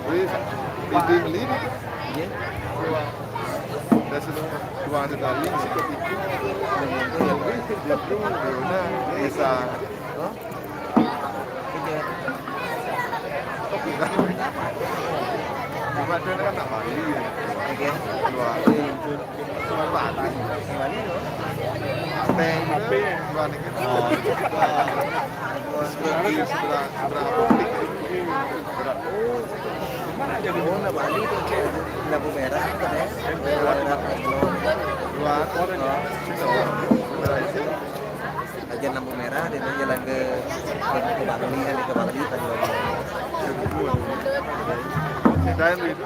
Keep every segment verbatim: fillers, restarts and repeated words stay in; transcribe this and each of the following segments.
Wis, piting lini. Iya. Dua. Dah sudah dua ada tali, sikit itu. Yang itu, yang itu, yang itu, yang itu, bisa. Hah? Iya. Cuma dia kan tak mandi ya. Oke. Dua. Cuma mati. Gimana itu? Apa yang itu? Dua nih. Oh. Sebelah, sebelah, sebelah. Oh, nak Bali tu, cek lampu merah tu, eh. Merah, merah. Aja lampu merah, dia tu jalan ke, ke, ke Bali, kan, ke Bali, tadi. Dah, itu.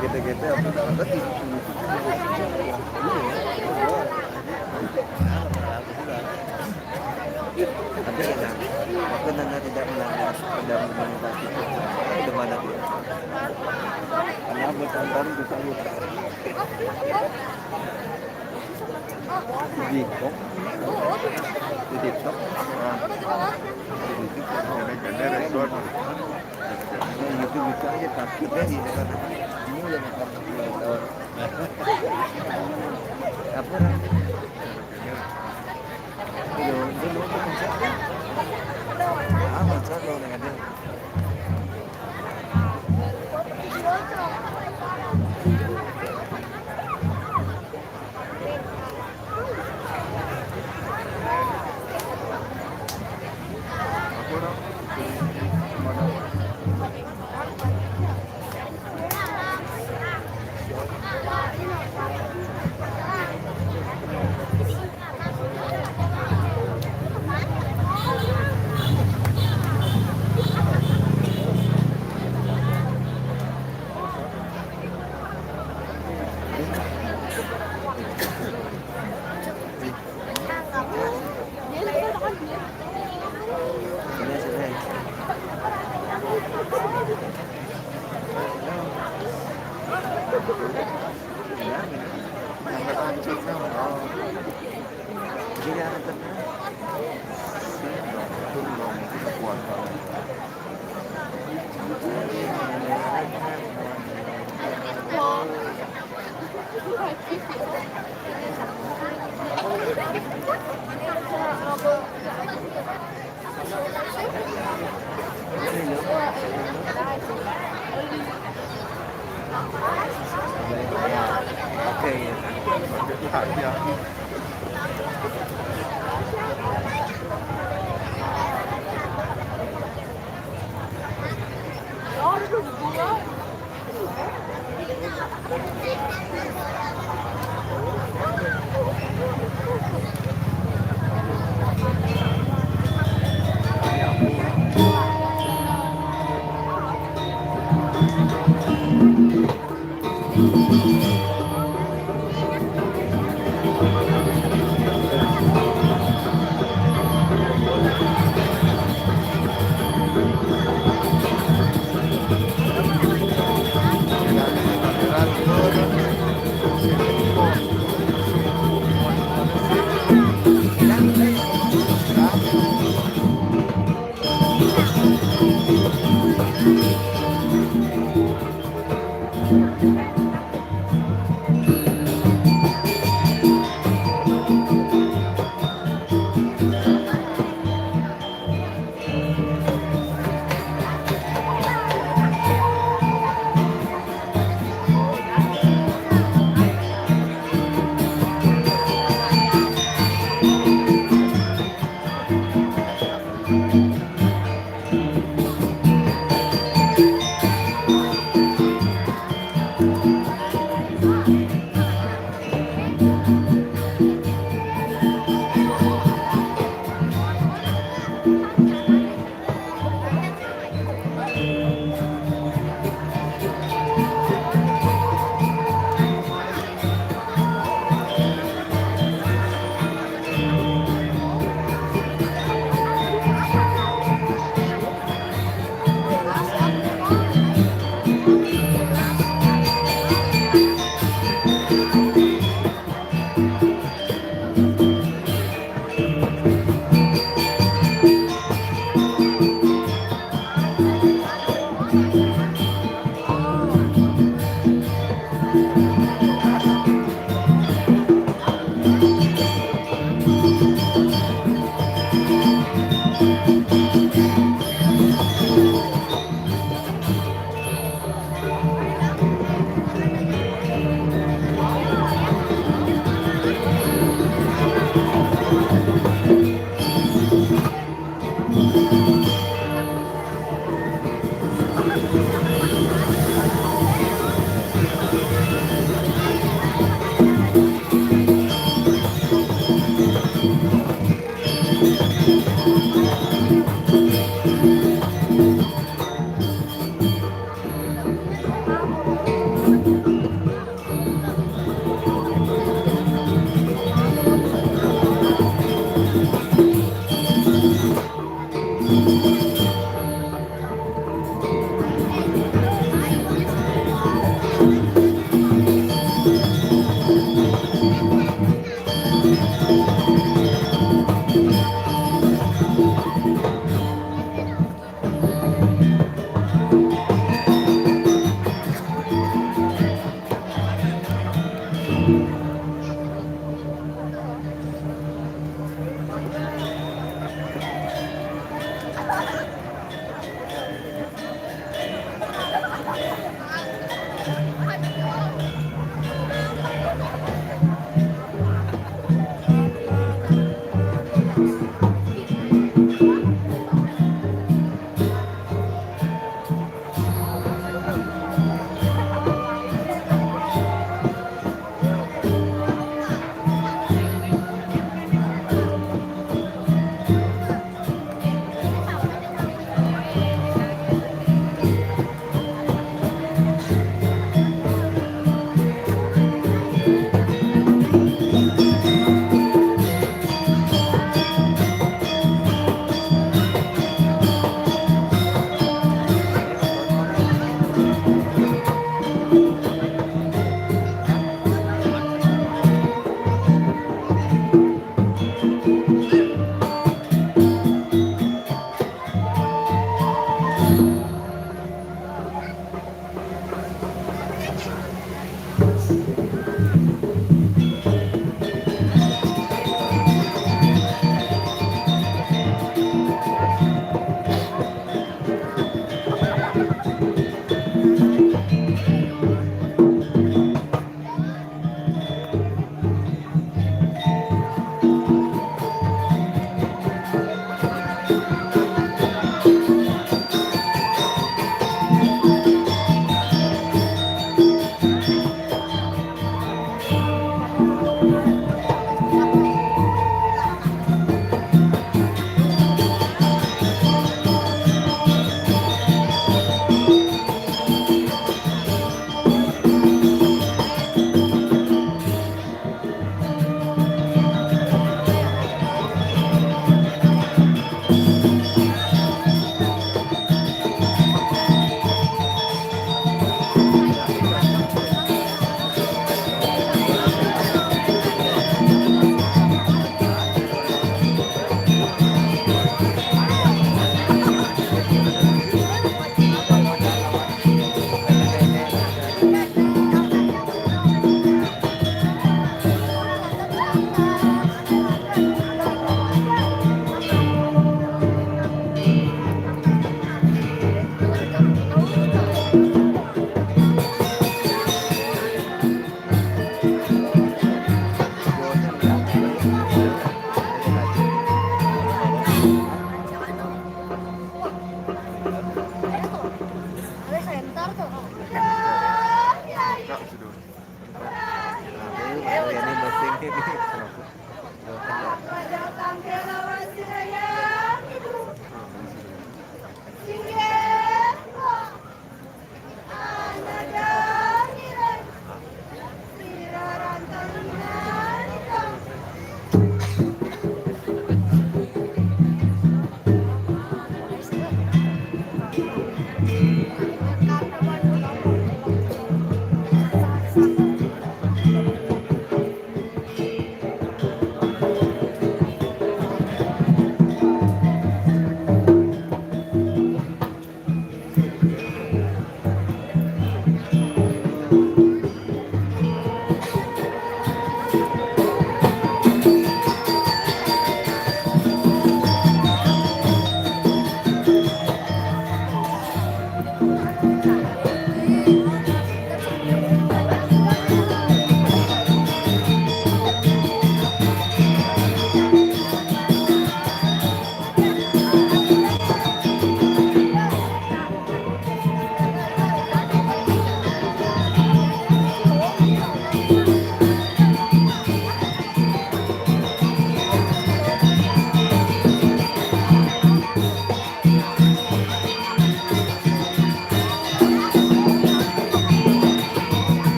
Kita-kita apa namanya? Tapi ya, aku nanya tidak menanya, tidak menanya. Di mana dia? Karena aku tonton di YouTube. Di TikTok. Di TikTok. Nah. Di YouTube. Nah, YouTube itu aja, tapi dia di dekat. Ini udah makan. Apa orang? Iya, dulu aku pencet. Ah, pencet kalau nggak ada.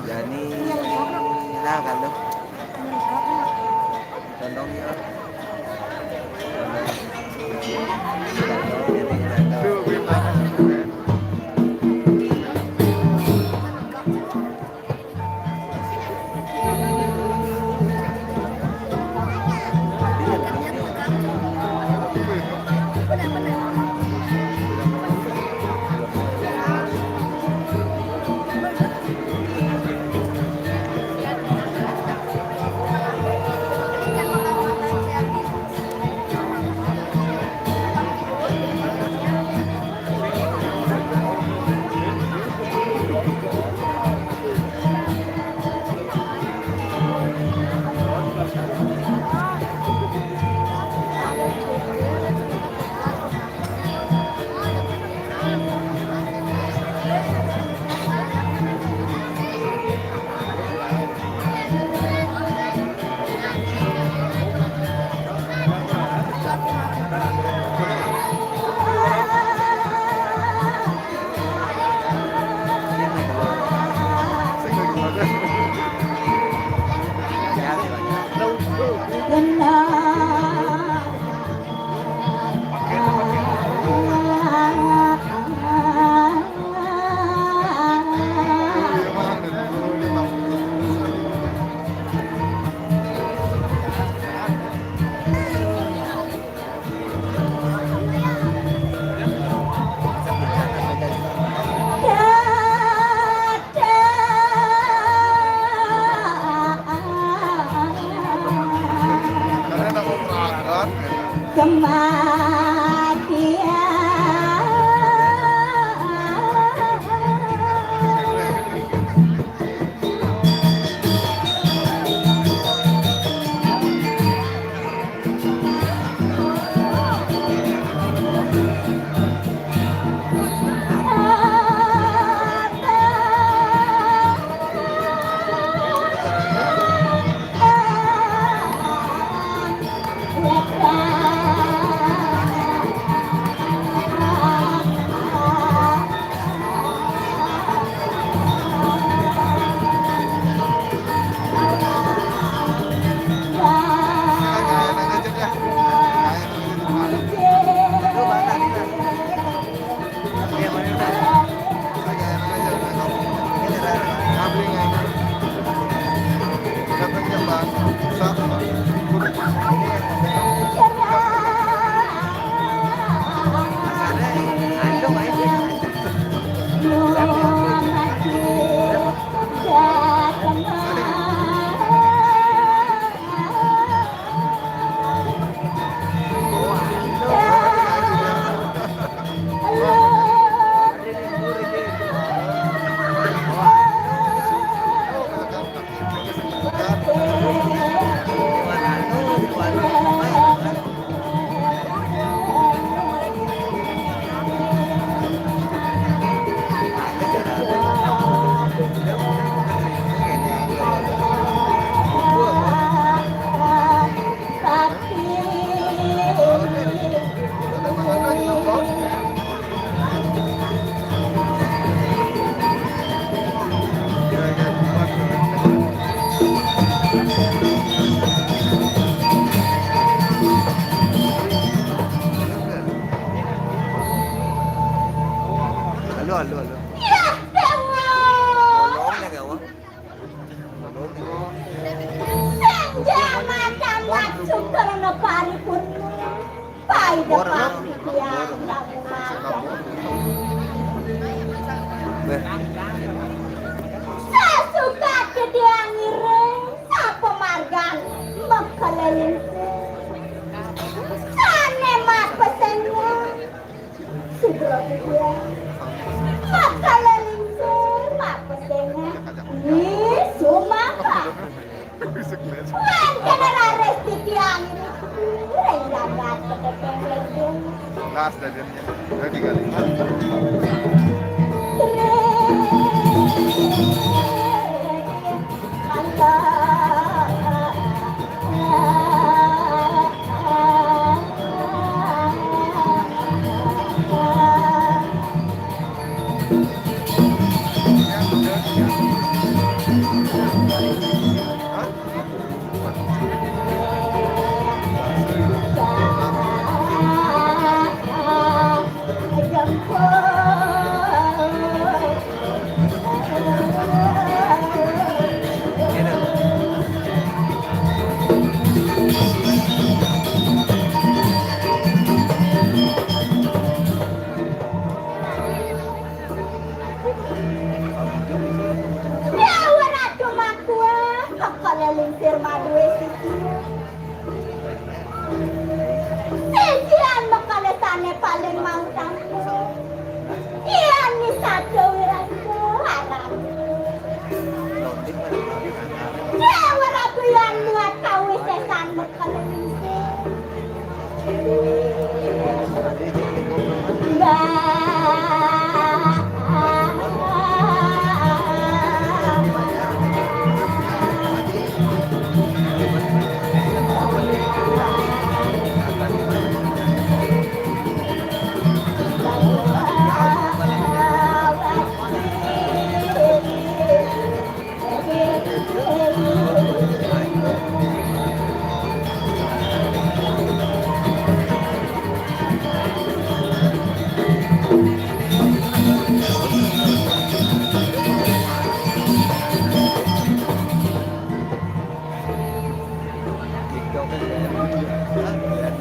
Jani lah kalau tolong ya. Kematian. Halo, halo, halo. Ya, Dewa. Tolong ya, Dewa. Senja macam maksud karena paripun. Paida pasti tiang kamu makan. Sasuka kediang iring, sapa margan makalelingku. Sane mapesengan. Sugro Widya. Makalelingku, mapesengan. Ni sumapa. Wénten raris titiang ring jagat Ketétén Réjong. Gas dadinya. Udah digali. Dawuh Ratu Makua, kok lingsir madué sisi. Sisian makalesane paling mau tampil. Yan ni satu wirasa aran. Dawuh Ratu yan muat kawisésan makala lingsir.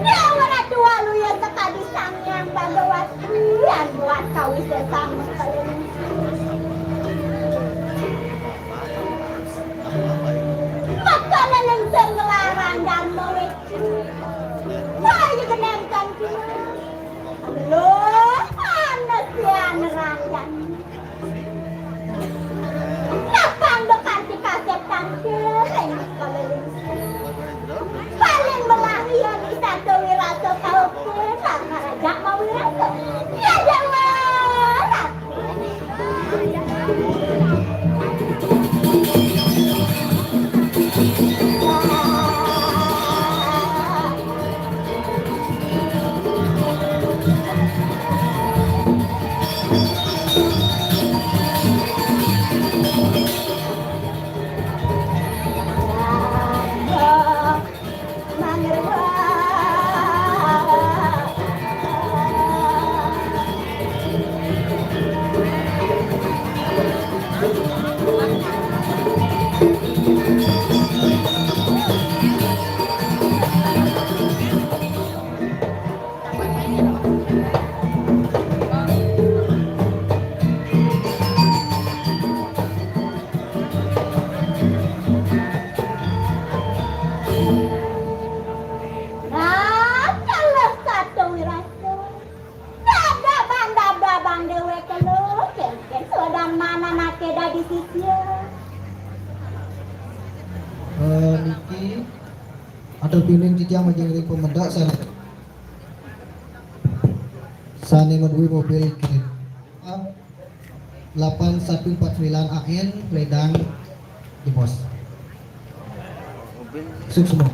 Dawuh Ratu Waluya sakadi Sang Hyang Bhagawati, yan buat kawisésan makala lingsir. Makala lingsir nglarang dharma wéci. Wah, iya genentan kina. Loh, panes yan randan. Napang do kanti kasép tangkil, ring kala lingsir. Paling melah iya ni satu wirasa kauke, karena jak mawirasa. Ya, Jawa. Nah, kalau satu wirasa. Dada bang, dada bang déwék lo, kénkén sodan mana naké dadi sisia. Eh, niki, atur piuning titiang majeng ring pamedal sané, sané madué mobil kereta delapan satu empat sembilan A N, ledang jebos. Suksma.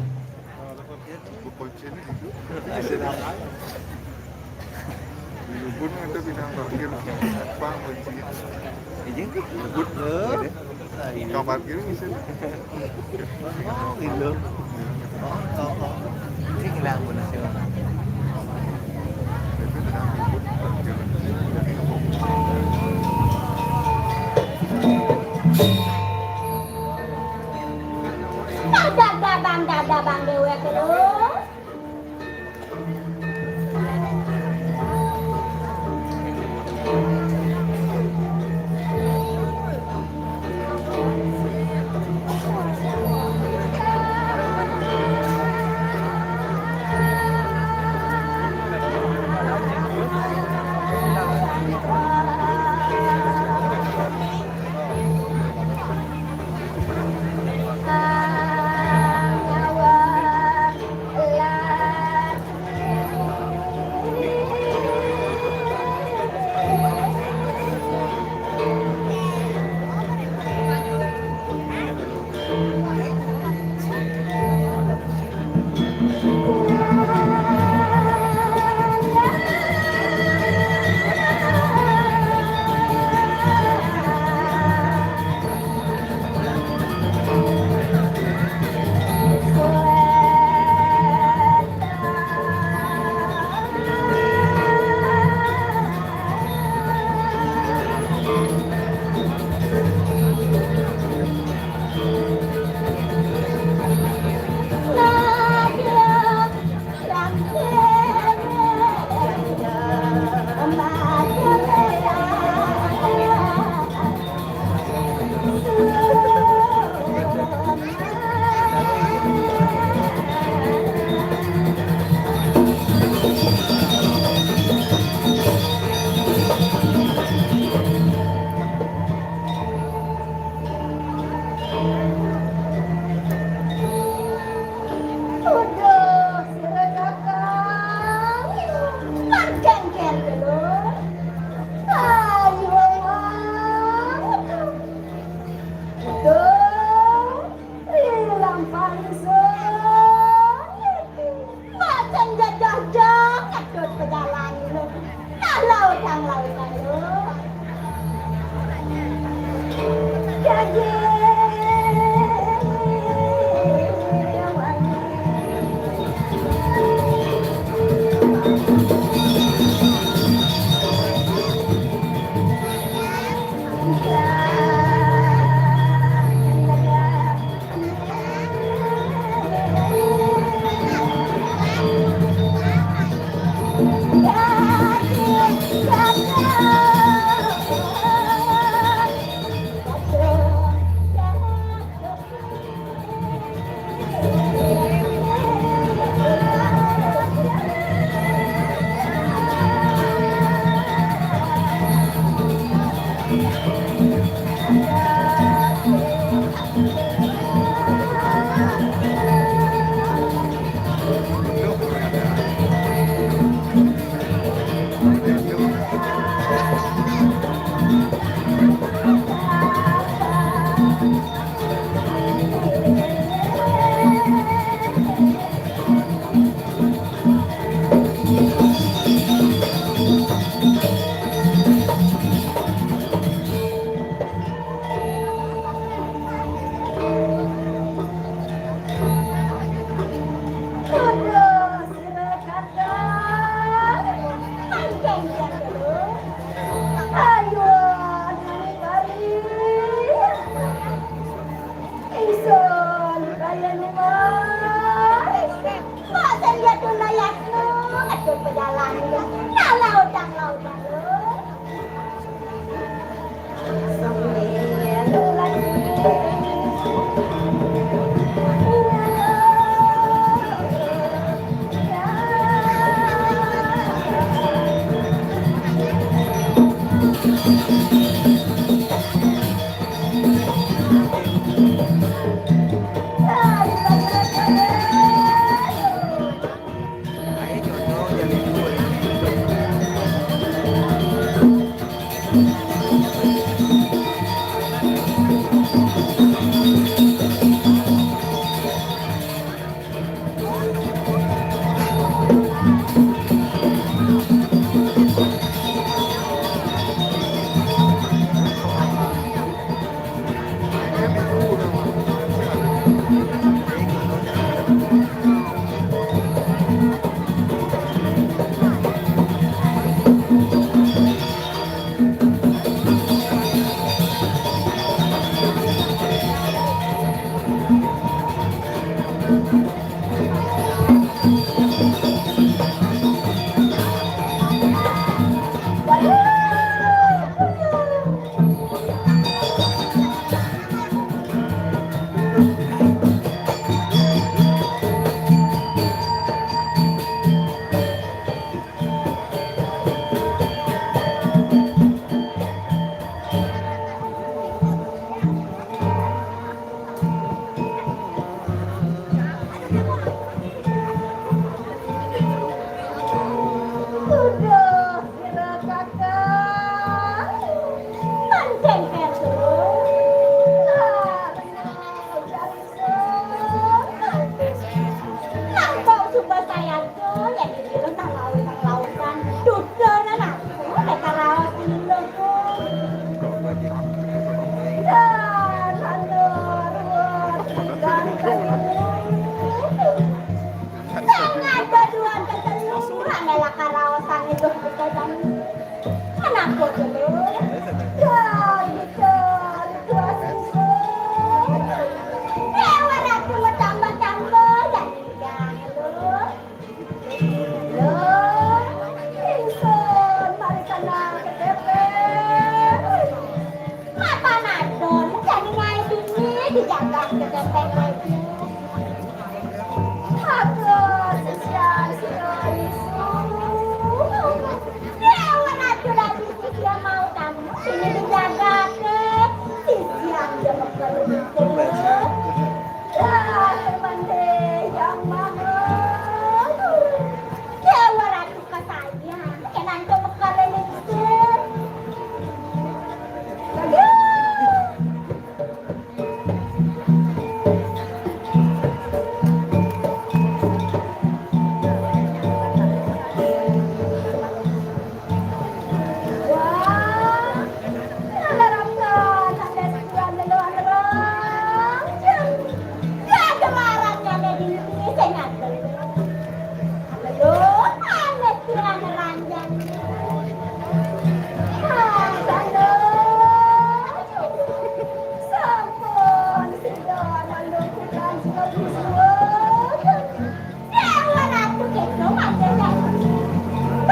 Di Ubud ada bidang parkir. Bang, kunci. Izin ke? Ubud. Tukang parkir bisa. Indo. Oh, oh, oh. Ini hilang pun hasil. Dada bang, dada bang déwék lo. Ayo, anak bari. Ingsun kaya nuwun. Kok sing ya tunayasno, ngecut pejalan. Nah, lautang, lautang. Mapan adon, jani ngae dini dijaga ke dompet lagi. Aku sesian sira isu. Dewa Ratu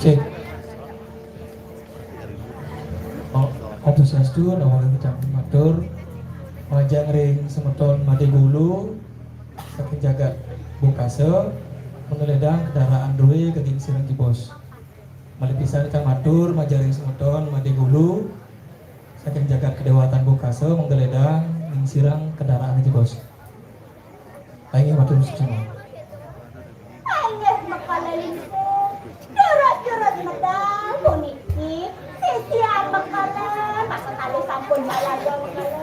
Cek. Oh, Om Swastiastu, nawarang kecamatan matur, majeng ring semeton Made Gulu, saking jagat Bungkasa, mangda ledang kendaraan duwe kagin sirang jebos. Malih pisan kang matur, majeng ring semeton Made Gulu, saking jagat Kedewatan Bungkasa, mangda ledang ngingsirang kendaraan jebos. Inggih matur suksma. Inggih, Mekala Lingsir. Durus-durus medal puniki sisian Mekala, maka kalih sampun malaga Mekala.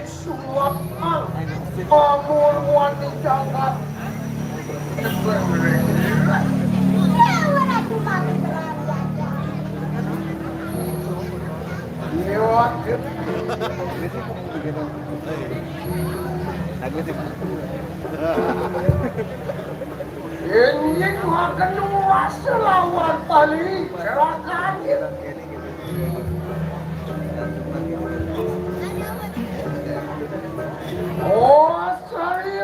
Suwakman, pamurwani jagat. Iya, waduh. Inggih makan nuwas lawan Bali, silakan. Oh, sorry,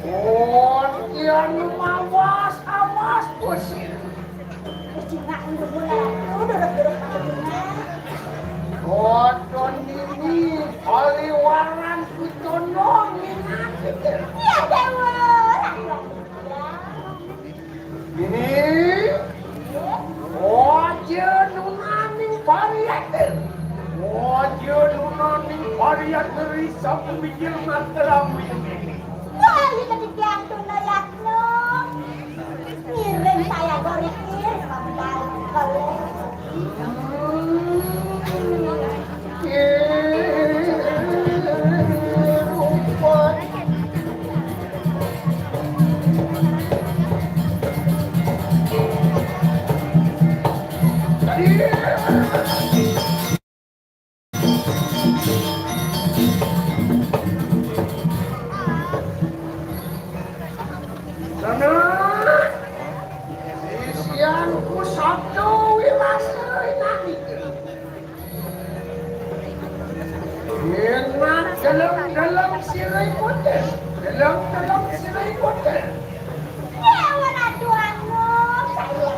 Pun kian mawas, awas, Gusti. Wis cingak ndumun ratu, durus-durus pangulungan. Koton ini, oliwaran kutono minakit. Iya, Dewa. Ini, Yang ngeri sapa mikir materamu ini. Wah, ini ketikian tuh, Yatno. Ngiring saya gorikir, sampai kalau Karena isianku sabda wirasa inani. Enak dalam-dalam sira ikutin. Dalam-dalam sira ikutin. Ya, ora tuanmu, saya.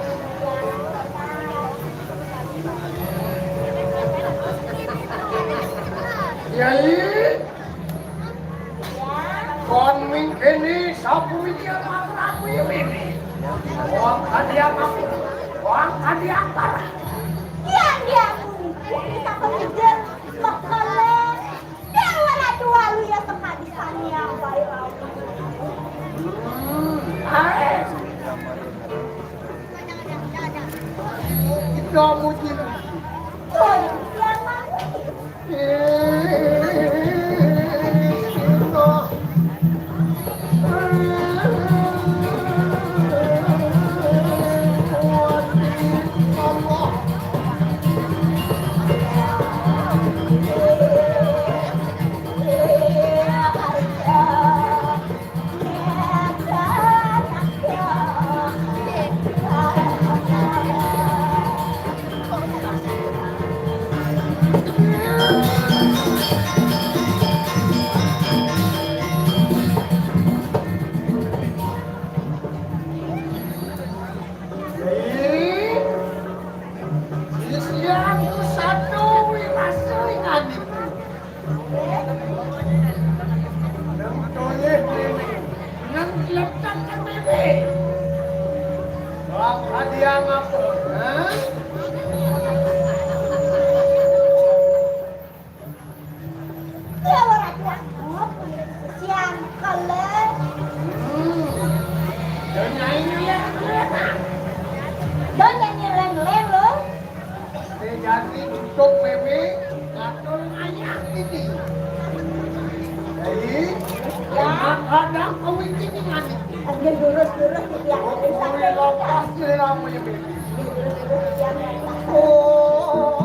Yai, kon mingkini sapu mikir matraku ini. Wong kadiang aku, wong kadiang para. Yang dia aku, bisa pemikir, mekele. Dia ora tualu ya semadi sania bae. Hmm, ae. Kita muji. Oh, ya, Pak. Sisian satu wirasa ingat. Nang toleh nang letak K T P. Bang hadiah apa? Hah? Ya ora kuat. Siang kele. Hmm. Donya ini ya. Donya ini leng-leng lo. Sejati untuk P B ngatur ayah ini. Jadi, ya, kadang kau ini ngani. Ambil lurus-lurus ya. Kau ini lepas dari lama ya, P B. Lurus-lurus ya. Oh.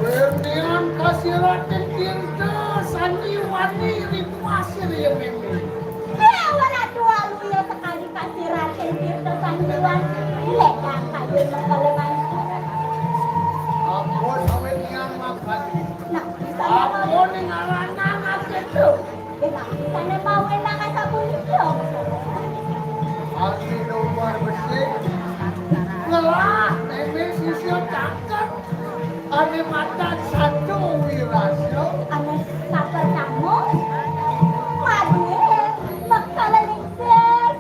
Wernian kasiratin Tirta Sanjiwani ribu asir ya mimpi. Ya, ora tualu ya sekali kasiratin Tirta Sanjiwani. Lek yang kayu mengkeleman. Ampun, awet niang makasih. Nah, bisa. Ampun, ning aranang aku tuh. Kita bisa nembak enak kayak sabun itu. Asli nomor besi. Ngelah, tembe sisir cakep. Ane mata satu wirasyo. Ane sabar kamu. Waduh, bakal lingsir.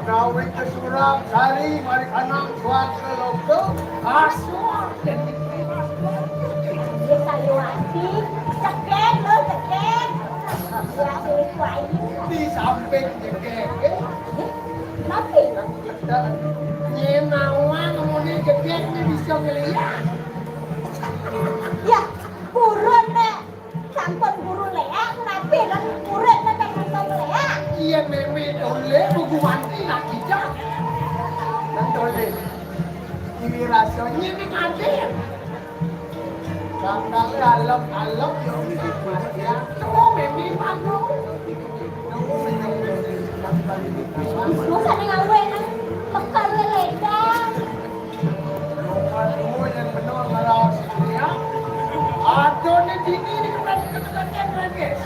Kawin ke Surabsari, mari kanang suaka loko. Asor. Iya, sayu ati. Cekek lo, cekek. Iya, kulit wayu. Di samping cekek, eh. Tapi? Nyenawa ngemuni cekek ni bisa ngeliat. Ya, burun, Nek. Sampun guru léak, napi lan murid nang sampun léak? Iya, mémé oleh buku wanti nak kita. Nang tolé. Ini rasanya ini kadir. Bakal alep-alep, ya, ya. Terus mémé malu. Masa ning awé nang bekal lédang. Adoné dini ini kebetulan lagi.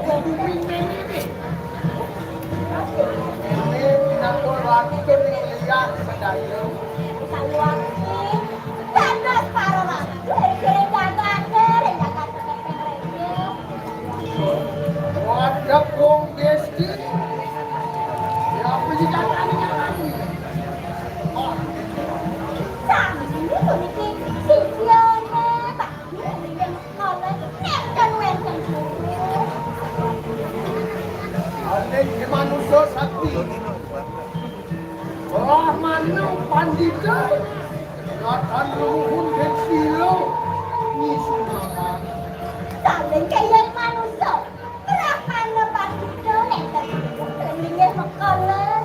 Bumi ini. Ini pinakul waktu nih lihat sedaya. Saluang ini. Dados para waktu. Kira-kira jaga, kira-kira jaga. Wadep wong désa. Ya, apa sih carane ngarani? Oh. Sami puniki sing Fiona, Pak Guru, yen kala nenten wenten guru. Ane iki manusa sakti. Brahmana pandita, katan luhun den sila, ngisumaka. Saling kaya manusa, Brahmana pandita nenten, kelinggih mekala.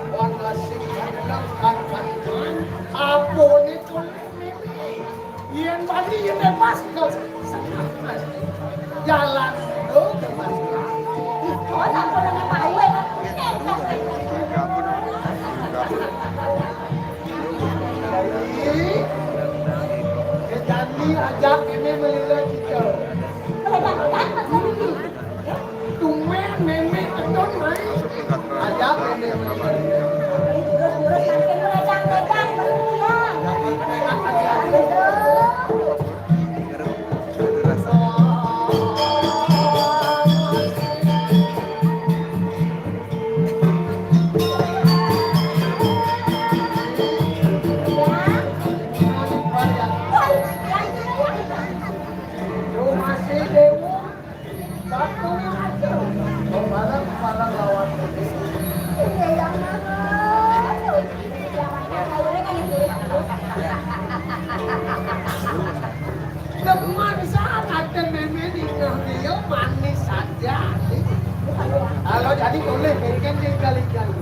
Wan nasib kadelang kan kadelang, apone toleh mimi. Yen bali yen bebas, kau jalan, kau bebas. Oh, tak pernah tahu, eh. Jadi, kejani ajak ini melila kita. Melila kita, maksudnya? Tumben mémé ketut mai. Ajak mémé. Terus-terus makin meledang-ledang, ya. Masih dewa. Teman sangat mémé ninggal dia manis saja. Kalau jadi boleh, kan dia kali-kali.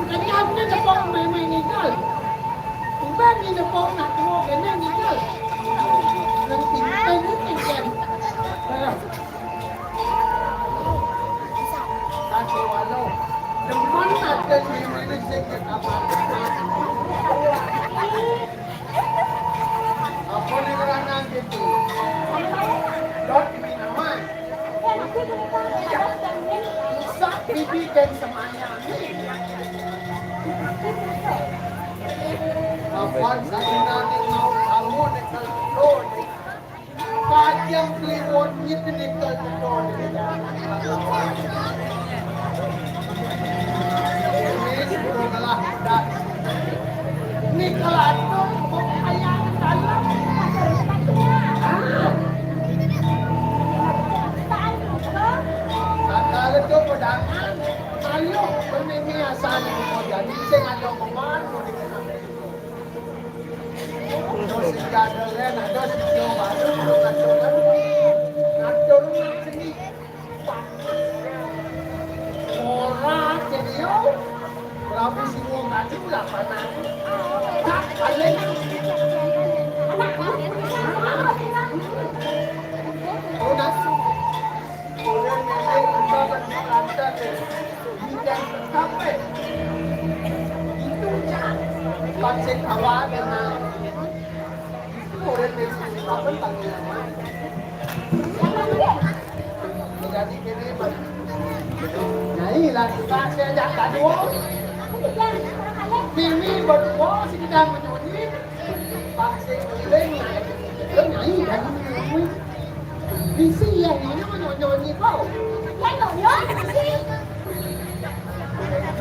Kenyang ni tepung memang ngigal. Tiba ni tepung nak tengok kena ngigal. Yang penting ni kan. Satu walau. Demen akan memang ni saya kata. Apa ni kerana gitu? Dot minamai. Sak bibi dan semaya ni. Kapan saya ni mau kamu ni kalau ni. Kajang kliwon ni ni kalau ni. Ini sudah lah. Ni kalau ada kok ayam dalam. Kalau tu pedangan, ayo, permisi asal ni kau jadi, saya ada kemana? Terus tidak ada lain, ada si Tio baru, belum ada orang. Ngatur nak sini. Ora, Tio. Prabu Siwo tadi udah panas. Tak, balik. Udah. Orang memang udah berlantar. Bidang sampai. Itu je. Pancing awak dengan itu orang dari sini apa tanggung jawab. Jadi kini nyai lah kita saya ajak gaduh. Kini berdua sekedar menyunyi. Pancing keliling. Nyai jadi menyunyi. Bisi ya nyai menyunyi kau. Ya nyai bisi.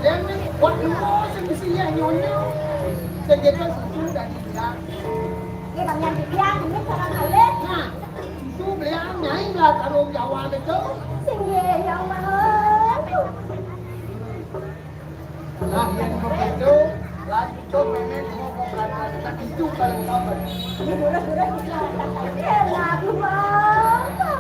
Yang ni buat dua sing mesti ya nyonya. Sing kita susu dari dia. Ni bang yang dia ni seorang kali. Nah, susu beliau nyai lah kalau Jawa itu. Sing ya yang mahal. Nah, yang begitu, lanjut memang mau bukan anak itu kalau kamu. Ini boleh-boleh kita katakan. Ya, lagu apa?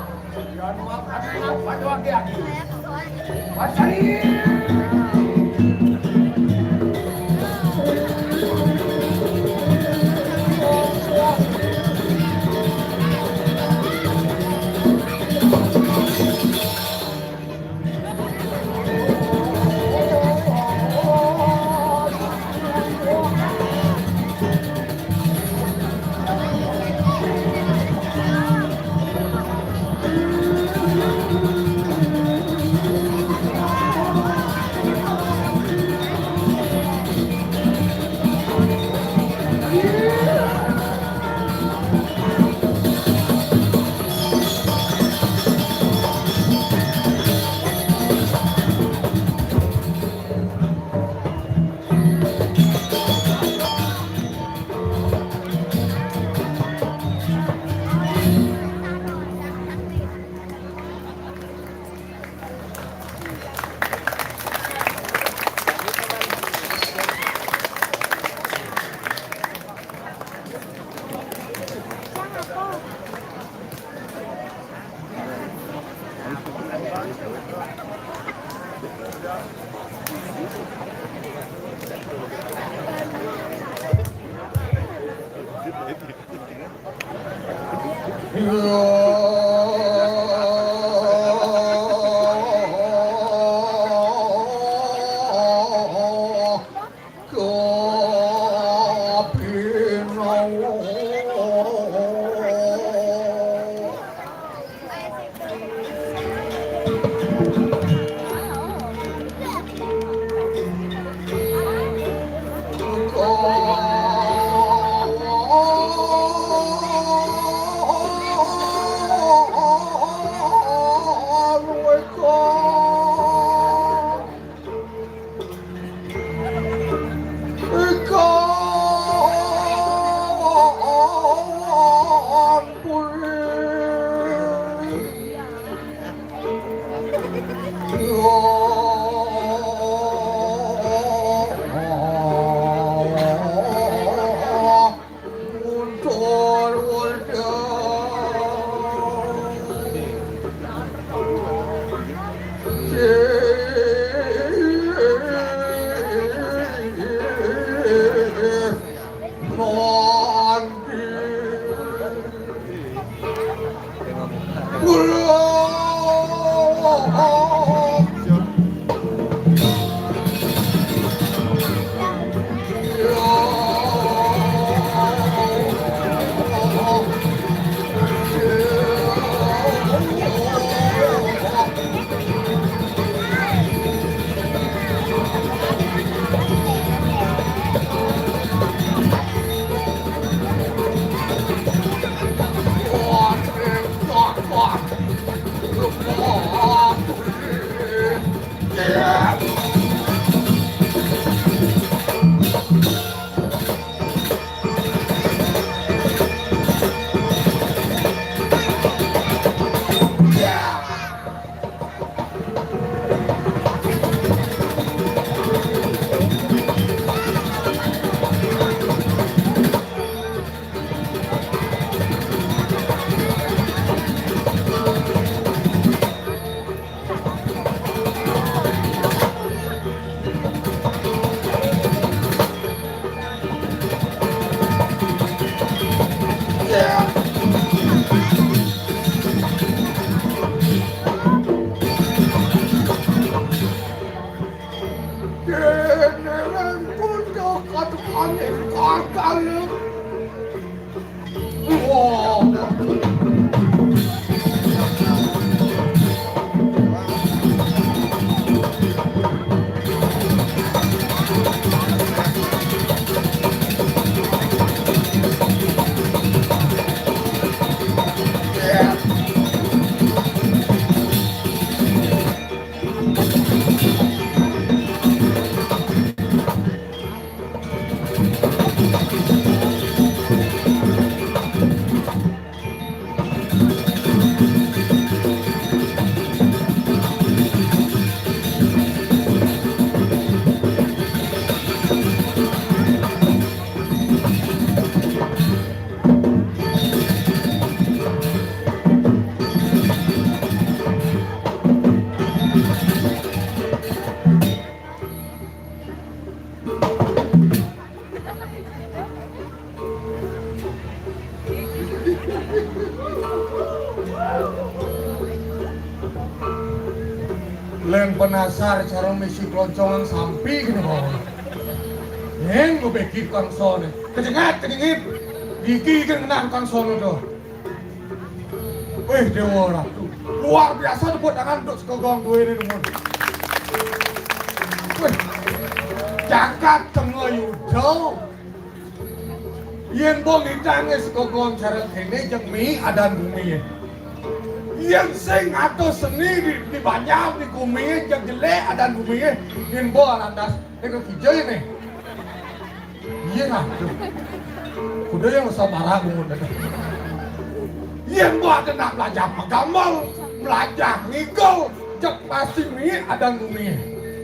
Neren kudu katekane gagal. Wah. Lén penasar cara misi kloncongan sampi kene bawah. Ngen gue bekit kang sone. Kejengat, kejengit. Gigi kan kena kang sone tuh. Wih, Dewa Ratu. Luar biasa tepuk tangan untuk sekogong gue ini, teman. Wih, jagat tengah yudo. Yen mbok ngitange saka gong cara kene jeng mi adan gumie. Yen sing atos seni di, di banjar, di gumie, jeng jelek adan gumie, yen mbok arandas nek kijo ne. Iya, aduh. Kudu yang usah marah bungun dah. Yen mbok ada nak belajar pagambal, belajar ngigel, jek pasti mi adan gumie.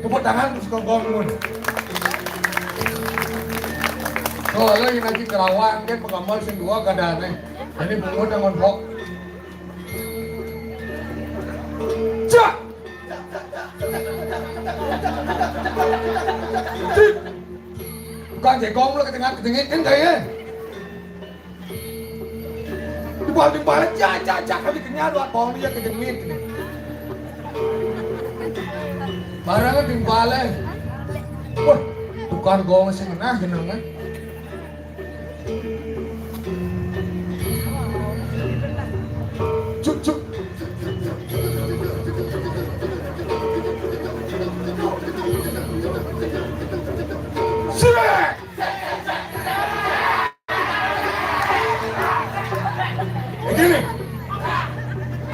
Tepuk tangan terus ke gong mun. Soalnya yang lagi kerawang kan pengamal sing dua kadane. Jadi bungut dengan bok. Cak. Cik. Bukan jegong lo kedengar kedengit kan gaya. Di bawah timpale, jak, jak, jak, kami kenyal, buat bawang dia kejemit. Barengan timpale. Wah, tukar gong sing nah jenengan. Cuk, cuk. Sirek! Iki nih.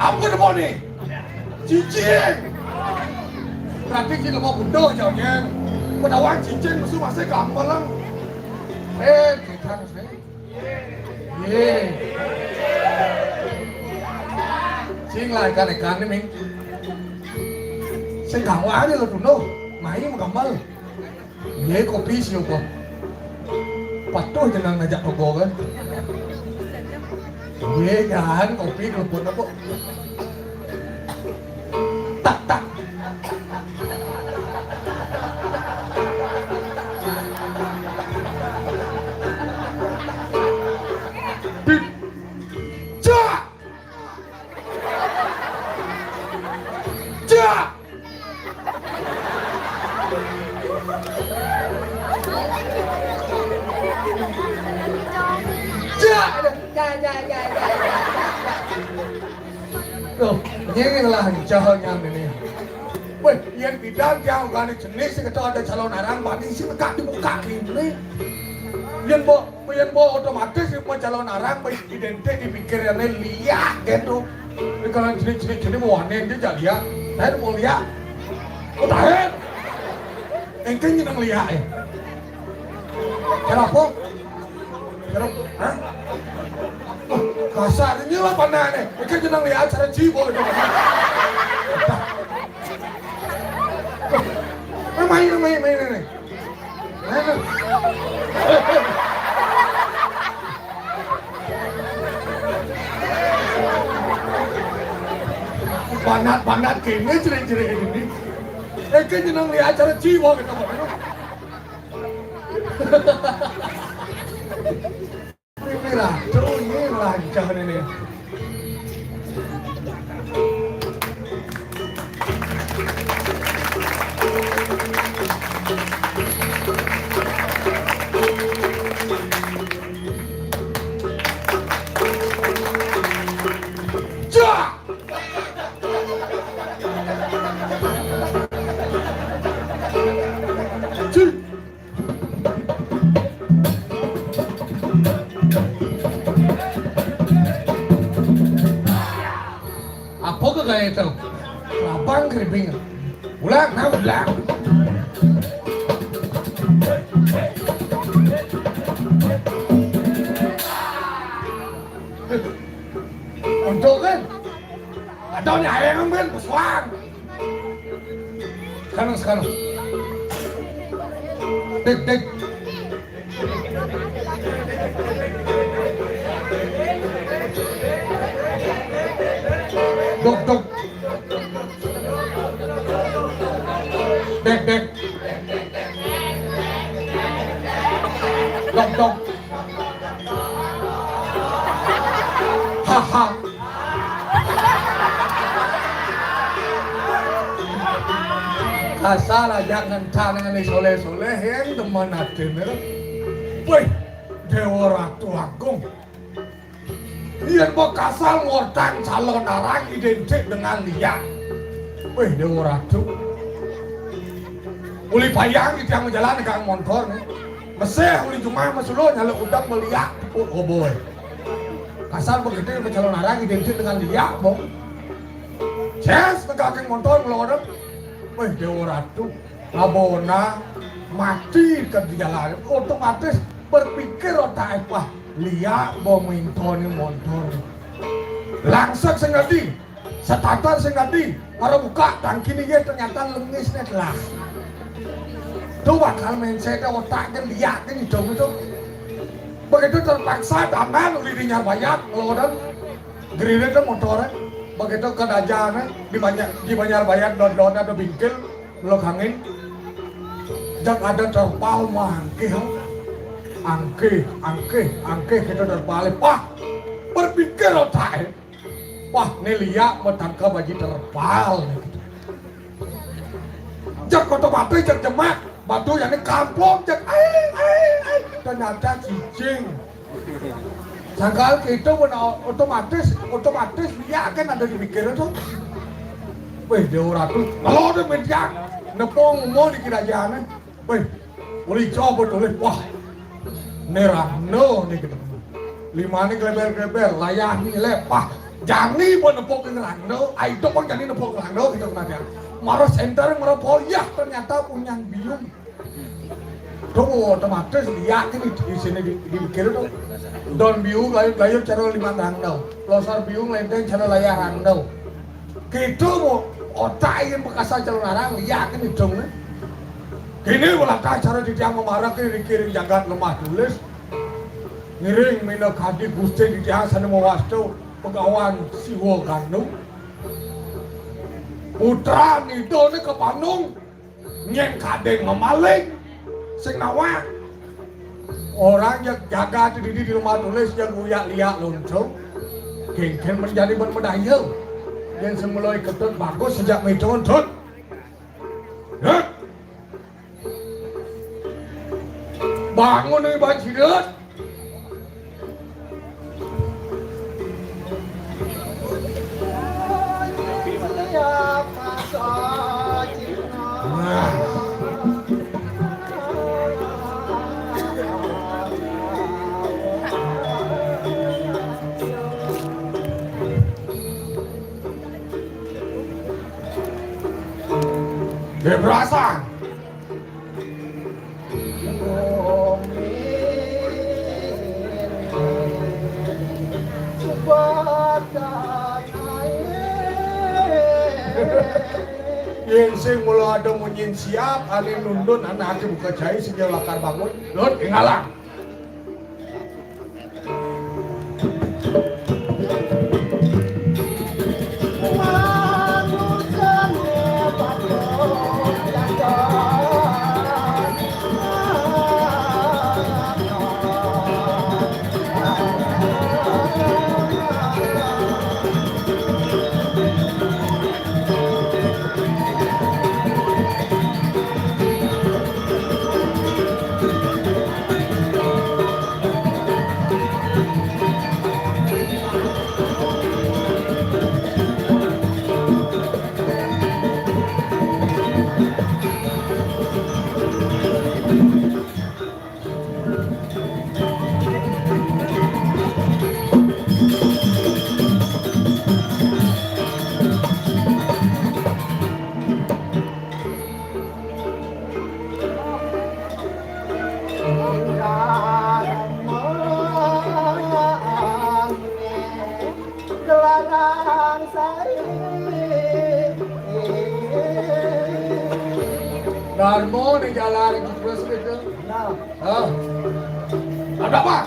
Apa nemu nih? Cincin. Berarti kita mau butuh jawabnya. Penawar cincin musuh masih gampang. Eh, kita harus nih. Ye. Sing lah ikan-ikan nih, Ming. Sing gampang aja lo dulu. Main gampang. Iye, kopi sih apa? Patuh jenang ngajak toko kan. Iye kan, kopi kelebon apa? Tak, tak. Bip. Jak. Jak. Jak. Loh, ini lah jahannya ini. Weh, yang bidan yang gani jenis kita ada calon arang bani sih, buka dibuka ini. Yang bo Yen bo otomatis yen bo calon arang bo identik dipikirane liak gitu. Nek kalau jenis-jenis jenis wanen dia jadi ya. Tahen mau liak. Oh, tahen. Engke nyeneng liak ya. Kenapa? Kenapa? Hah? Oh, kasarnya lah panane. Engke nyeneng liak cara cibo itu. Main, main, main, main. Banat-banat kene jerik-jerik ini. Eke jeneng di acara jiwa kita kok. Ini ratu ini lancar ini. Itu. Labang keribing. Ulang, nah, ulang. Untuk kan? Ada ni ayam kan, pesuang. Sekarang, sekarang. Dik, dik. Dok, dok. Dek, dek. Dok, dok. Haha. Kasar aja ngencan dengan soleh-soleh yang demen hati. Wih, Dewa Ratu Agung. Yen mbok kasal ngortang calon arang identik dengan liak. Wih, Dewa Ratu. Uli bayang di tiang jalan kang montor nih. Mesih uli jumah mesulo nyaluk udang meliak tepuk oboe. Kasal begitu ke calon arang identik dengan liak, bong. Ces, tegak kang montor ngelorot. Wih, Dewa Ratu. Abona mati ke di jalan, otomatis berpikir otak, "Wah, liak bo mintoni montor." Langsung sing ngerti, setantan sing ngerti, mara buka tangki ni, ya, ternyata lengisnya telah. Tuh bakal mindset otak kan liak kan itu, itu. Begitu terpaksa damel uli di Nyarbayat, ngelodan. Geririt motornya, begitu ke dajana, di banyak, di Banjar Bayat, don-don ada bingkil, melok angin. Jak ada terpal mah angkih, angkih, angkih, angkih kita terpal. Wah, berpikir otak. Wah, ni liak bertangkap bagi terpal. Jak otomatis, jak jemak, batu yang ini kampung, jak ai, ai, ai. Ternyata cicing. Sangkal kita pun otomatis, otomatis dia kan ada di pikir itu. Wih, Dewa Ratu, kalau ada media, nepung mau di kerajaannya. Wih, boleh coba tulis, wah, nerangno nih gitu. Lima nih geleber-geleber, layah nih lepah. Jani pun nepung ke ngerangno, ai itu pun jani nepung ngerangno gitu kena dia. Marah center, marah poyah ternyata punya biung. Tuh, otomatis liak ini di sini di, di kiri tuh. Don biung lain-lain cara lima rangno. Losar biung lain cara layah rangno. Gitu mau otak yang bekas aja larang liak ini dong. Kini welakah cara di tiang memarah kiri kiri jagat lemah tulis. Ngiring mina kadi gusti di tiang sana mewastu pegawan siwa gandum. Putra nido ni ke Bandung. Nyén kadén mamaling sing nawang. Orang jak jaga di didi di rumah tulis jak uyak liak loncong. Kéngkén menjadi ban medaya. Yén semula iketut bagus sejak mituntut. Hah? Bangun nih bajidut. Dia berasa. Yén sing mula ada munyin siap, ané nundun anak buka cai sing lakar bangun, Lun, tinggalan. Gelarang saya. Darmo di jalan terus gitu. Nah. Hah? Ada apa?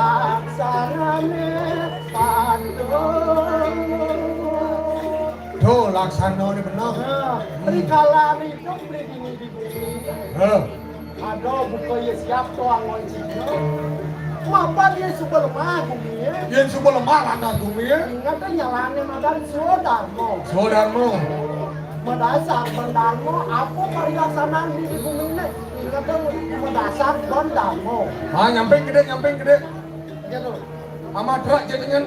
Laksanane padha. Tuh, laksanane bener. Nah, rikala ridho mriki di bumi. Heh. Aduh, buka ya siap to angon cina. Mapan ya suba lemah gumi ya. Yen suba lemah lantas gumi ya. Ingat kan nyalane madan Swadarma. Swadarma. Madasar ban darma, apa parilaksanan di bumi ini? Ingat kan madasar ban darma. Ah, nyamping gede, nyamping gede. Gitu. Amat rak jadinya.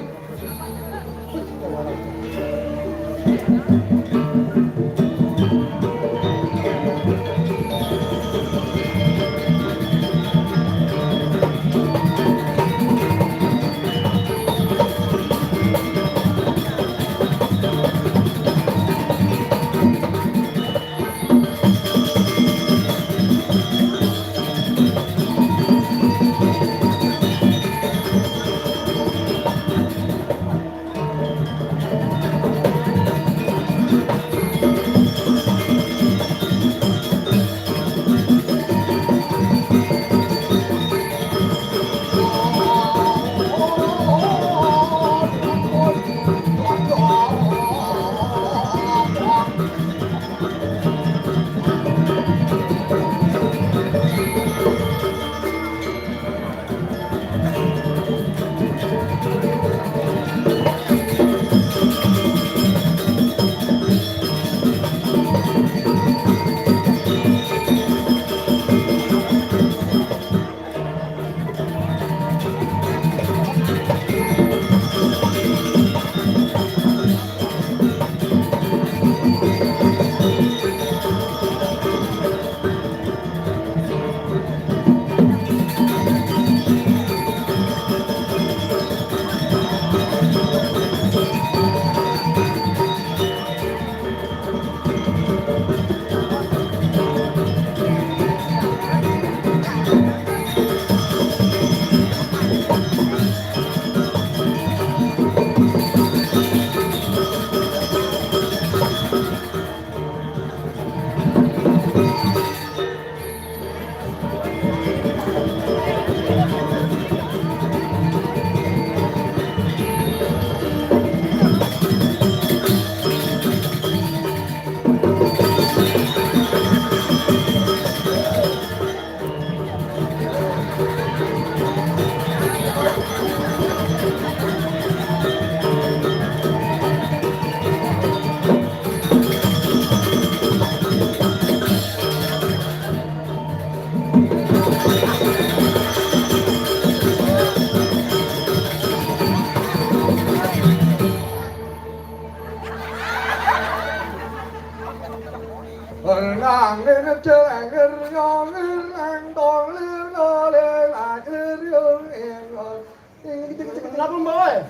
Kenapa, Mbak?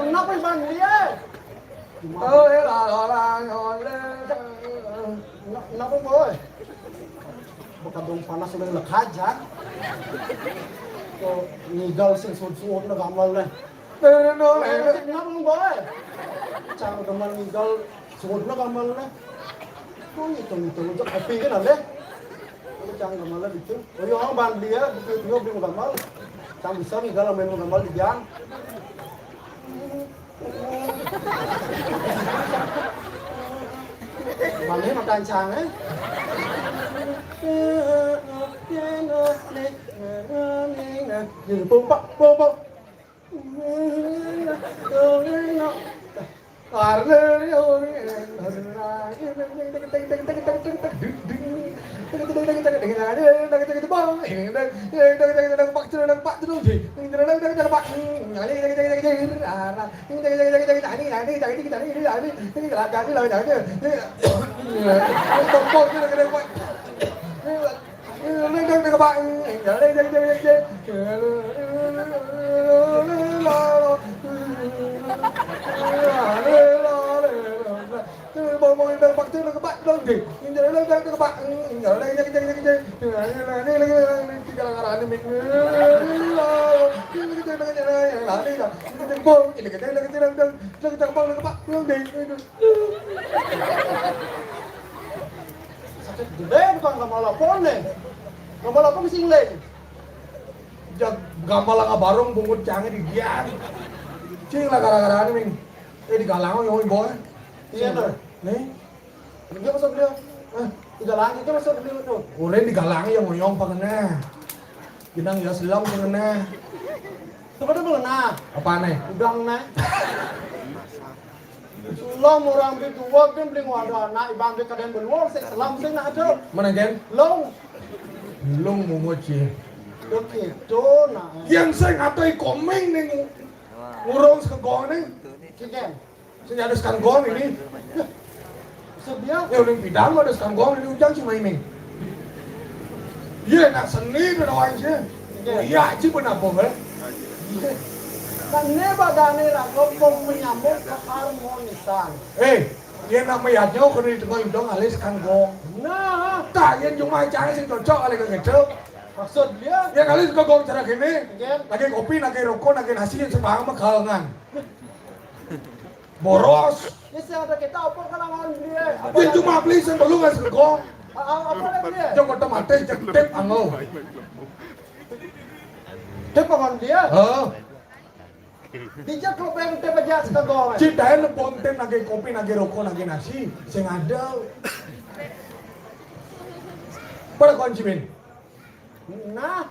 Kenapa, Bang? Iya. Kenapa, Mbak? Bekas dong panas udah lekajan. Kok ngigal sing suut-suut na gamal ne. Kenapa, Mbak? Cang demen ngigal. Sudahlah gambar lah. Oh, itu, itu, itu, kopi kan ada. Aku cang gambar lah gitu. Oh, iya, orang bandi ya, gitu, itu, beli gambar. Cang bisa nih, kalau main gambar di Jang. Bandi mah tancang, eh. Jadi, pompa, pompa. Sakit gedé tukang gambar lapon nih. Gambar lapon sing lé. Jag gambar lah ngabarung bungut cangé di dian. Cing lah gara-gara ini, Ming. Eh, digalang, yo, boy. Iya, tuh. Nih. Ini masuk dia. Eh, digalang itu masuk dia tuh. Udah digalang ya ngoyong pengennya. Jenang ya selam pengennya. Coba dulu nah. Apa nih? Udang nah. Selam orang bi dua kan beli wadah anak ibang bi kadang beluar sik selam sik nak ada. Mana, Gen? Long. Long mungut sih. Oke, tuh nah. Yang saya ngatai komeng nih ngu-, ngurung segong nih. Kigen. Sing ada sekanggon ini. Sedia. Ya, uling pidang ada sekanggon ini ujang cuma ini. Iya, nak seni pada orang sih. Iya. Oh, iya, Aji pun apa, kan? Iya. Kan ini badannya lah, kok menyambung keharmonisan. Eh, iya, nak mayatnya kena di tengah hidung alis sekanggon. Nah. Tak, iya cuma cari sing cocok kali ke gitu. Maksud dia? Ya kali sekanggon cara gini. Iya. Lagi kopi, lagi rokok, lagi nasi yang sembarang mah kalangan. Boros. Ya, sing ada kita apa kan lawan dia? Apa dia lagi? Cuma beli sing telu nggak segong. Ah, ah, apa lagi dia? Jong otomatis jong tip anggo. Tip anggo dia? Heeh. Dijak lo pengen tip aja segong. Cita-cita bom tip nagih kopi, nagih rokok, nagih nasi. Sing ada. Pada kunci, Min. Nah,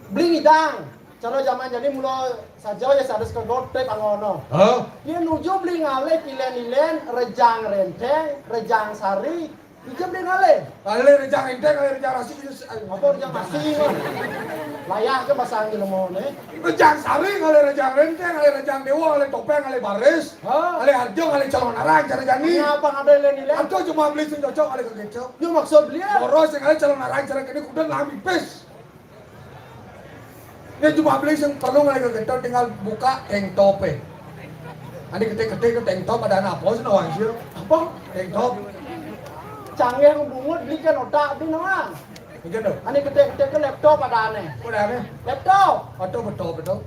beli ngidang. Cara zaman jadi mula saja ya sadas ke gotep angono. Hah? Dia nuju beli ngalih ilen-ilen, rejang renteng, rejang sari. Dia beli ngalih. Ngalih rejang renteng, ngalih rejang rasi, itu se-, apa rejang rasi ini? Layah ke pasang di lemone. Rejang sari, ngalih rejang renteng, ngalih rejang dewa, ngalih topeng, ngalih baris. Hah? Ngalih harjo, ngalih calon arang, cara jani. Ini apa ada ilen-ilen? Ada cuma beli sing cocok, ngalih ke kecok. Yo maksud beli ya? Boros sing ngalih calon arang, cara kini kuda ngambil pis. Ya cuma beli sing perlu ngalih ke kecok, tinggal buka tank top eh. Ani ketik-ketik ke tank top ada anak apa sih nawang sih? Apa? Tank top. Canggih bungut beli kan otak di nawang. Mungkin tuh. Ani ketik-ketik ke laptop ada aneh. Apa ada aneh? Laptop. Atau betul betul.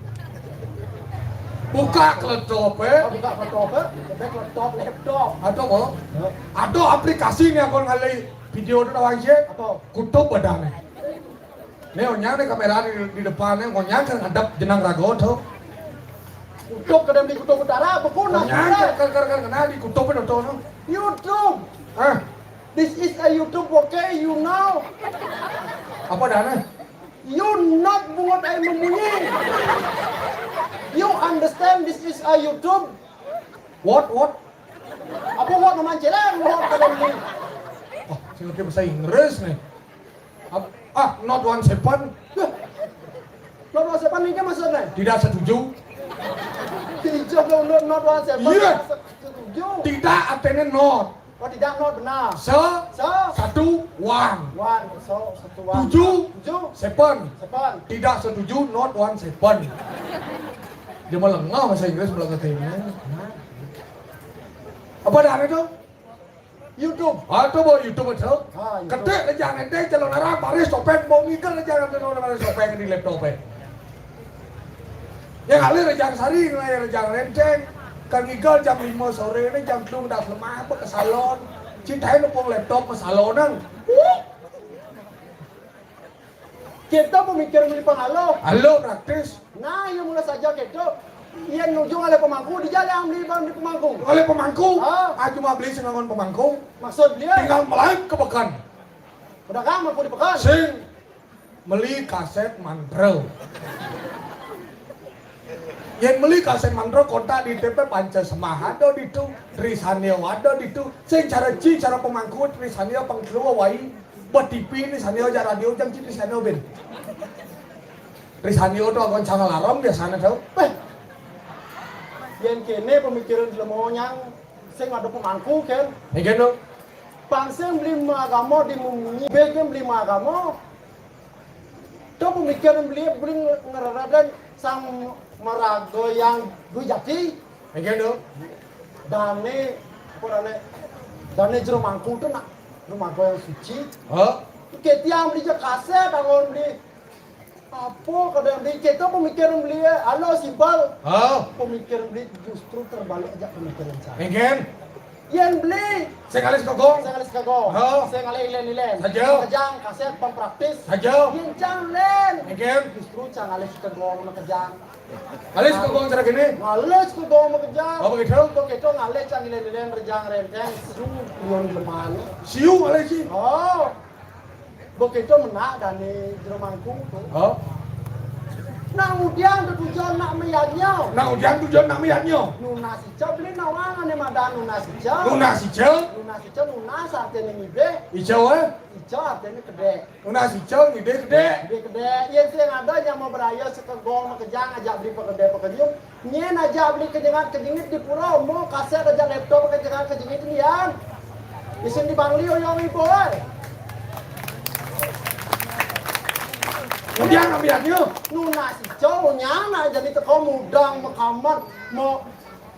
Buka ke laptop eh. Oh, buka laptop eh. Ketik laptop, laptop. Atau apa? Ya. Atau aplikasi nih aku ngalih video itu nawang sih. Atau? Kutub ada aneh. Nih, onyang nih kamera di, di depan nih, onyang kan ngadep jenang rago tuh. Kutub kadang di Kutub Utara, beku nah. Onyang kan, kan, kan, kan, kena di Kutub itu tuh, no. YouTube. Hah? This is a YouTube, okay, you know. Apa dana? You not bungut ai membunyi. You understand this is a YouTube? What, what? Apa what nama jalan, what kadang di. Oh, sing ngerti bahasa Inggris nih. Ap-, ah, not one seven. Loh. Not one seven ini kan maksudnya? Tidak setuju. Tidak dong, not, not one seven. Iya. Setuju. Tidak, artinya not. Oh, tidak, not benar. Se-, Se-, satu, one. One, so, satu, one. Tujuh, Tujuh. Seven. Seven. Tidak setuju, not one seven. Dia malah nggak bahasa Inggris, malah katanya. Apa ada itu? YouTube. Ah, itu baru YouTube itu. Ah, YouTube. Ketik aja nanti calon arah baris topeng, mau ngikal aja nanti calon arah baris topeng di laptop eh. Ya kali rejang sari, ngalih rejang renteng. Kan ngigel jam lima sore né, jam telu ngedas lemah apa ke salon. Ceritain nepung laptop ke salonan. Kita pemikir beli pengalo. Halo praktis. Nah, ya mula saja kita. Iya nuju ngalih pemangku, di jalan beli bang di pemangku. Ngalih pemangku? Ah. Ah, cuma beli sengangon pemangku. Maksud dia? Tinggal melayu ke pekan. Pedagang mangku di pekan. Sing meli kaset mantra. Yén meli kaset mantra kontak di T P Panca Semah ada ditu, Trisania ada ditu. Sing cara ci cara pemangku Trisania pengkelua wai. Buat T V ini Sania aja radio jang ci Trisania ben. Trisania tuh akan sangat larang biasanya tau. Eh, yén kéné pemikiran jelema nyang sing ada pemangku kan. Nggih, Dok. Pang sing beli agama di mumi, beli agama. Tuh pemikiran beli beli ngereradan sang maraga yang dujati. Nggih, Dok. Dane apa dane? Dane jero mangku tuh nak jero mangku yang suci. Hah? Ketiang beli kaset, bangun beli apa kadang di kita pemikiran beli, eh, alo simpel. Oh. Pemikiran beli justru terbalik aja pemikiran saya. Engken. Yén beli. Sing alis kegong. Sing alis kegong. Oh. Sing alis ilen-ilen. Saja. Kejang kaset pempraktis. Saja. Yén cang len. Engken. Justru cang alis kegong kejang. Alis kegong cara gini. Alis kegong kejang. Oh, begitu? Begitu ngalih cang ilen-ilen rejang renteng. Su, nyon leman. Siu ngalih sih. Oh. Begitu menak dane jero mangku. Oh. Nang udiang tujuan nak meyadnya. Nang udiang tujuan nak meyadnya. Nunas ica beli nawang ane madan nunas ica. Nunas ica. Nunas ica nunas artine ngidih. Ica weh. Ica artine kedek. Nunas ica ngidih kedek. Ngidih kedek. Iya sih yang ada yang mau beraya sekegong makejang ajak beli pekedek pekenyum. Nyén aja beli kejengat-kejengit di pura, mau kaset aja laptop kejengat-kejengit nian. Isin di Bangli oyong ibu, eh. Udiang ambiaknya. Nunas ica, nyana jadi teko mudang mekaman, mau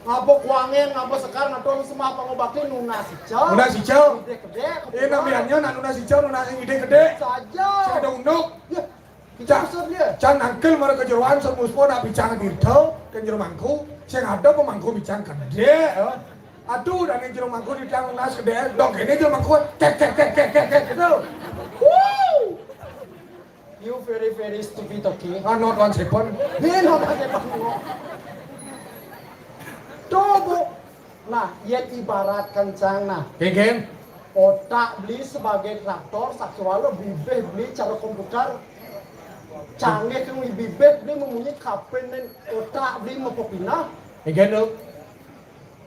ngapa kuangen, ngapa sekar, ngaton semah pangobati nunas ica. Nunas ica. Gede-gede, eh, ambiaknya nak nunas ica, nunas gede-gede. Saja. Sing ada unduk. Ya. Cang, cang nangkil mara kejeroan semuspo nak bicang dirta, kan jero mangku, sing ada pemangku bicang kedek, ya. Aduh, dan yang jero mangku di tiang nas kedek, dong kene jero mangku, kek, kek, kek, kek, kek, kek, gitu. Woo! You very, very stupid, okay? Ah, not one second. Ini not one second. Tuh, Bu. Nah, yén ibaratkan cang nah. Kéngkén. Otak beli sebagai traktor, sakswala bibih beli cara komputer. Canggih kang bibih beli memunyi kapan nén otak beli mapepinah. Kéngkén, Dok.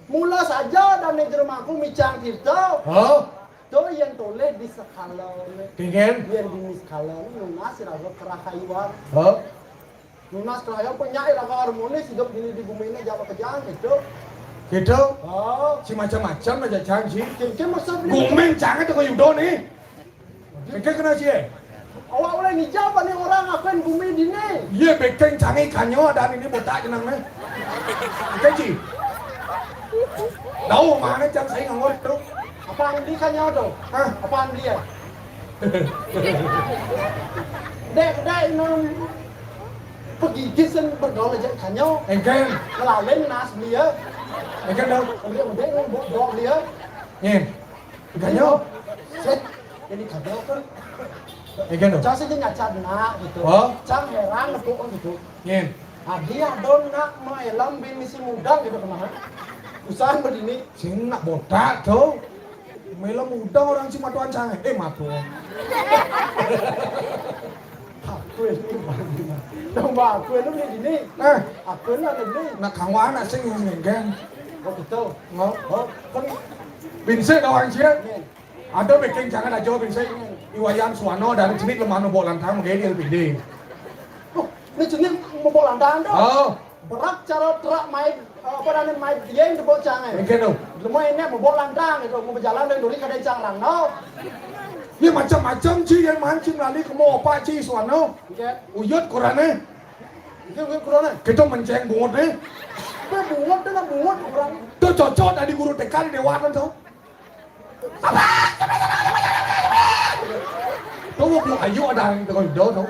Mula saja dane jero mangku micang tirta. Hah? To yén tolih di sekala. Kéngkén. Yén di sekala nunas raga kerah kayuan. Hah? Nunas kerah kayuan penyair raga harmonis hidup dini di bumi ini jawab kejang gitu. Gitu? Oh. Si macam-macam aja cang si. Kéngkén maksud beli. Gumin cang itu kok yudo nih. Kéngkén kena si, eh. Awak oleh ngijau bani orang akuin bumi dini. Iya, bekeng canggih kanyo ada ini botak jenang nih. Kéngkén si. Tahu mana cang saya nganggur tuh. Apaan beli kanyo tuh? Hah? Apaan beli ya? Dek, dek, inang pegigit sen bergaul aja kanyo. Engken. Ngelalin nas beli ya. Engken dong. Udah, udah, udah, udah beli ya. Nih. Ganyo. Set. Jadi kagak kan. Ega no. Cang sih nyacat nak gitu. Oh. Cang heran nepuk gitu. Nyen. Adi adon nak mau elam bin misi mudang gitu kemana? Usahan berdini. Sing nak botak tuh. Melo mudang orang si matuan cang. Eh matuan. Aku ini bang. Dong bang aku ini beli gini. Eh. Aku ini ada beli. Nak kawan asing yang nenggang. Oh gitu. Ngo. Oh kan. Binse kawan sia. Nyen. Ada bikin jangan aja bikin saya Iwayan Suwano dari sini lemah nombok lantang mungkin di L P D. Oh, ini jenis nombok lantang tuh. Oh. Berat cara terak main apa namanya main dia yang tebok jangan. Mungkin tuh. Lemah ini nombok lantang itu mau berjalan dari duri kada cang rang no. Ya macam-macam sih yang mancing lali ke mau apa sih Suwano. Oke. Uyut kurane. Itu uyut kurane. Kita menceng bungut nih. Itu bungut tuh bungut kurang. Tuh cocok tadi guru T K di Dewa kan tuh. Tuh, bu, ayo ada yang tengok hijau tuh.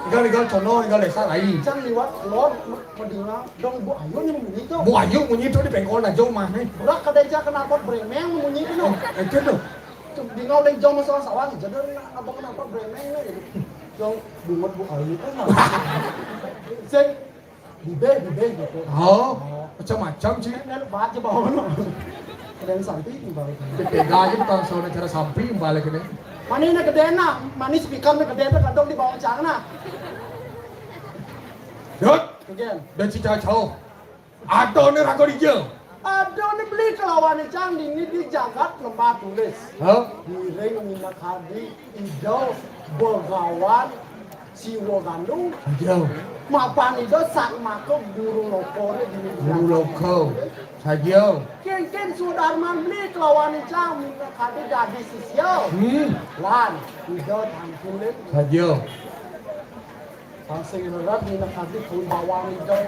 Tinggal, tinggal sono, tinggal desa lain. Cang liwat lor, medina dong Bu Ayu nih munyi tuh. Bu Ayu munyi tuh di bengkol aja rumahnya. Udah kadén cang kenal pot bremeng munyi tuh. Eh, itu tuh. Tuh, di ngau leng jong masalah sawah, jadi apa kenal pot bremeng nih gitu. Jong bungut Bu Ayu kan. Sing bibeh, bibeh gitu. Oh, macam-macam sih. Kan banget aja bawah no. Kadén sampi di bawah. Beda aja tukang sono cara sampi balik ini. Mana ini gedé nah, manis pikan gedé tuh kadang di bawah cang nah. Yot, Again. Dan si cacau. Ada nih raga dia. Ada nih beli kelawan cang ini di jagat lembah tulis. Hah? Miring minakadi ijo begawan siwa gandung. Aja. Mapan ijo sak maka guru lokore di Guru loko. Saja. Ken-ken sudarman beli kelawan cang minakadi dadi sisya. Hmm. Lan ijo tangkilin. Saja. Pasing lerat minakadi kuwi bawang ijo.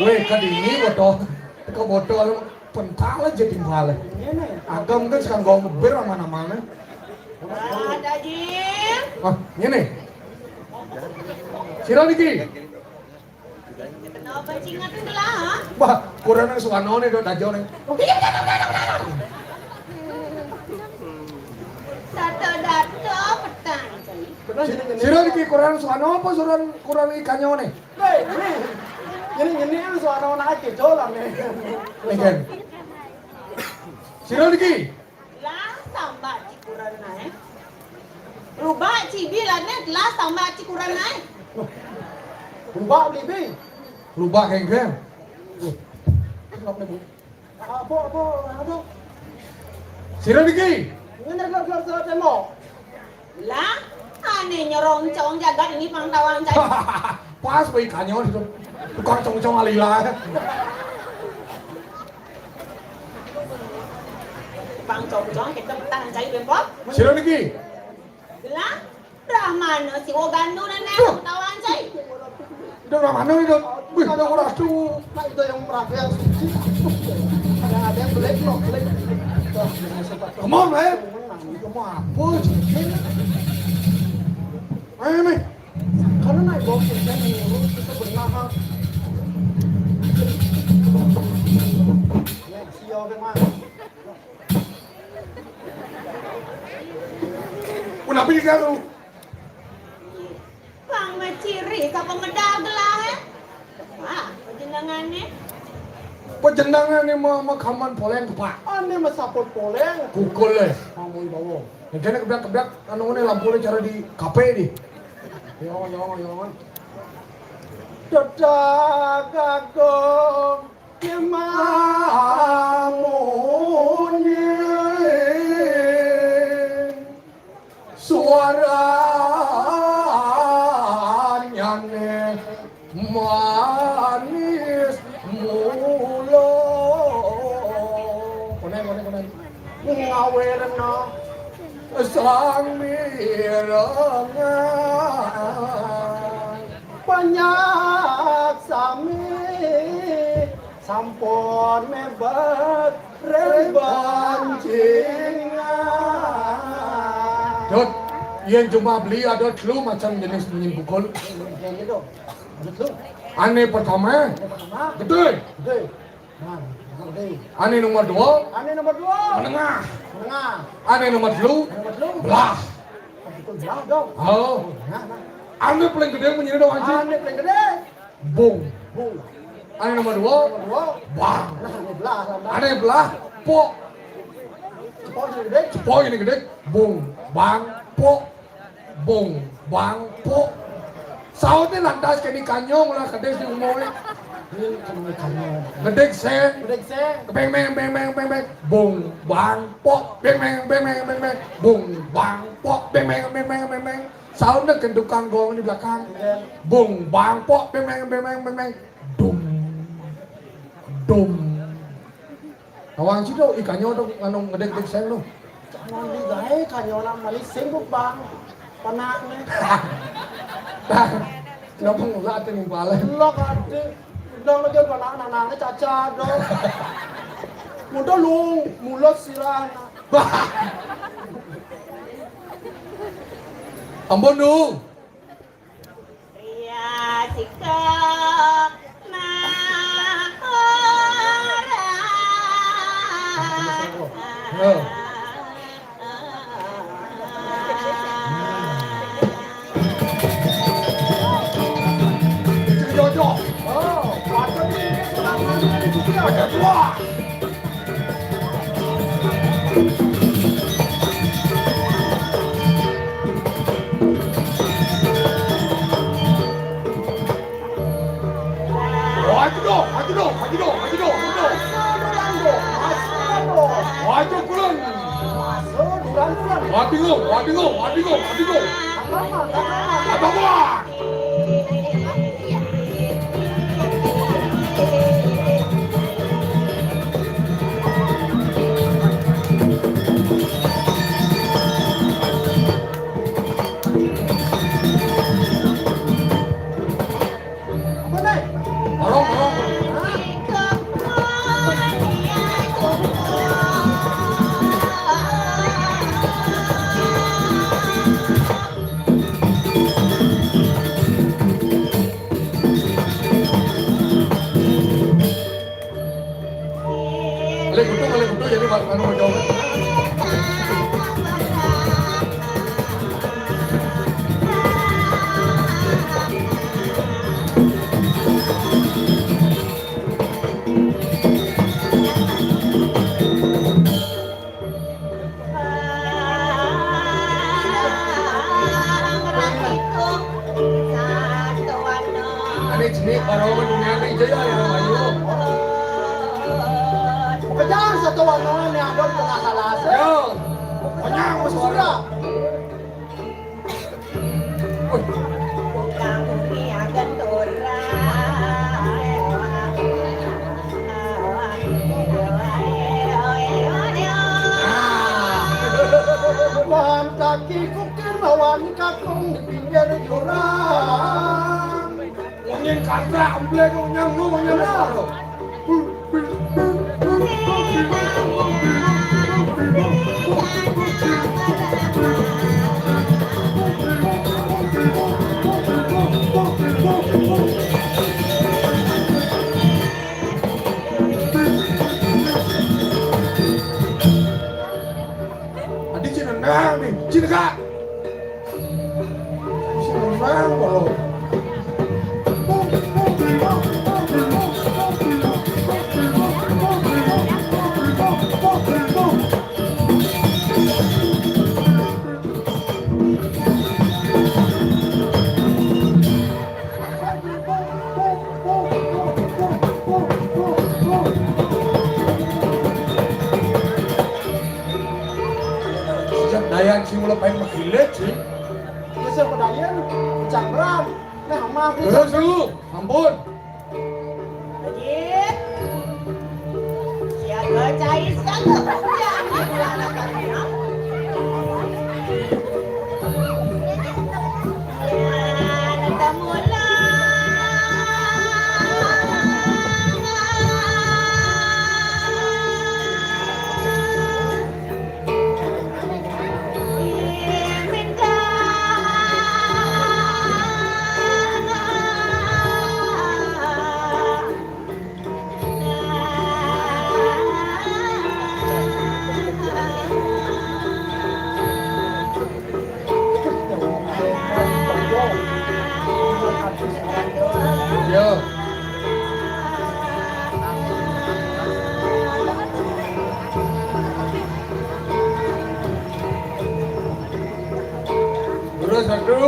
Weh, kadini botol. Teko botol pental aja timbal. Ini nih. Agam kan sekarang gua ngebir mana-mana. Ada jing. Ah, ini. Sira niki. Kenapa cingat lah? Wah, kurang suanone do dajo nih. Dato-dato petang. Sira niki kurang suano apa suran kurang ikannya nih? Hei, ini ini ini suano anak kecil lah nih. Nih kan. Sira niki. Lah tambah cikuran naik. Rubak cibi lah nih, lah tambah cikuran naik. Rubak bibi. Rubak kengkeng. Kenapa nih, Bu? Apa, apa, apa? Sira niki. Ini adalah gelar tembok. Lah, ane nyerongcong jagat ini pang tawang cai. Pas baik kanyo itu. Tukang congcong alila. Pang congcong kita petang cai bempo. Sira niki. Lah, Brahmana siwa gandu nene Duh. Tawang cai. Itu Brahmana itu. Wih, udah ora tuh. Nah, itu yang merapi yang suci. Ada ada yang belek no, belek. Come on, man. Ini mau apa sih? Ayo nih. Karena naik bawah kita ngurus kita benar. Ya, sial deh, Mas. Kenapa ini kalu? Pang maciri sapa ngedag lah, eh? Wah, panjenengane. Panjenengane ma makaman poleng, Pak. Ane masaput poleng. Kukul, eh. Kamu bawa. Yang kena kebiak-kebiak anu ne lampu ne cara di kafe di. Yo yo yo. Dadak agung. Mamunyi suaranyane manis mula. Konen, konen, konen. Ngawirna sang mirengan. Banyak sami sampun mebet ring bancingan. Dot, yen jumah beli ada telu macam jenis bunyi pukul. Yen gitu. Ada telu. Ane pertama, Yang pertama, gede. Gede. Nah, gede. Ane nomor dua, Ane nomor dua. Menengah. Menengah. Ane nomor telu, Ane nomor telu. Belah. Oh, betul belah dong. Oh. Nah, nah. Ane paling gede bunyi dong, anjing. Ane paling gede. Bung. Bung. Ane nomor dua. Nomor dua. Bang. Nah, ini belah, lah, belah. Ane belah. Pok. Pok ini gede. Pok ini gede. Bung. Bang. Pok. Bung. Bang. Pok. Saute lantas keni kanyong lah kedis di umur. Ini kena kanyong. Gede seng. Gede seng. Beng, beng, beng, beng, beng, beng. Bung. Bang. Pok. Beng, beng, beng, beng, beng, beng. Bung. Bang. Pok. Beng, beng, beng, beng, beng, beng. Saune kendukan gong di belakang. Iya. Bung, bang, pok, beng, beng, beng, beng, beng, beng. Dum. Dum. Tawang situ, ikannya tuh, anu, ngedek-dek saya tuh. Jangan digawe, kanyonan manis sibuk, Bang. Penakne. Dah, kenapa ngulah tuh nih, balik? Lo kate, udah lo jangan penak, anak-anaknya cacat, dong. Mudah lu, mulut sirah, anak. Ampun, Du. Yo. Cek jojo. Oh, patut ni, dia sudah mandi, dia sudah ada buah. Wah, itu doh, wah, itu doh, wah, itu doh, wah, itu doh, wah, itu doh. Wah, itu kurang. Wah, bingung, wah, bingung, wah, bingung, wah, bingung. Apa, apa? Balik kutu, balik kutu, jadi ba-, anu, jauh. Ane jenik para dunia ning jaya ya, ayo. Kejar satu warna ni ada tengah kalas. Yo. Kenyang sudah. Wan kaki kukir lawan kakung di pinggir jurang. Wong yang kata emblek wong nyang lu, wong nyang lu. Adi cina nang nih, cina kak. Sejak Dayan sing mulai main mengkilit sih. Bisa pedayan, cakran. Nah, maaf. Terus lu, ampun. Ajit. Siaga cai, siaga persiaga. Ya, ketemu lah. Yo. Terus satu.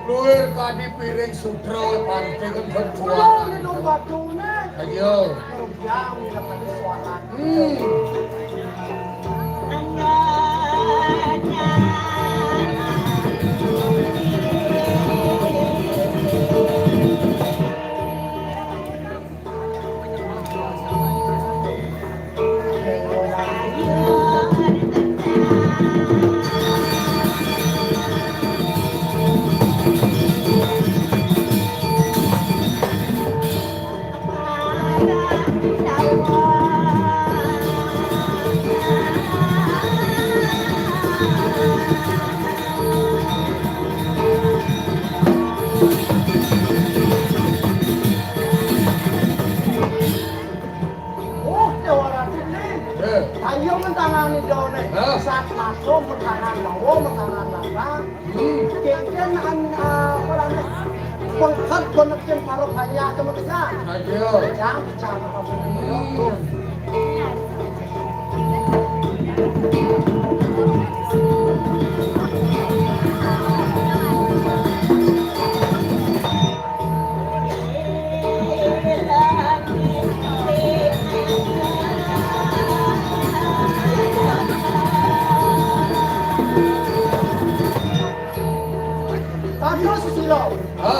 Luwir kadi piring sutra, panting kecuali. Ayo. Hmm. Oh, Déwa Ratih. Eh. Ayo mentangani daun. Eh. Sat langsung mentangan lawa, mentangan larang. Hmm. Kéngkén an, ah, apa namanya? Pengkét benekin para banyak teman-teman. Ayo. Jam, jam. Hmm. Tandus sesilo. Ha.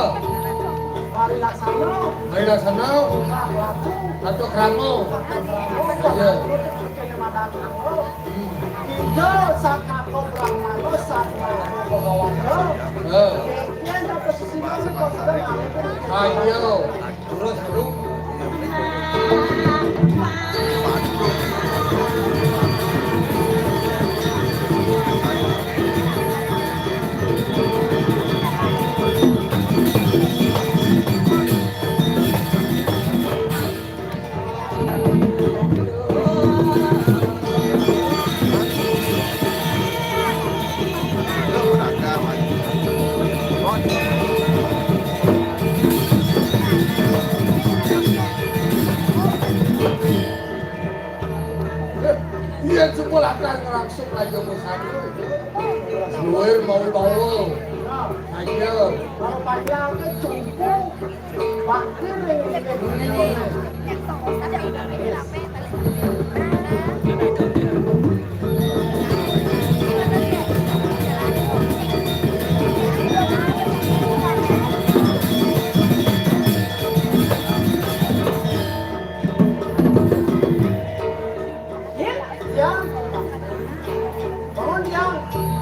Hari laksana. Hari laksana. Ratu. Ratu krama. Iya. Ida sakako brahmana, sakako bhagawata. Eh. Yen dapat sesina sing konsisten. Ayo, terus, Bro. Yen sekolah kan langsung aja mau satu. Luar mau bawa. Ayo. Kalau panjang ke cukup. Ya, bangun ya.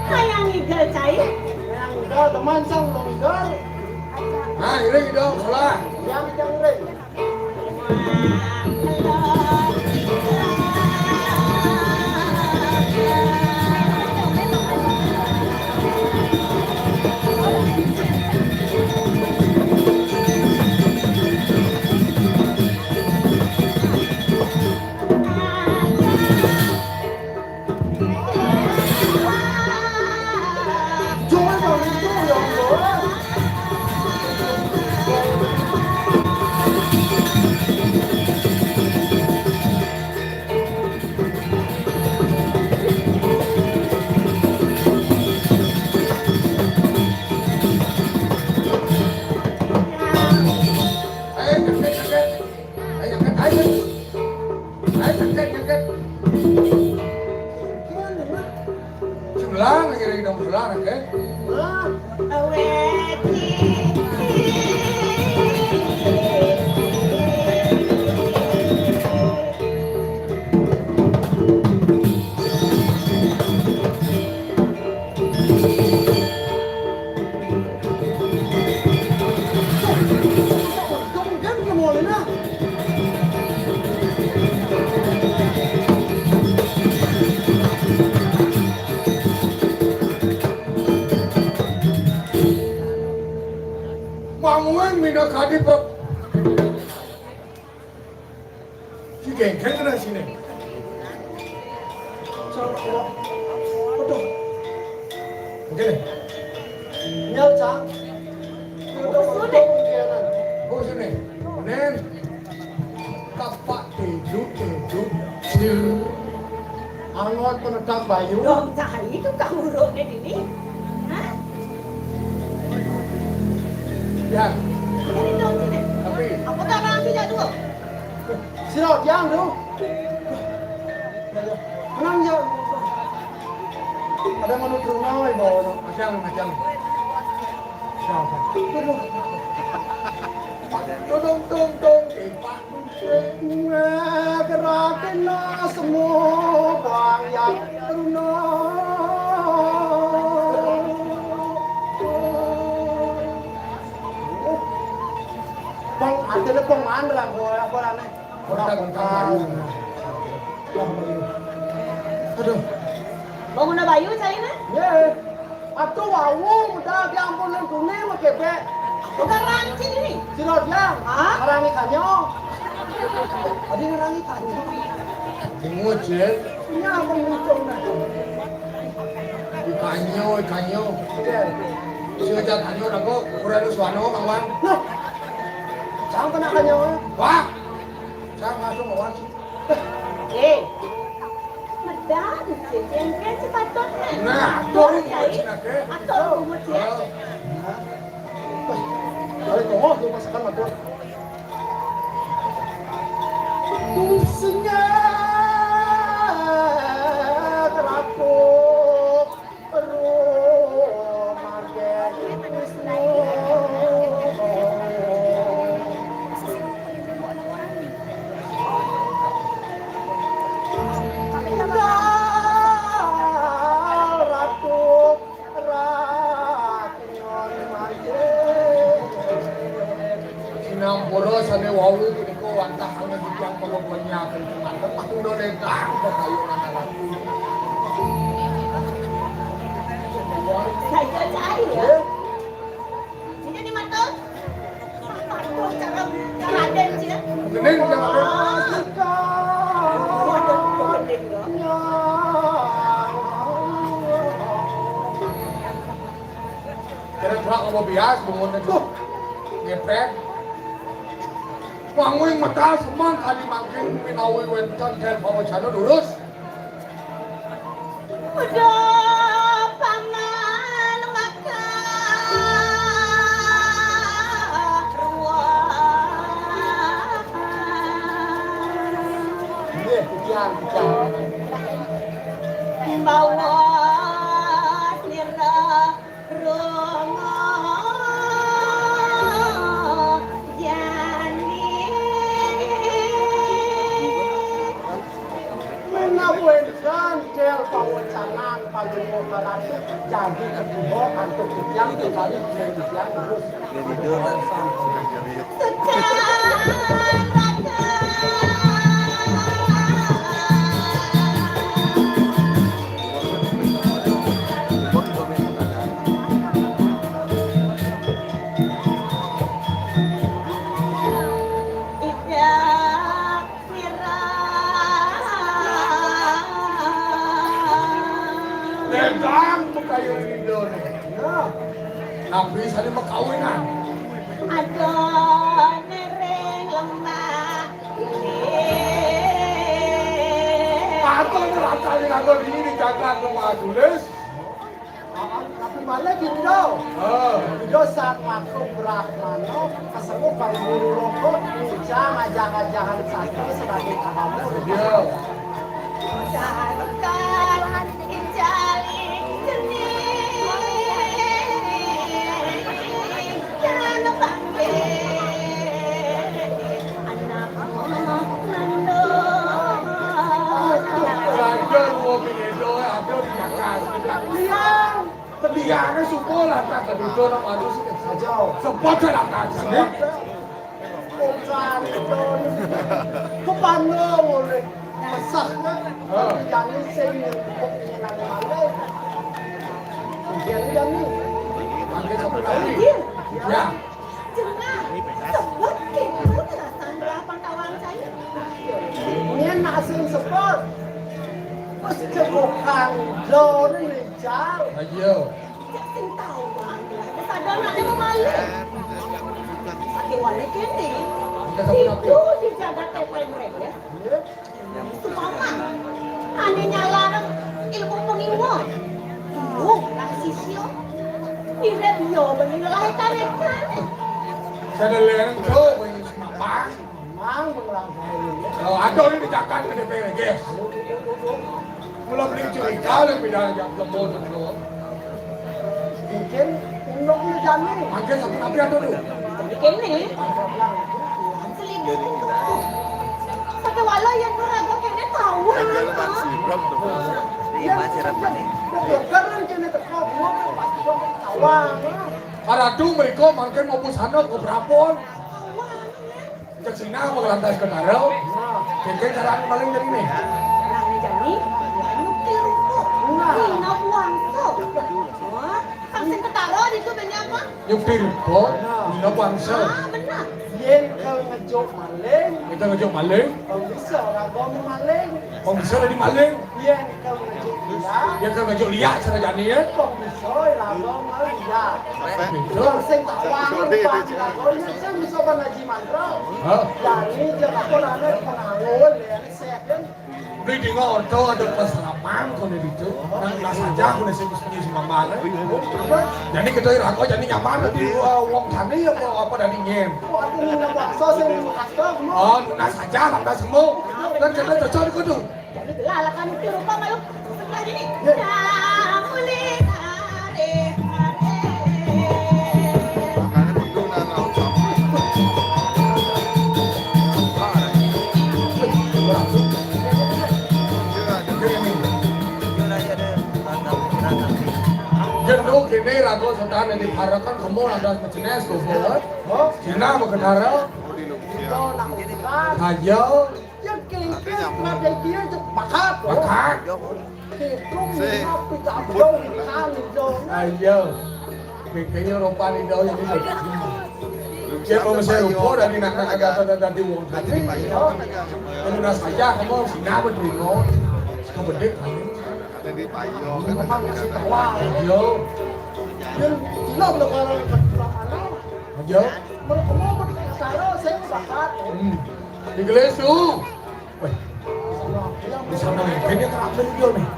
Hayang ngigel cai. Hayang ngigel, teman sang ngigel. Nah, iring dong, sebelah. Yang, yang iring. Ayo, deket, deket. Ayo, deket, ayo. Ayo, deket, deket. Sebelah, ngiring dong sebelah, deket. Mamuing mina kadi pe-, si gengkeng kena sini. Aduh. Oke. Nyal, Cang. Aduh, sudah. Oh, sini. Nen. Kapak tidur, tidur. Angon penegak bayu. Dong, cah itu kau urut ni, Dini. Hah? Ya. Ini dong, sini. Tapi apa tak orang tidak dua? Sira tiang tu. Menang ya. Ada manut rumah ibu. Macam macam. Siapa? Aduh. Tung tung tung tung. Gerak kena semua bang yang teruna. Bang, ada le bang mandra ko apa lah ni? Orang kota. Aduh. Bang, udah bayu cai na? Ya. Atuh wau udah diampun nang kuning make be. Bukan ranci ini. Sira tiang. Hah? Ngarangi kanyo. Adi ngarangi kanyo. Dengar, Cil. Ini apa muncul na? Ikanyo, ikanyo. Iya. Sing aja kanyo, aku kurang suano, kawan. Loh. Jangan kena kanyo. Wah. Jangan masuk, kawan. Eh. Medan, cengkeh sepatutnya. Nah, atur, cai. Atur, cai. Balik, oh, lu masakan, atur. Pusingnya terapuk. Sinampura sane wau punika wantah ana titiang mangapanya kenceng mantep, patunggal entah kakayunan anak. Saya cai ya. Sini dimatur. Matur cara Raden sini. Gening, jangan. Waduh, gening, ya. Kira-kira kamu bias, bungun itu. Ngepet. Wangun mata semang kali mangkin minawi wenten kel pawacana lurus. Udah pangan maka ruang. Nggih, titiang, titiang. Bawa sira Rama Jani. Menawi gancel pawecanan panjenengan kalati, jagi kedua antuk titiang kembali titiang terus. Dendang tuh kayu ini done. Nah, nabi sali makawinan. Ada nereng lemah. Atau neraka di kantor ini dijaga ke Majelis. Tapi malah gitu. Oh. Itu saat waktu Brahmana kesemu kalau guru rokok, bisa ngajak-ngajakan satu sebagai agama. Iya. Raja dua pindah, ada di Jakarta. Liang, pendidikannya suka lah, tak ada duduk, nak malu sih. Saja. Sempat saya datang sini. Bukan, Don. Kepala oleh mesah, kan? Heeh. Yang sing kok ingin ada malu. Dia ni, dia ni. Pakai satu kali. Iya. Ya. Cenah, sebut kento nerasan delapan tawang cai. Nyén nak sing sebut. Wis cebukan dor rincal. Ayo. Cek sing tau, Bang. Sadar nak nemu malu. Saké wali kéné. Itu dijaga tepeng mereka. Iya. Sumama, ané nyalang ilmu pengiwa. Ibu, nang sisya. Irit yo bani lelahikan ikan. Kada leren, Cok, bani sumama. Ang mengelangkai ini. Oh, ada orang dijakan ke D P R, guys. Mula beli cerita lebih dah ajak kebun tu. Mungkin undang dia jani. Mungkin satu nabi ada tu. Jadi kene. Selidiki tu. Pakai wala yang beragam kene tahu. Yang dia keren kene teko, gua pasti gua ketawa. Aratu mereka mungkin mau busana ke berapa? Cek Sina mau lantas ke Taro. Kengkeng cara anu maling jadi nih. Nah, ini jadi, nyukti ruko. Nah. Nina buang ko. Wah, kang sing ketaro itu bener apa? Nyukti ruko, Nina buang so. Ah, bener. Yen kau ngejuk maling. Kita ngejuk maling. Kau bisa raga maling. Kau bisa jadi maling. Yen kau ngejuk liak. Yen kau ngejuk liak, cara jani, ya. Kau bisa raga maling. Kau sing tak wangun, Pak, raga, yen sing bisa bang Haji Mandro. Hah? Jani, dia apa, nane, pengaul, ya, seken. Beli di ngoto ada pas lapang, kau ni itu. Nang nas aja, kau ni sing sembunyi sing mama, eh. Jadi kita raga, jadi nyaman, di, eh, wong tani apa, apa dari nyen. Oh, aku ni nak bakso, sing bakso, semua. Oh, nas aja, lantas semua. Dan kita cocok di kudu. Jadi belah lah kami ke rumah malu. Sebelah sini. Ya. Dah boleh tarik, tarik. Jenduk ini raga sedang yang diparakan kemul ada jenis tuh, Bos. Cina berkendara. Ayo. Yang kengkeng, ngadai dia je bakat, oh. Bakat. Ketung, sih. Tapi tak tahu, kan, jauh. Ayo. Kengkengnya rupa ni jauh yang ini. Dia kalau saya rupa dari nak, nak agak ada tadi wong tadi. Kalau nak saja, kamu sini apa di rumah? Kamu bedek, kan? Ada di payung. Memang masih terwang. Ayo. Dia, dia belum kalau ke pulang mana? Ayo. Mereka mau berkendara, saya bakat, oh. Hmm. Di gelas tu. Weh. Bisa main. Kayaknya terakhir dia nih.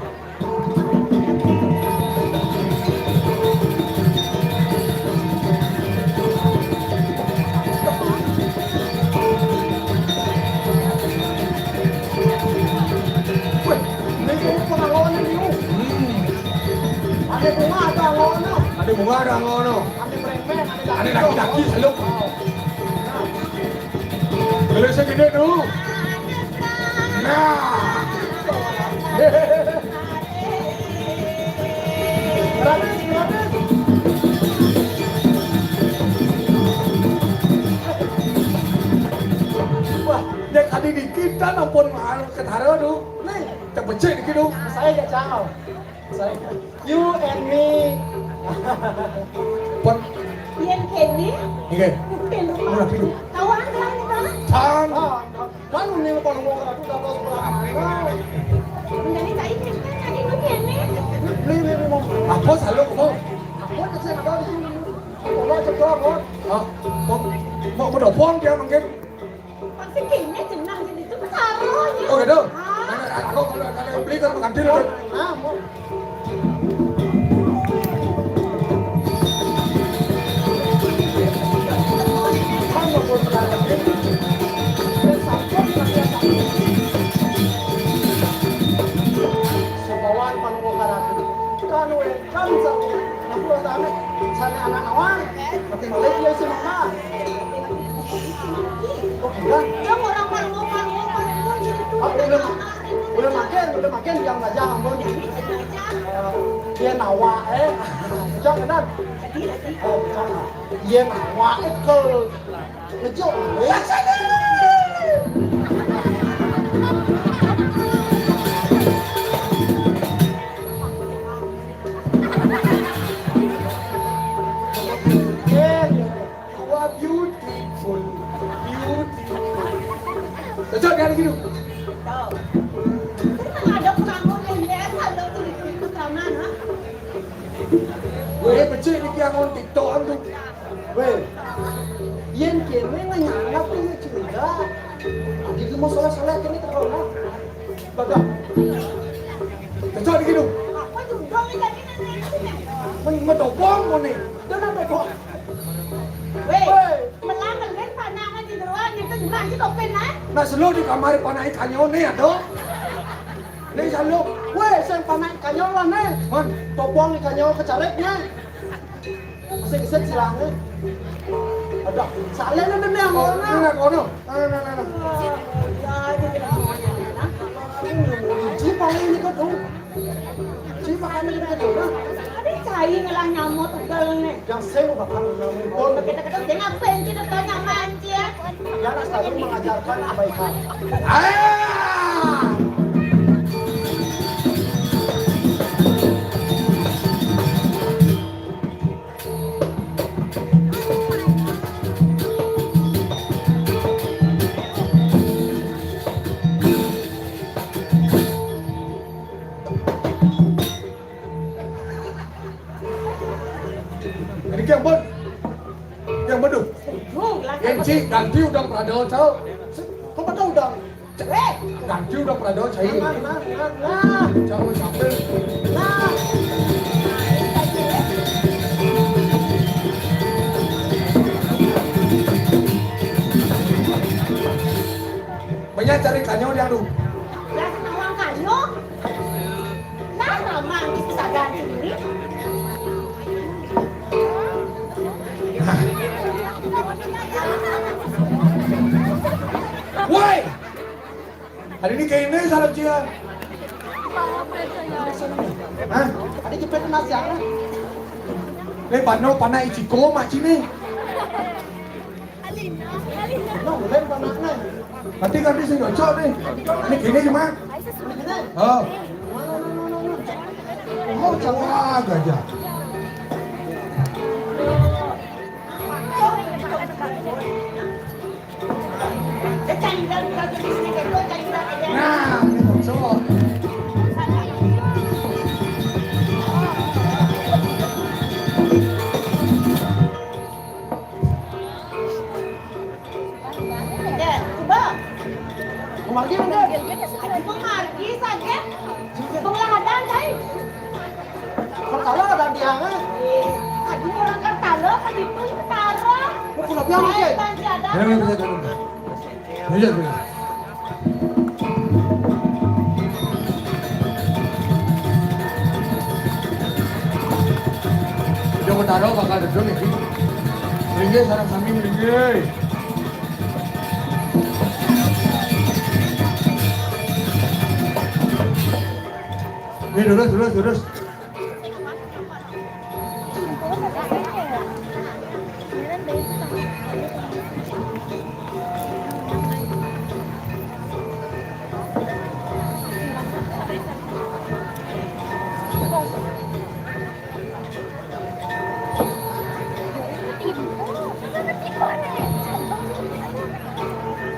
Weh, ini kayaknya pengawalan nih, oh. Hmm. Ada bunga, ada lawan, oh. Ada bunga, ada lawan, oh. Ada preman, ada laki-laki, selalu. Oh. Kalau saya gede tu. Nah. Wah, dia tadi dikit kan ampun mahal ketara tu. Ni, tak becik dikit tu. Saya tak tahu. Saya You and me. Pon. Yen kene. Nggih. Nyupir rumah. Murah dulu. Kawan kan, kan? Sang. Ah, kan ini kalau mau aku dapat berapa? Jadi tak ingat kan tadi lu kene. Beli, beli, beli, mau. Apa selalu mau? Aku tak saya tahu di sini. Kalau cedok, kok. Ah, mau, mau, mau telepon dia mungkin. Pasti kayaknya jenang jadi itu caranya. Oh, gitu? Ah. Mana aku kalau, kalau beli kan makan dulu. Ah, mau. Sebawaan panuh karatu. Kanu, eh, kan, sa-, aku tahu, sana anak awal. Tapi malah dia si mama. Oh, gila. Yang orang panuh, panuh, panuh, gitu. Aku udah, udah makin, udah makin yang aja, ampun. Eh, dia nawa, eh. Jangan, kan? Oh, jangan. Dia nawa, eh, ke Kejo. You are beautiful, beautiful. Kejo, dia lagi tu. Tahu. Ada pengamun yang biasa, ada tulis-tulis kanan, ha? Weh, becik niki angon TikTok tu. Weh, yen kene ngenyangap ni curiga. Adi ki mau soleh-soleh kene teko nah. Baga. Kejo niki tu. Apa tu? Dong ni tadi nang nang sini. Men-, medobong mo ni. Dah nak teko. Weh, weh. Melang ngen pandangan di deruan itu juga Anjing kopin, ah. Nah, selo di kamar panai kanyo ni ado. Ni selo. Weh, sen panai kanyo lah ni. Man, topong ni kanyo kecarik ni. Masih keset silang ni. Aduh, salah ni benar. Oh, ni nak kono. Nah, nah, nah, nah. Ya, ini. Ini paling ini kau tu. Cuma kami kena kena. Ada cai ngelah nyamuk tegal ni. Yang saya mau bakal nyamuk pun. Kita kata dia ngapain kita tanya mancing ya? Dia nak selalu mengajarkan kebaikan. Ah! Jadi kiang pun, kiang bedu. Duh, lah. Yang cik ganti udang perada, cau. Kau pada udang? Eh, ganti udang perada, cai. Nah, nah, nah, nah. Cau sampai. Nah. Banyak cari kanyo dia tu. Ya, senang kanyo. Nah, Ramang itu sadar diri. Woi! Hari ini kene salah cia. Hah? Ada jepit nasi apa? Ni pano panai Ichiko mak cini. Nanti kan dia sing cocok ni. Ni kini cuma. Oh. Oh, wah, gajah. Nah, ini cocok. Dek, coba. Pemargi, Dek. Pemargi saja. Pengeladan, Dai. Pertama ada dia, eh? Aduh, orang Kertalo, kan itu Utara. Mau pulang biar, Dek. Banci ada. Ya, ya, ya, ya. Iya, iya. Joko Taro bakal duduk nih. Minggir, sarang sami minggir. Ini lurus, lurus, lurus.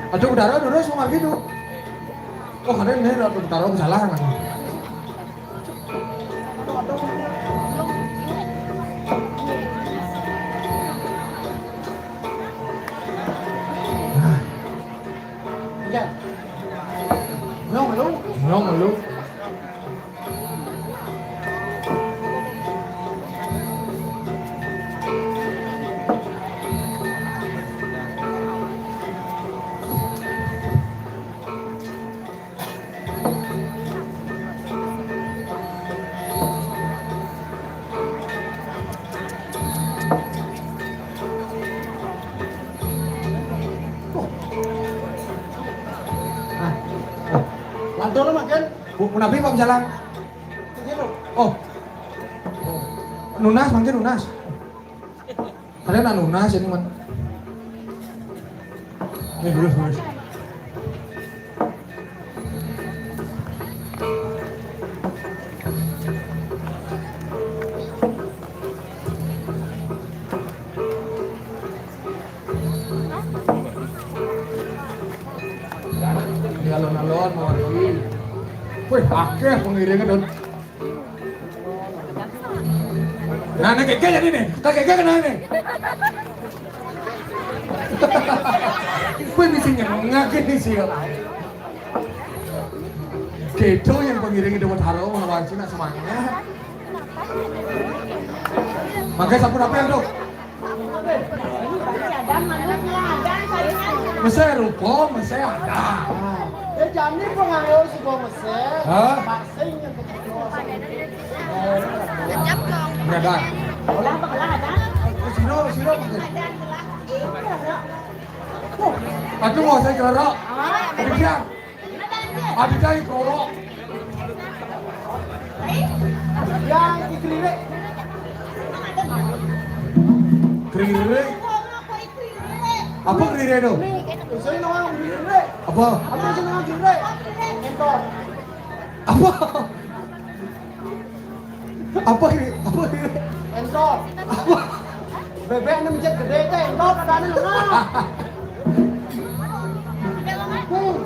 Aduh, udara terus mau gitu. Oh, keren nih, Ratu Taro salah kan. Iya. Nyong lu. Nyong lu. Lantur makan. Bu, menapi Pak Jalan? Oh. Nunas, mangkin nunas. Ada nak nunas ini, man. Ini lurus, lurus. Di alon-alon, mawar. Wih, akeh pengiringnya, Don. Nah, ini keke jadi nih. Keke kena nih. Gue bisa nyengak ini sih. Gitu yang pengiring itu buat haro, mau ngawasin nak semangat. Makanya sapu apa yang tuh? Mesé rupa, mesé ada. Nah, ya jani pengaruh si gua mesé. Hah? Pasing yang kecil. Enggak ada. Olah, olah ada. Sino, sino. Aduh, mau saya kelera. Kemudian. Adi cai kroro. Yang ikrire. Krire. Apa krire tu? Saya nama krire. Apa? Apa saya nama krire? Entor. Apa? Apa ini? Apa ini? Entot. Apa? Bebek ini mencet gede teh, entot ada nih. Hmm.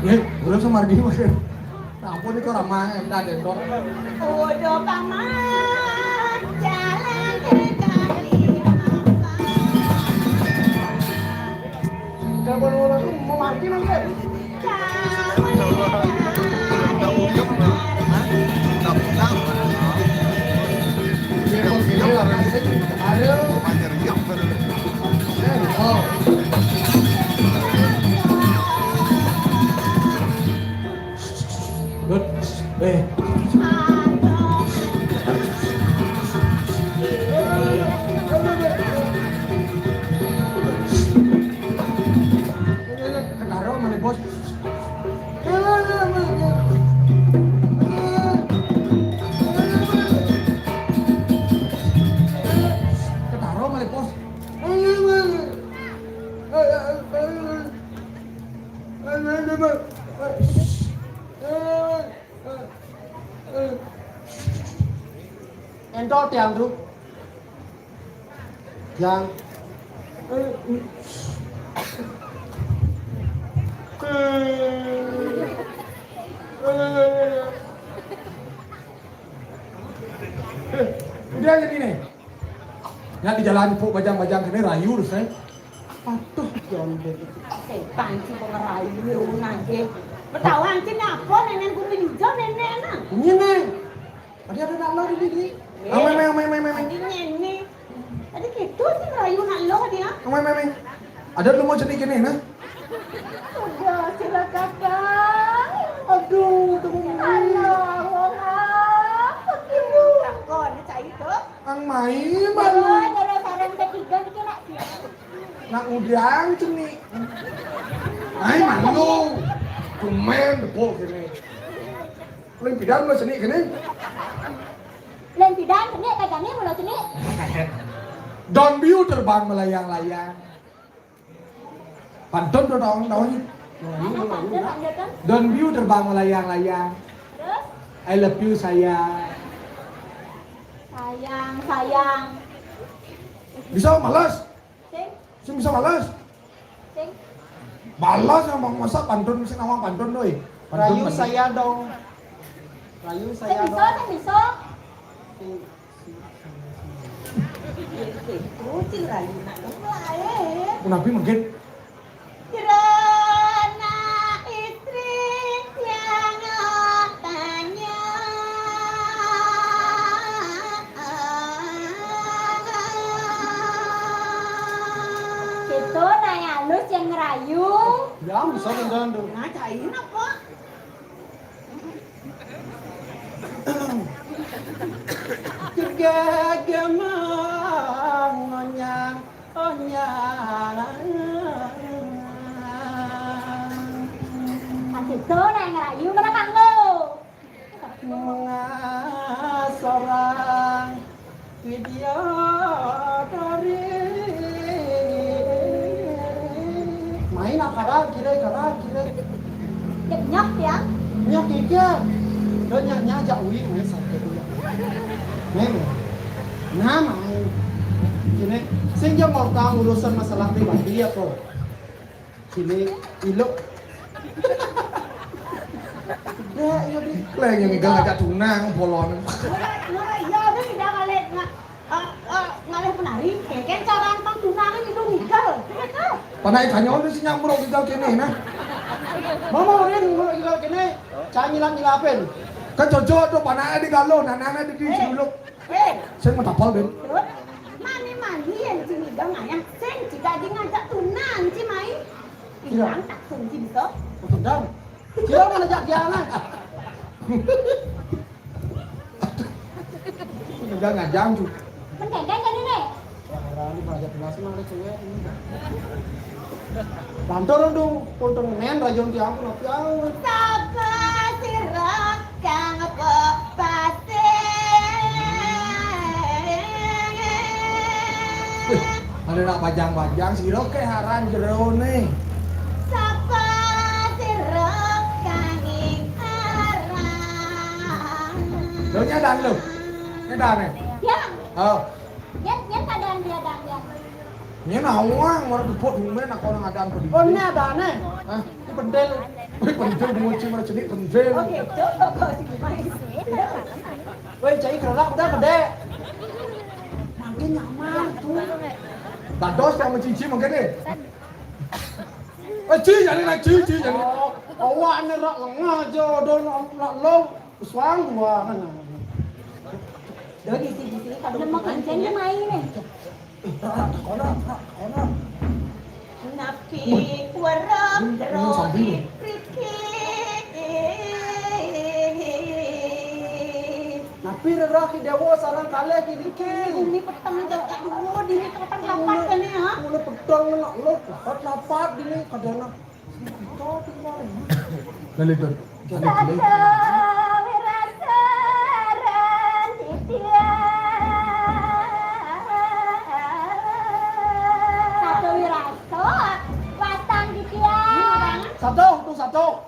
Eh, udah sama dia, Mas. Nah, apa nih kok ramah, entot, entot? Udah paman, jalan ke kali. Udah, mau, mau, mau mati, Mas, ya? Dut, eh. Ketaro mana, Bos? Ketaro malih, Bos. Entot tiang tu. Yang udah jadi nih. Ya di jalan puk bajang-bajang kene rayu terus, eh. Aduh, jomblo. Setan sih kok ngerayu ini rumah nggih. Betawa anjing apa nenek kuning hijau nenek nah. Ini nih. Tadi ada nak lo di sini. Eh. Amai, amai, amai, amai, amai. Tadi ngene. Tadi gitu sih ngerayu nak lo dia. Amai, amai, amai. Ada lu mau jadi gini, nah? Udah, silakan. Aduh, tunggu. Alah, wong apa gitu? Takon, cai itu. Ang main, malu. Oh, ada saran ketiga gitu, nak. Nak udang, ceni. Ai, malu. Kumen, depok gini. Lempidan lo ceni gini. Lempidan ceni, kagane mula ceni. Don biu terbang melayang-layang. Pantun tuh, tahu, tahu nih. Apa pantun, lanjutkan? Don biu terbang melayang-layang. Terus? I love you, sayang. Sayang, sayang. Bisa males? Sing. Sing bisa males? Sing. Balas yang mau masak pantun, sing nawang pantun doi. Pantun, rayu pantun. Saya dong. Rayu saya dong. Sing bisa, sing bisa. Sing, sing, sing. Kucing rayu nak dong lah, eh. Nabi mungkin. Kirana istri yang tanya. Itu naya halus yang ngerayu. Ya, bisa beneran tuh. Nah, cair apa? Kergagamang onyang, onyang. Kasih tuh, neng rayu mana kanggo? Menga seorang Widya dari. Main akara kira, akara kira. Nyok ya? Nyok iya. Lo nyak nyak jak uwi main satu ya. Main. Nah, main. Gini, sing jam mau tahu urusan masalah pribadi ya kok. Sini, ilok. Ya, iya, Di. Lah, yang ngigal ngajak tunang, bolon. Ora, ora, iya, Di, tidak ngalih, nga-, eh, eh, ngalih penari. Keken cara antang tunangan itu ngigal. Ngigal. Panake ganyol wis nyampruk ngigal kene, nah. Mama ora ngigal kene, cah nyilap-nyilapin. Kan jojo tuh panake di galo, nanane di, di. Eh. Juluk. Eh. Sing metapal, Ben. Terus, mani-mani yang sini. Dang ayah sing, jika di ngajak tunang, ci main. Iya. Ilang tak sing, ci bisa. Oh, tunang. Sira mana jak dia, nah? Enggak ngajang, cu. Mendendeng jadi nih. Wah, ini banyak nasi malah cewek ini. Bantor dong, kontengan rajon tiang, tapi aku. Sapa sira kang pepasih? Wih, ada nak bajang-bajang, sira ke aran jerone. Sapa sira kang ing aran? Lo nyadar lo? Nyadar, eh? Ya. Oh. Nyén, nyén kadang dia, kadang dia. Nyén awang, ora debok dumen aku ora ngadang pedhi. Oh, ini ada aneh. Hah? Ini pentil. Wih, pentil, bunga cing, mana jenik pentil. Oke, coba kau sih, Mas. Woi, cai gerak udah gede. Makin nyaman tuh. Dados yang cici mungkin nih. Eh, ci, jadi nak ci, ci, jadi. Oh, awak ini rak lengah aja, udah nak lo. Suang dua kan. Dadi siji-siji kadang. Nemu kancane maine. Eh, tak, tak, kono, tak, kono. Napi wara rohi priki. Napi rerah ki dewa sareng kalih ki niki. Ini peteng, aduh, dini peteng lapat kene, ha? Mula peteng, nak, lo, lapat, lapat, dini kadang. Lali, Don. Lali, lali. Satu wirasa ran titiang. Satu wirasa wastang titiang. Satu, tuh satu.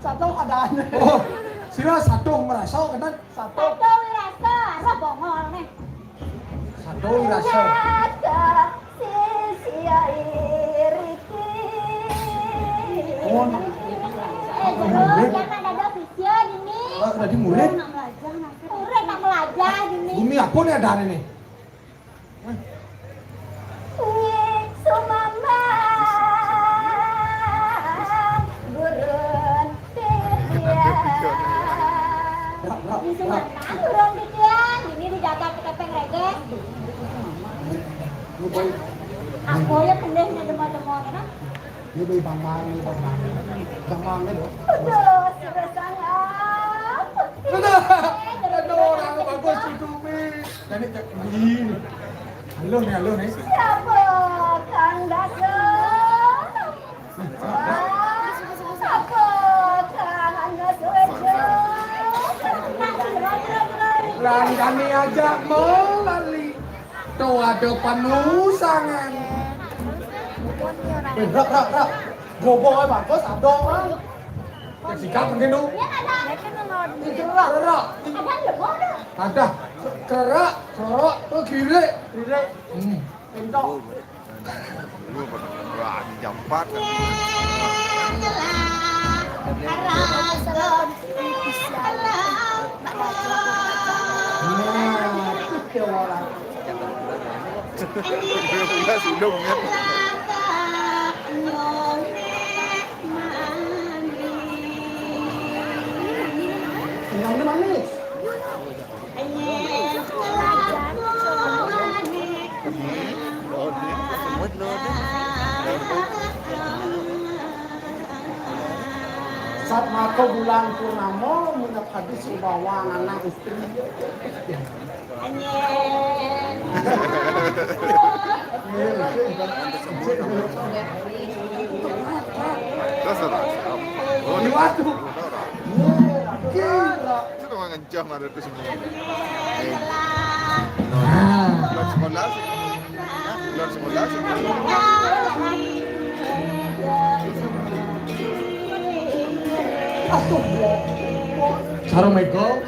Satu keadaan. Oh, sira satu merasa kena. Satu. Satu wirasa, roh bongol nih. Satu wirasa. Wirasa sisia iriki. Oh, nak. Eh, jero, jangan ada sisia dini. Oh, tadi murid? Nak belajar, nak. Murid nak belajar dini. Bumi apa nih ada nih? Nggih, sumamang gurun titiang. Nggih, sumamang gurun titiang. Ini dijaga ke kepeng reges. Aku ya pendeknya demo-demo, kan? Ini beli Bang Mang, ini Bang Mang. Bang Mang, ini loh. Aduh, sudah sangat. Aduh, aduh, orang bagus itu, Mi. Jadi cek beli. Halo nih, halo nih. Siapa Kang Daso? Siapa Kang Daso? Lan kami ajak melali. Tuh ada panusangan. Eh, rak, rak, rak. Gobo ae bagus, adong, rak. Sikap mungkin, tuh. Iya, ada. Itu rak, rak. Ada, ada. Ada. Kerak, kerok, tuh gile. Gile. Hmm. Entok. Wah, jampat. Enggak, ini manis. Sat maka bulan purnama, minab hadis ubawa anak istri. Terus, terus. Oh, di waktu. Kira. Itu mah ngencang ada tuh semua. Eh. Nah. Bulan sekolah sih. Hah? Bulan sekolah sih. Assalamualaikum.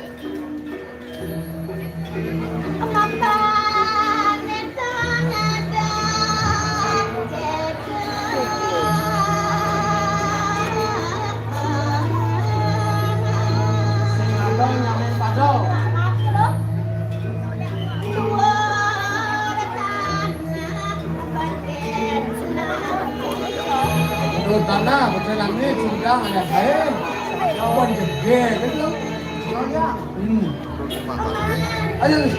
Aduh, tanah, betul langit, sudah, ada saya. Kawan jege, gitu. Hmm. Ayo.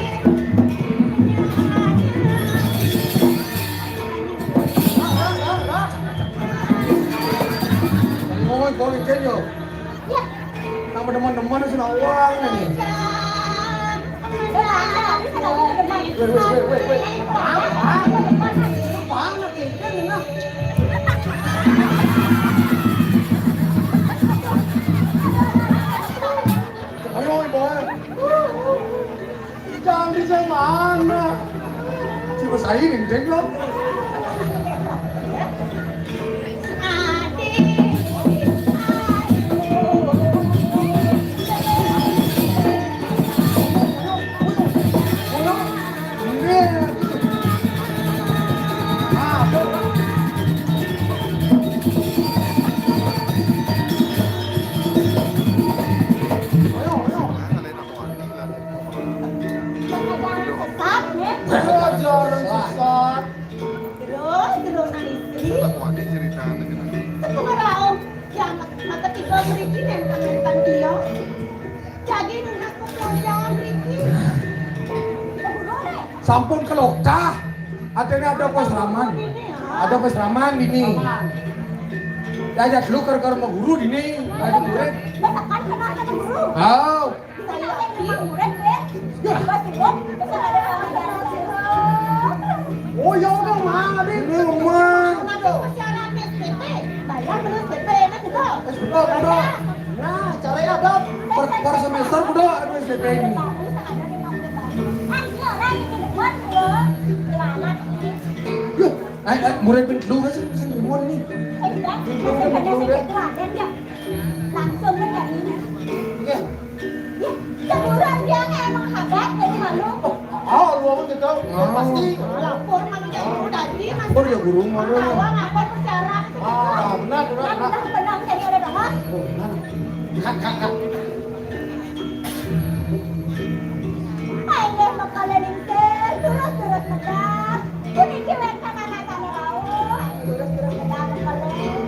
Wéh, wéh, wéh, wéh, wéh. Apaan? Apaan? Apaan? Apaan? Ayo, Ibu. Jangan di saya mana? Coba saya ini, Dek, loh. Sesat, ya. Terus, terus istri. Aku ada ceritanya gitu. Tepung raung. Ya, mat-, mata tiga mriki nentang-nentang dia. Jadi nunas pekerjaan mriki. Sampun kelokah. Atene ada pesraman. Ada pesraman dini. Ya, ya, dulu karo-karo guru dini. Ada murid. Tekan kenal sama guru. Oh. Oh, ya udah, Mang, ada di rumah. Bayar dulu S P P, enak gitu. Eh, betul, betul. Nah, caranya ada per, per semester udah ada S P P ini. Yuk, eh, eh, murid ping telu kan sing, sing ribuan ini. Langsung kan ini. Iya. Ih, teguran dia nih emang hebat, jadi malu. Oh, lu apa gitu? Oh. Pasti. Lapor malu jadi guru tadi, Mas. Lapor ya guru, malu. Tahu lapor secara. Ah, benar, benar, benar. Benar, benar, jadi ada dong, Mas. Oh, benar. Kak, kak, kak. Ayo, bakalan intel, terus, terus, terus. Ini kira-kira anak-anak mau. Terus, terus, terus, bakalan.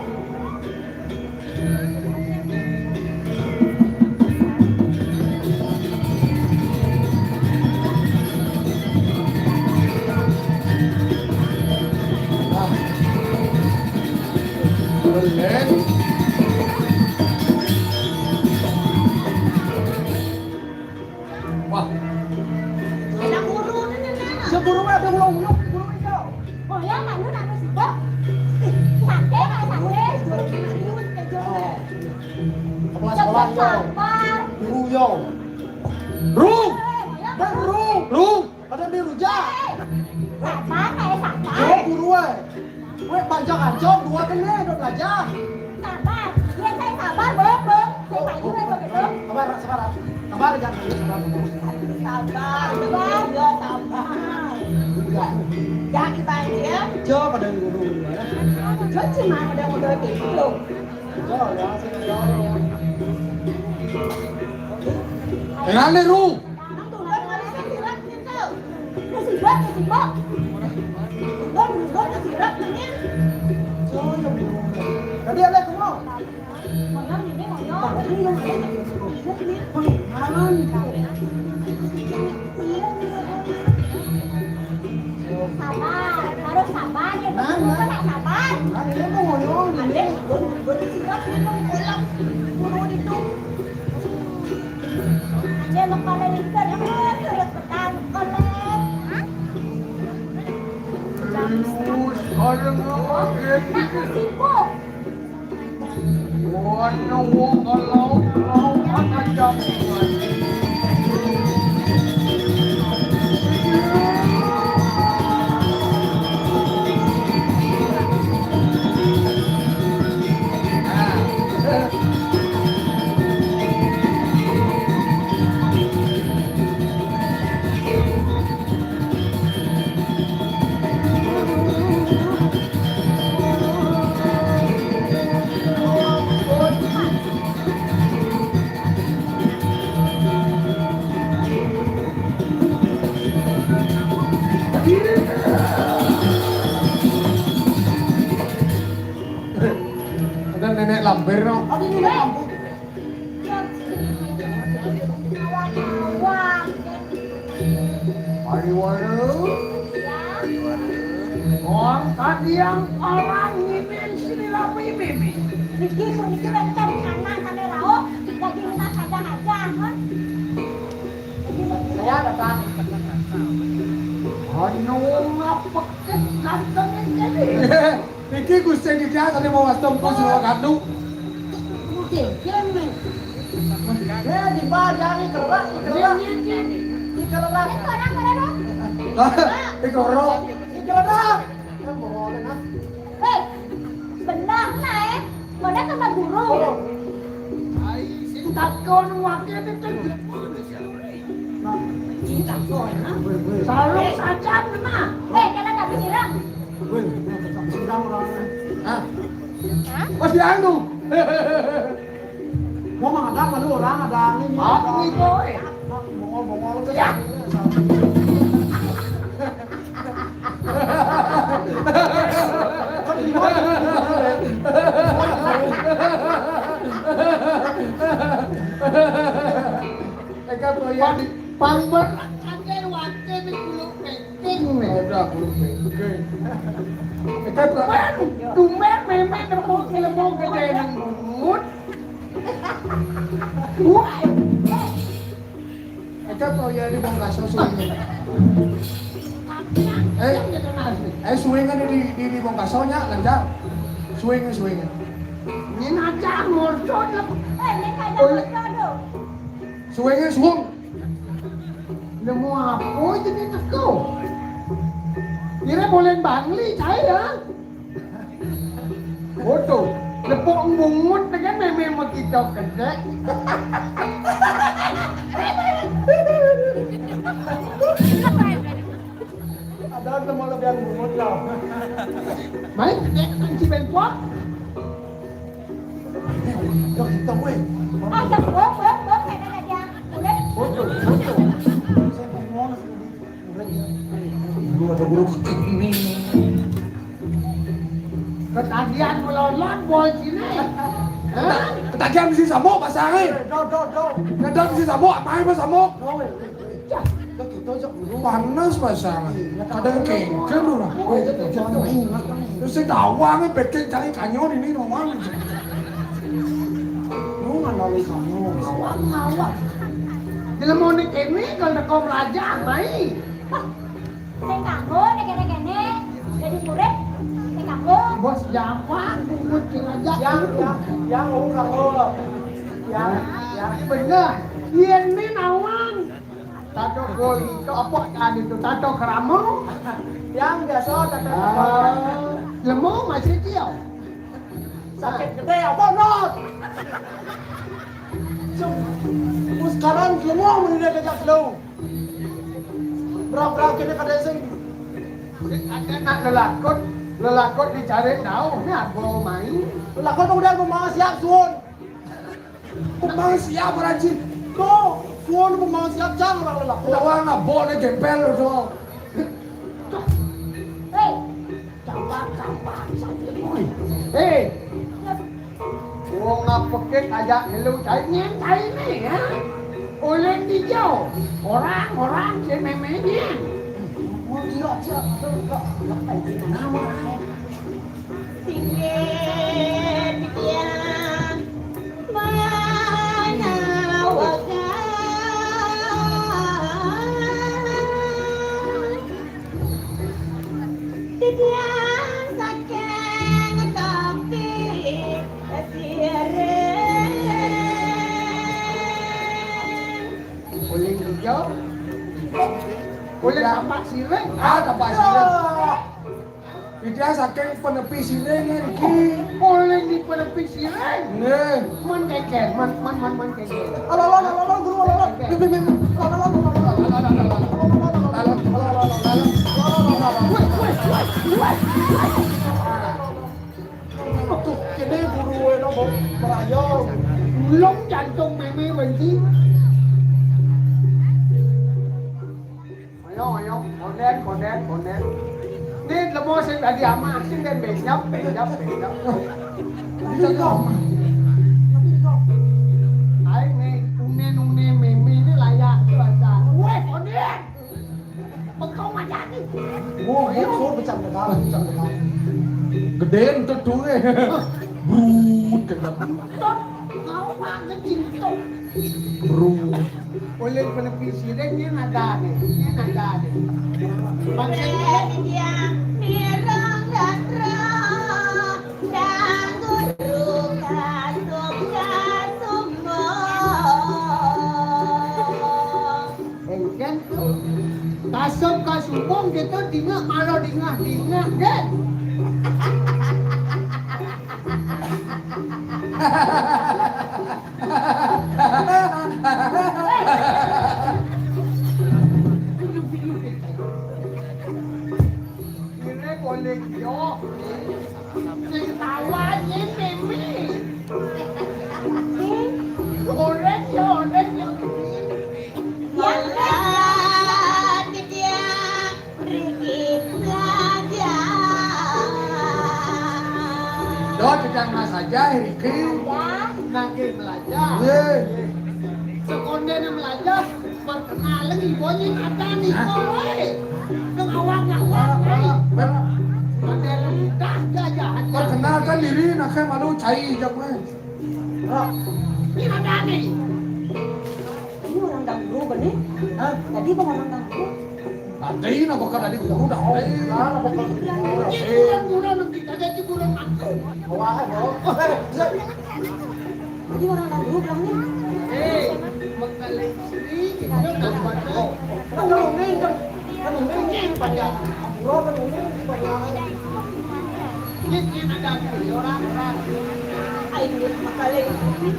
Wah. Enak guru nih, nih, nih. Ya, guru ada ulang-ulang, guru itu. Oh ya, kamu nak sibuk. Ih, santai, Kak, santai. Kepala sekolah, yo. Sabar. Guru, yo. Ru. Eh, ya. Ru. Ru. Pada di rujak. Eh, sabar, eh, sabar. Yo, guru, eh. Weh, panjang ancol, dua kene, dua belajar. Sabar. Ya, saya sabar, Bang, Bang. Saya tanya, Bang, Bang. Sabar, sabar. Sabar, jangan nangis, sabar. Sabar, sabar, ya, sabar. Ya. Jangan dibanjir. Jo, pada guru. Jo, cuma udah, udah gitu. Jo, ya, sini, Jo. Enak nih, Ru. Nang tunggal, mana sih, silat, gitu. Musibah, musibah. Tunggal, tunggal, musibah, ini. Jo, ya, Bu. Tadi ada, kamu? Sabar, harus sabar ya. Nah, nah. Sabar. Ada yang mau ngomong. Ada, gue, gue tuh siap nih, mau pulang. Guru itu. Ada yang kepala itu, ada yang terus petang, kalau. Hah? Terus, ada yang mau. Aku sibuk. Ada nenek lampir, no. Ada nenek lampir. Ari walu. Wong kadiang orang ngimin sini lapi mimi. Niki puniki wénten anak sané rauh, daging emas saja-saja, hah? Saya datang. Anu ngapekes ganteng iki. Iki Gusti Didiah sane mau wastom ku sira kandu. Mungkin kene. Ya, dibajangi keras, keras. Ini, ini, ini. Iki ora. Iki ora. Iki ora. Ya, boleh, nah. Hei, benar, nah, eh. Pada sama guru. Sing takon wakil itu. Nah, sing takon, nah. Salah saja, nah. Eh, kena tak siram. Weh, tak siram orangnya. Hah? Hah? Pas dianu. Mau makan apa lu orang ada angin. Aku itu, eh. Bongol-bongol tuh. Ya. Eka Toya di pang berat aja wakil di kulo penting nih. Udah kulo penting. Eka Toya. Tumben memang nemu ilmu gede nang bungut. Wah. Eka Toya di Bongkaso swing. Eh, eh, swing kan di, di, di Bongkaso nya, lancar. Swing, swing. Ini aja ngorcon lah. Eh, ini kagak ngorcon tuh. Swing, swing. Nemu apa itu di teko? Kira boleh Bangli, saya. Foto. Lepuk bungut dengan meme mau kita kedek. Ada teman lebih bungut lah. Main kedek kunci bengkok. Dah kita weh. Ah, tak, weh, weh, weh, kena aja. Udah. Foto, foto. Saya mau ngomong. Lu ada buruk ini. Ketagihan melolot boy sini. Hah? Ketagihan mesti sabuk pasang eh. Do do do. Ketagihan mesti sabuk apa yang sabuk? Panas pasang. Kadang kengken lah. Terus saya tahu angin betul cari kanyon ini doang. Lu mana lu kanyon? Ngawak ngawak. Jelema nek kene kalau teko melajah mai. Sing kanggo nek kene-kene dadi murid sing kanggo. Bos jaman bungut sing aja. Yang, yang, yang, oh, kanggo. Yang, yang. Bener. Yen ne nawang. Tato gol itu apa kan itu? Tato keramo. Yang biasa tato. Ah, lemu masih ciau. Sakit gede apa not? Sekarang lemu menilai kejak lu. Brak-brak kene kada sing. Ada nak lelakon, lelakon dicari tahu, ini aku main. Lelakon udah mau siap sun. Pemang siap rajin. Tuh, sun pemang siap cang orang lelakon. Lawan abone gempel tuh. Hei, gampang-gampang saja. Hei, wong ngapekit aja ngelu cai nyen cai ne ya. Oleh dijau orang-orang si memenya. Mau dia aja. Nama. Singit yang mana wagang. Titiang saking topi sireng. Uling hijau. Uling tampak sireng. Ah, tampak sireng. Titiang saking penepi sireng iki. Uling di penepi sireng. Nggih. Man keker, man, man, man, man keker. Alo, alo, alo, alo, guru, alo, alo. Keker. Bim, bim, bim. Alo, alo, alo, alo, alo. Alo, alo, alo, alo. Weh, weh, weh, weh, weh. Aduh, kene guru eno merayong. Ulung jantung meme wengi. Ayo, ayo, konden, konden, konden. Ni lemo sing dadi amak sing den benyap, benyap, benyap. Tapi kok, tapi kok. Ae ni une-une meme ni layak baca. Weh, konden. Bekau macam ni. Oh, iya, oh, becak negara, becak negara. Gedeen tuh duwe. Brut, kena. Tot. Kau mah kecil tuh. Bro. Oleh penepis sirek, dia nada deh, dia nada deh. Maksudnya, Engken tuh. Kasub kasubung gitu, dingeh malah dingeh-dingeh, deh. Kira boleh yo. Sing tawa yen meme. Goreng yo, goreng yo. Yang berat dia. Riki belajar. Dot, jangan saja, Riki. Ya. Nangke belajar. Ye. Sekondene belajar, perkenalan ibonya ada nih, hah? Kowe. Nang awak-awak, ah, ah, ah. Sekondene udah jajan. Perkenalkan diri, nak malu cai jak, weh. Ah. Ini ada nih. Ini orang dangdut, benih? Hah? Tadi bang orang dangdut. Tadi na bakal tadi guru dah. Oh, nah, bakal guru dah. Ini bulan-bulan nanti kagak di bulan aku. Wah, oh. Eh, iya. Ini orang dangdut bilangnya. Eh, bakal istri, kita nggak bakal. Kan ngomongin, kan ngomongin pada, kan ngomongin pada. Ini, ini ada aku, orang, orang. Ayo, bakal istri.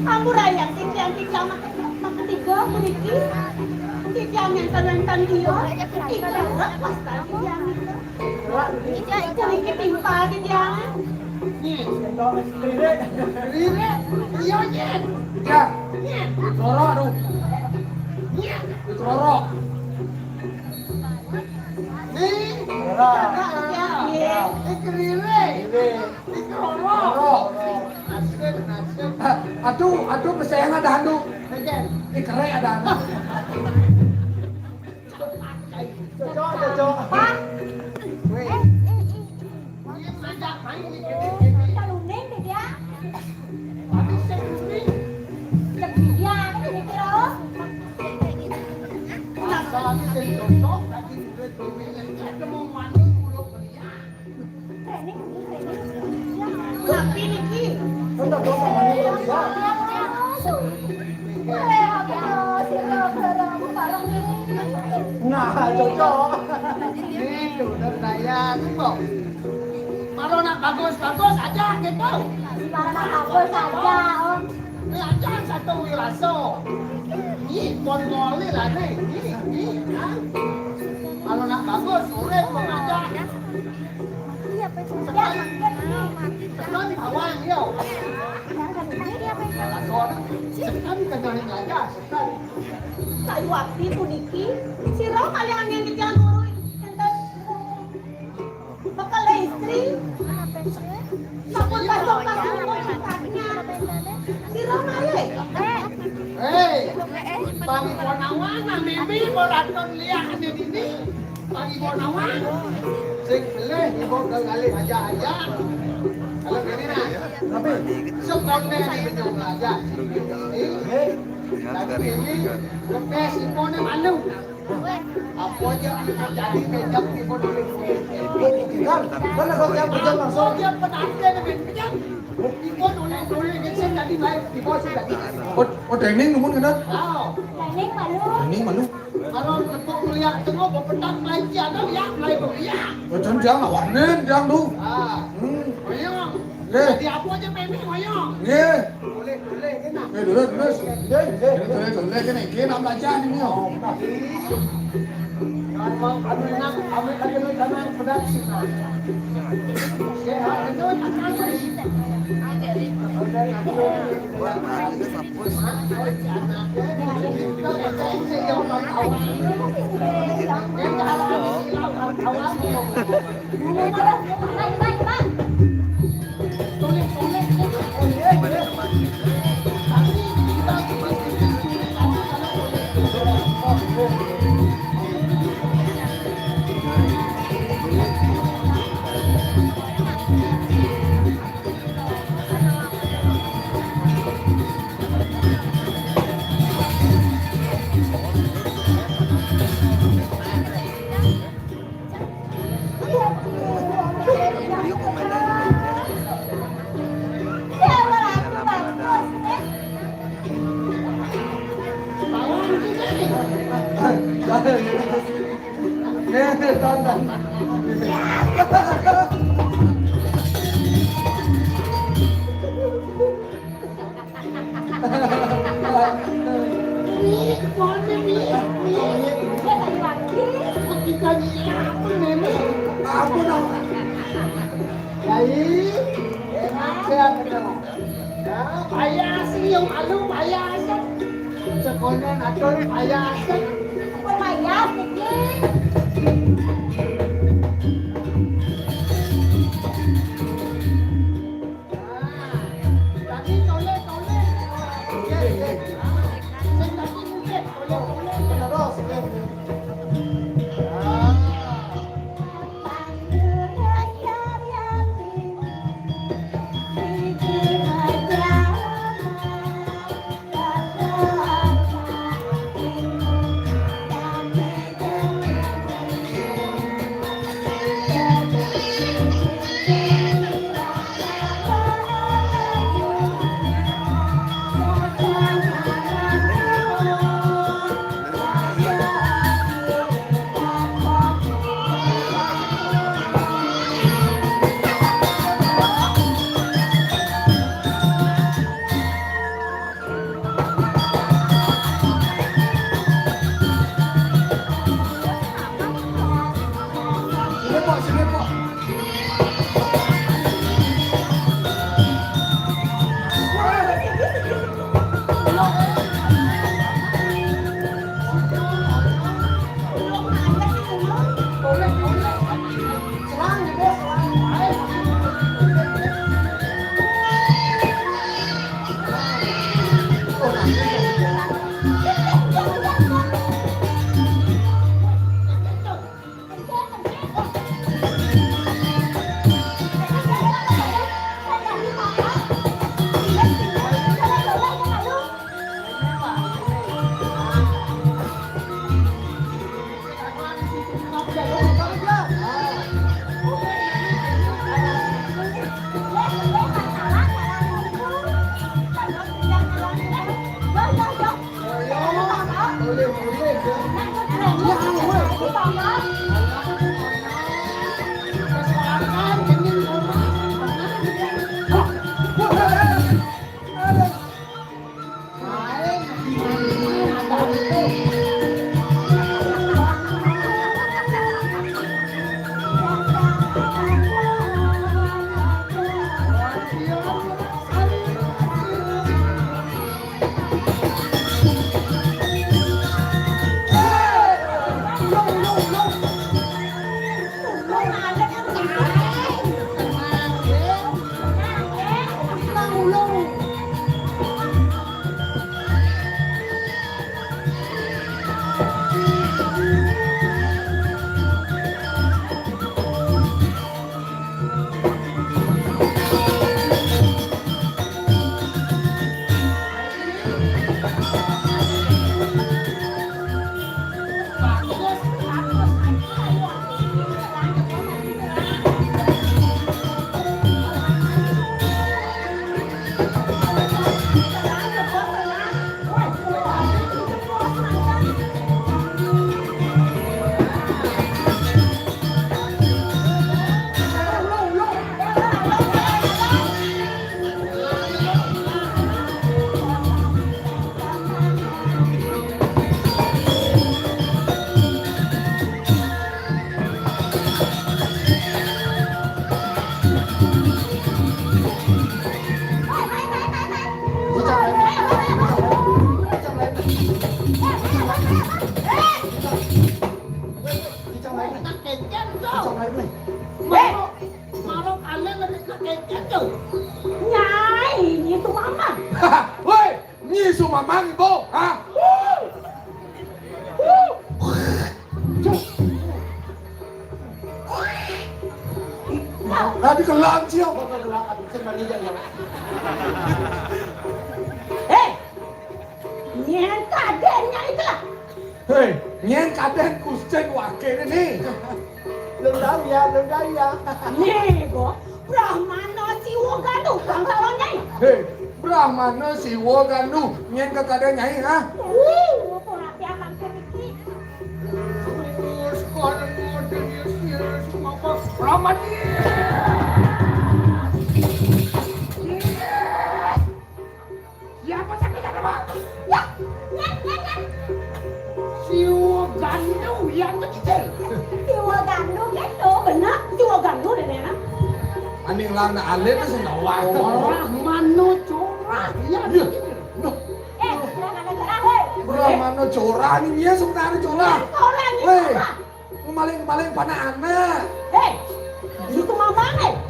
Kamu raya, sih, yang kita makan. Maka tiga puniki, titiang nenten-nenten dia, tiga lepas tadi tiang itu. Puniki timpal titiang. Nih, kerire, kerire, iya, Nyen. Ya. Nyen. Dikerorok, aduh. Nyen. Dikerorok. Nih. Kerorok. Nih, kerire. Kerire. Aduh, aduh, kesayangan ada handu. Di kerek ada handu. Cocok, cocok. Pak. Weh. Kalau ning dia. Lebih dia, ini terus. Masalah ini cocok, lagi duit bini yang ada mau mandi, udah beli. Tapi niki. Nah, cocok. Ini udah saya tuh kok. Kalau nak bagus-bagus aja gitu. Kalau nak bagus aja, Om. Ini aja satu wiraso. Ini pon ngoli lah nih. Ini, ini, kan. Kalau nak bagus, urip mau ngajak. Sekali, sekali bawang, yo. Sekali kena yang aja, sekali. Sayu waktu puniki, sira paling angin di jalan guru. Enten bakal istri. Sampun pasok-pasok. Sira malih. Hei, pangipun awak nang mimi, ora ton liak ane dini. Pagi mau nawang. Sing beleh ibu kali aja aja. Kalau ini nah. Tapi sekolah ini yang belajar. Ini. Tapi ini kepes ibu ini malu. Apa aja kita jadi meja ibu dulu. Kan, kan kalau yang kerja langsung. Apa aja penanti dengan penyam. Ibu dulu dulu kita jadi baik ibu sudah. Oh, oh, training numun kena. Oh. Training malu. Training malu. Kalau tepuk melihat tengok, berpetang, melayu, ada lihat, melayu, lihat. Macam jangan, warnen, jangan tu. Ah. Hmm. Oyong. Nggih. Jadi apa aja, Memi, oyong. Nggih. Boleh, boleh, kena. Eh, dulu, dulu. Nggih, nggih. Dulu, dulu, kena. Kena belajar ni, yo. Kalau mau, kami nak, kami, kami nak, kami nak, kami nak. Sehat, kami nak, kami nak. Eh, tonton. Ini, mana ni? Ni, dia tak dipanggil. Kita ni apa ni? Apa nama? Baik. Sehat, sehat. Ya, payah sih, yang malu payah sih. Sekolah nakal payah sih. Apa payah sih? Nah, tadi toleh, toleh. Okey, okey. Saya tadi mungkin toleh, toleh. Terus, okey, okey. Ah. Sini, Pak, sini, Pak. Hei! Maro, maro kalian lebih ke keket tuh. Nyai, itu mama. Woi, nyisu mamang, Ibu. Hah? Nah, dikelang, Cio. Hei, nyai kadén nyai telah. Hei, nyai kadén kuscing wakil ini. Belum tahu ya, belum tahu ya. Nih, Bo, Brahmana Siwa Gandu, Kang Salon nyai. Hei, Brahmana Siwa Gandu, nyai kekadén nyai, ha? Uh, apa rapi akan keriki. Terus, kau Apa? Ramadi. Siapa sakit apa? Ya, ya, ya, ya. Siwa gandu yang kecil. Siwa gandu gitu, bener. Siwa gandu deh, Nena. Aning lang na alit na sing nawang. Corah mano corah. Ya, iya. Loh. Eh, corah mano corah, hei. Corah mano corah, ning iya sebenarnya corah. Corah, ning corah. Weh. Maling-maling panah anak. Hei, itu mamane.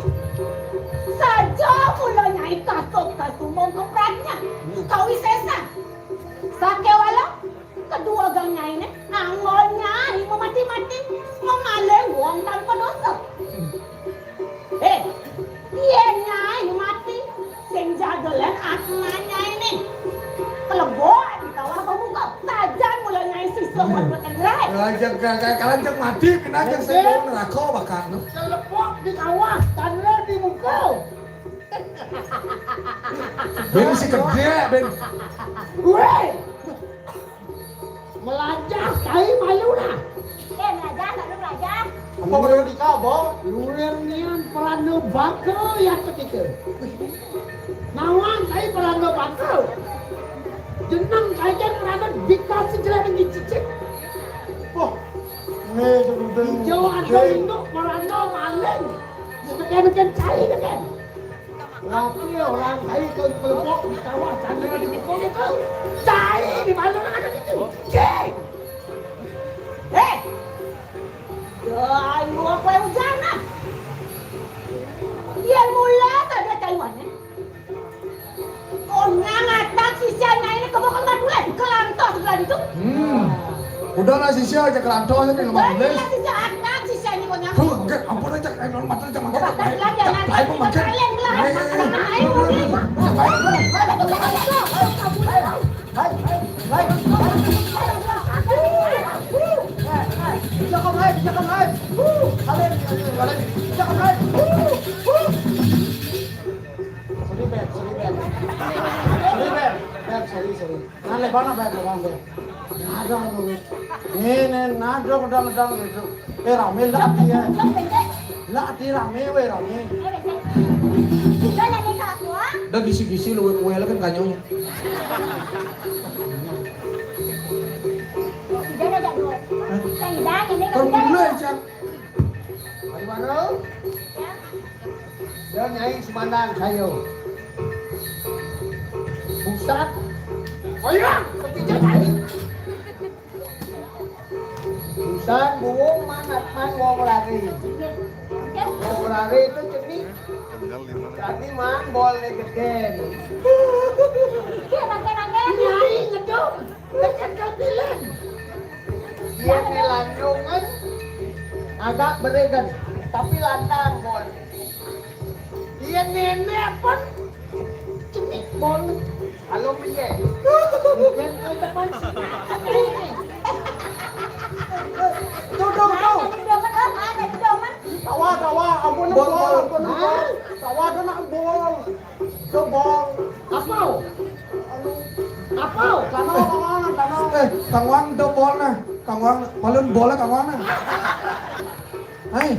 Saja mula nyai kasut kasumong kepratnya. Kau isesa. Sakewala, kedua gang nyai ne, angol nyai mau mati-mati, mau maling wong tanpa dosa. Eh, yen nyai mati, sing jagelan atma nyai ne. Kelebok di kawah pemuka. Sajan mula nyai siswa buat buat yang gerai. Kalau jek, kalau, kalau jek mati, kena jek saya bawa neraka bakal, no. Kelebok di kawah, tanda di muka. Ben si kerja, Ben. Weh. Melajah kai malu nah. Eh, melajah, malu melajah. Apa perlu dikabau? Luar nian perana baka ya ketika. Nawang kai perana baka. Jeneng kai kan perana dikasih jalan yang dicicit. Oh. Nih, sebentar. Hijau ada induk perana maling. Sekian-sekian cai dekan. Laki orang cai ke kelompok di kawah sana di muka itu. Cai di mana ada itu. Cai. Eh. Ya, ayo apa yang hujan ah? Dia mula tak ada caiwannya. Konyang atak sisya nyai ini kebokong batulan. Kelantos gelar itu. Hmm. Udahlah sisya aja kelantos aja nih lemah tulis. Sisya atak sisya ini konyang. Tuh, enggak, ampun aja, eh, non mata aja makan. Baik, baik, baik. Kalian lah. Ayo, ayo, ayo. Ayo, ayo, ayo. Hai, hai, hai. Bisa kau naik, bisa kau naik. Kalian, kalian, kalian. Bisa kau naik. Sorry, Beb, sorry, Beb. Sorry, Beb. Beb, sorry, sorry. Nah, lebar, nah, Beb, lebar, Beb. Nah, ada, ada, Beb. Nih, nih, nah, ada, ada, ada, gitu. Eh, rame lah, dia. Lah, dia rame, weh, rame. Udah gisi-gisi lu, weh, kan kanyonya. Hah? Kan mulai, Cang. Mari, Bang. Ya. Dia nyai semandang saya. Buset. Oh iya, kepijat nyai. Buset, buung manat man wong lari. Wong lari itu cenik. Jadi man bol ne geden. Nyai ngedum. Tekan kapilan. Dia ne lanjungan agak beregen, tapi lantang bol. Iya, nenek pun cenik bol. Halo, piye? Bukan ke depan sini. Tuh, tuh, tuh. Kawah, kawah, ampun, bol, ampun, bol, ampun, bol. Kawah, kena bol. Tuh, bol. Apa? Apa? Tanah, tanah, tanah. Eh, Kang Wang, tuh bol nah. Kang Wang, balun boleh Kang Wang nah. Hai.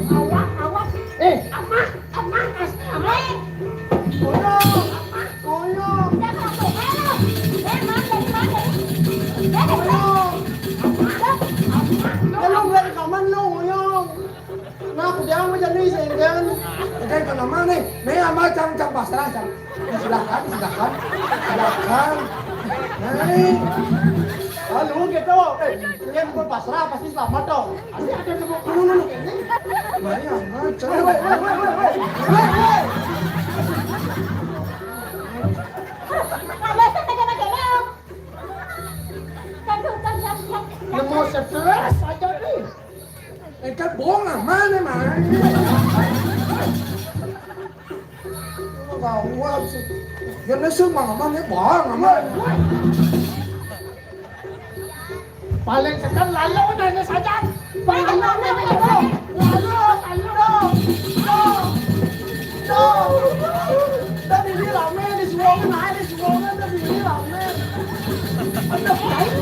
Awak, awak. Eh. Amah, amah, kasih amah. Koyong. Koyong. Udah, satu, ayo. Eh, man, jadi, man, jadi. Eh, koyong. Amah, amah. Lu dari kaman lu, koyong. Nah, aku jangan jadi senggan. Senggan ke nama nih. Nih, ama cang, cang pasrah, cang. Silakan, silakan. Silakan. Nah, ini. Lalu gitu. Eh, yang berpasrah pasti selamat dong. Pasti ada tepuk tangan ini. Bayang, macam. Weh, weh, weh, weh, weh. Weh, weh. Nemu stres aja nih. Eh, kan bohong aman emang. Gawat sih. Ya, mesum aman ya, bohong aman. Paling sedang lalu nanya saja. Paling lalu nanya saja. Lalu, lalu. Tuh. Tuh. Tadi ini rame, di Suwongan, nah, di Suwongan tadi ini rame. Aduh, lain.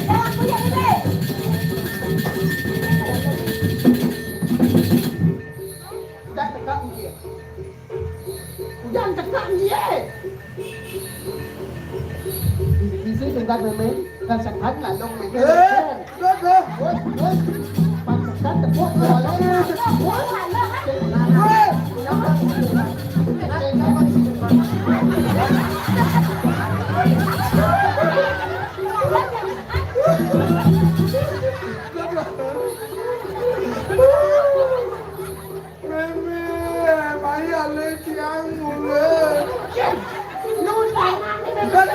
Jalan punya ini. Kasekan lalong ini. Eh, udah, udah. Woi, woi. Pantesan tepuk bola. Woi. Mémé, maya lé tiang mulih. Nun tangan ini. Betul.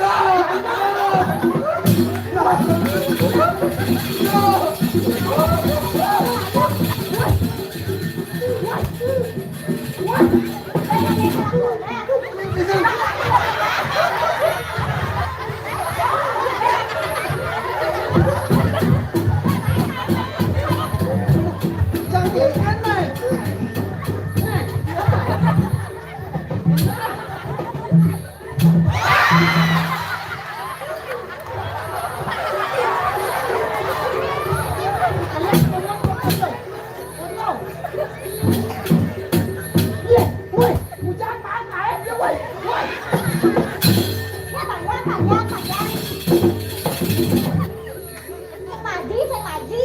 Sing maju, sing maju.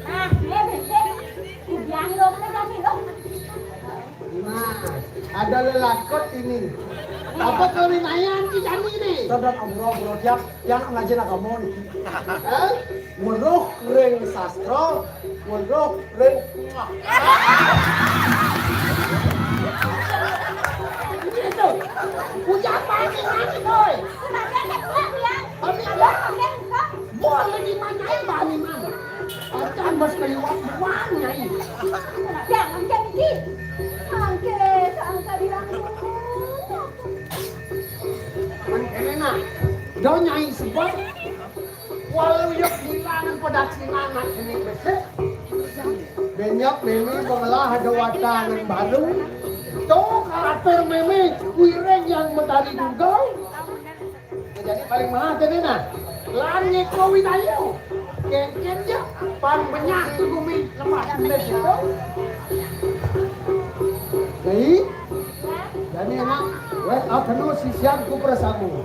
Nah, eh, bénsin. Kubiang lo, mana jani lo? Nah, ada lelakon ini. Apa kawinayan ki jani ini? Saudara Amro, Bro Diak, yang ngaji agama niki. Hah? Weruh ring sastra, weruh ring. Gitu. Ujar pakai mati, boy. Kami ada. Boleh dimanyain bani mana? Acan bas kaliwat buang nyai. Jangan janji. Angke, angka bilang. Mangkene nah. Do nyai sebab. Walau yuk bilangan pada sinana ini besik. Banyak mémé mengelah ada watangan baru. Tuh kalatur mémé wiring yang mentari dunggal. Jadi paling mahal tadi nah. Langit kawin ayu. Kengken ya. Pan benyah tu bumi lemah. Ini gitu. Jadi, jadi nak, weh, aku nu sisian ku persamu.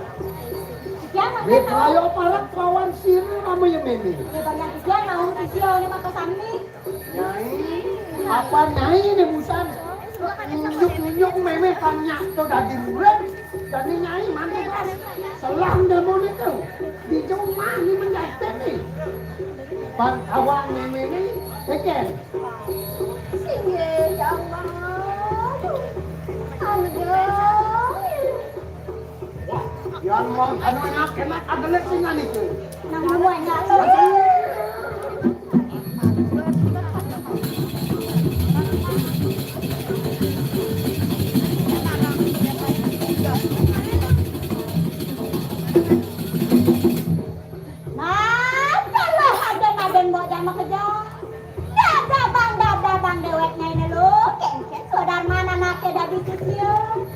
Sisian apa? Weh, kayo parak kawan sini nama yang ini. Ya, banyak sisian mau sisian ini maka sami. Nyai, apa nyai ni busan? Nunjuk-nunjuk mémé tanya tu dadi murid. Dadi nyai mandi bas. Selang demo ni tu. Di rumah ni menjahit ni. Pan awak mémé ni, teken. Singgih, ya Allah. Aduh. Yan mon anu enak-enak adelet sing anu itu. Nang mau enak lo. Nah, kalau aden-aden mau jama kerja. Dadabang, dadabang dewek nyai ne lo. Kengken saudar mana nake dadi cucian.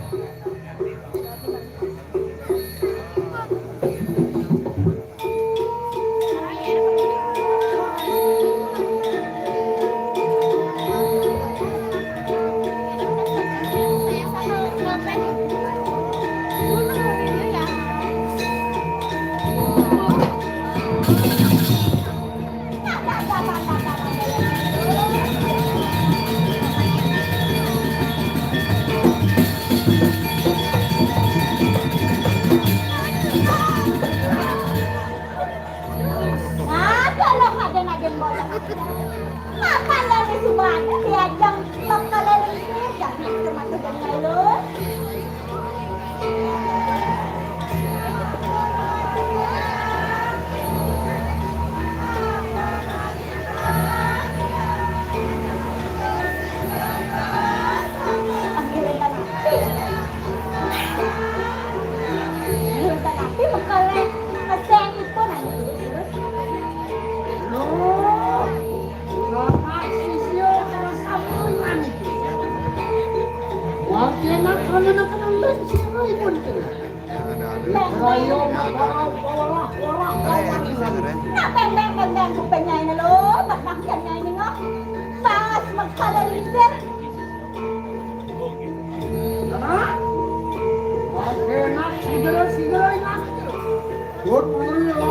Nah, kalau ada nagen bola. Makan dari suara diajang bekal dari sini, jangan cuma sebentar lo. Nah, beng, beng, beng, beng, kuping nyai ne lo, mat makan nyai ne ngok. Pas mekal dari lidah. Hah? Enak, segera, segera, enak. Buat buri, lo,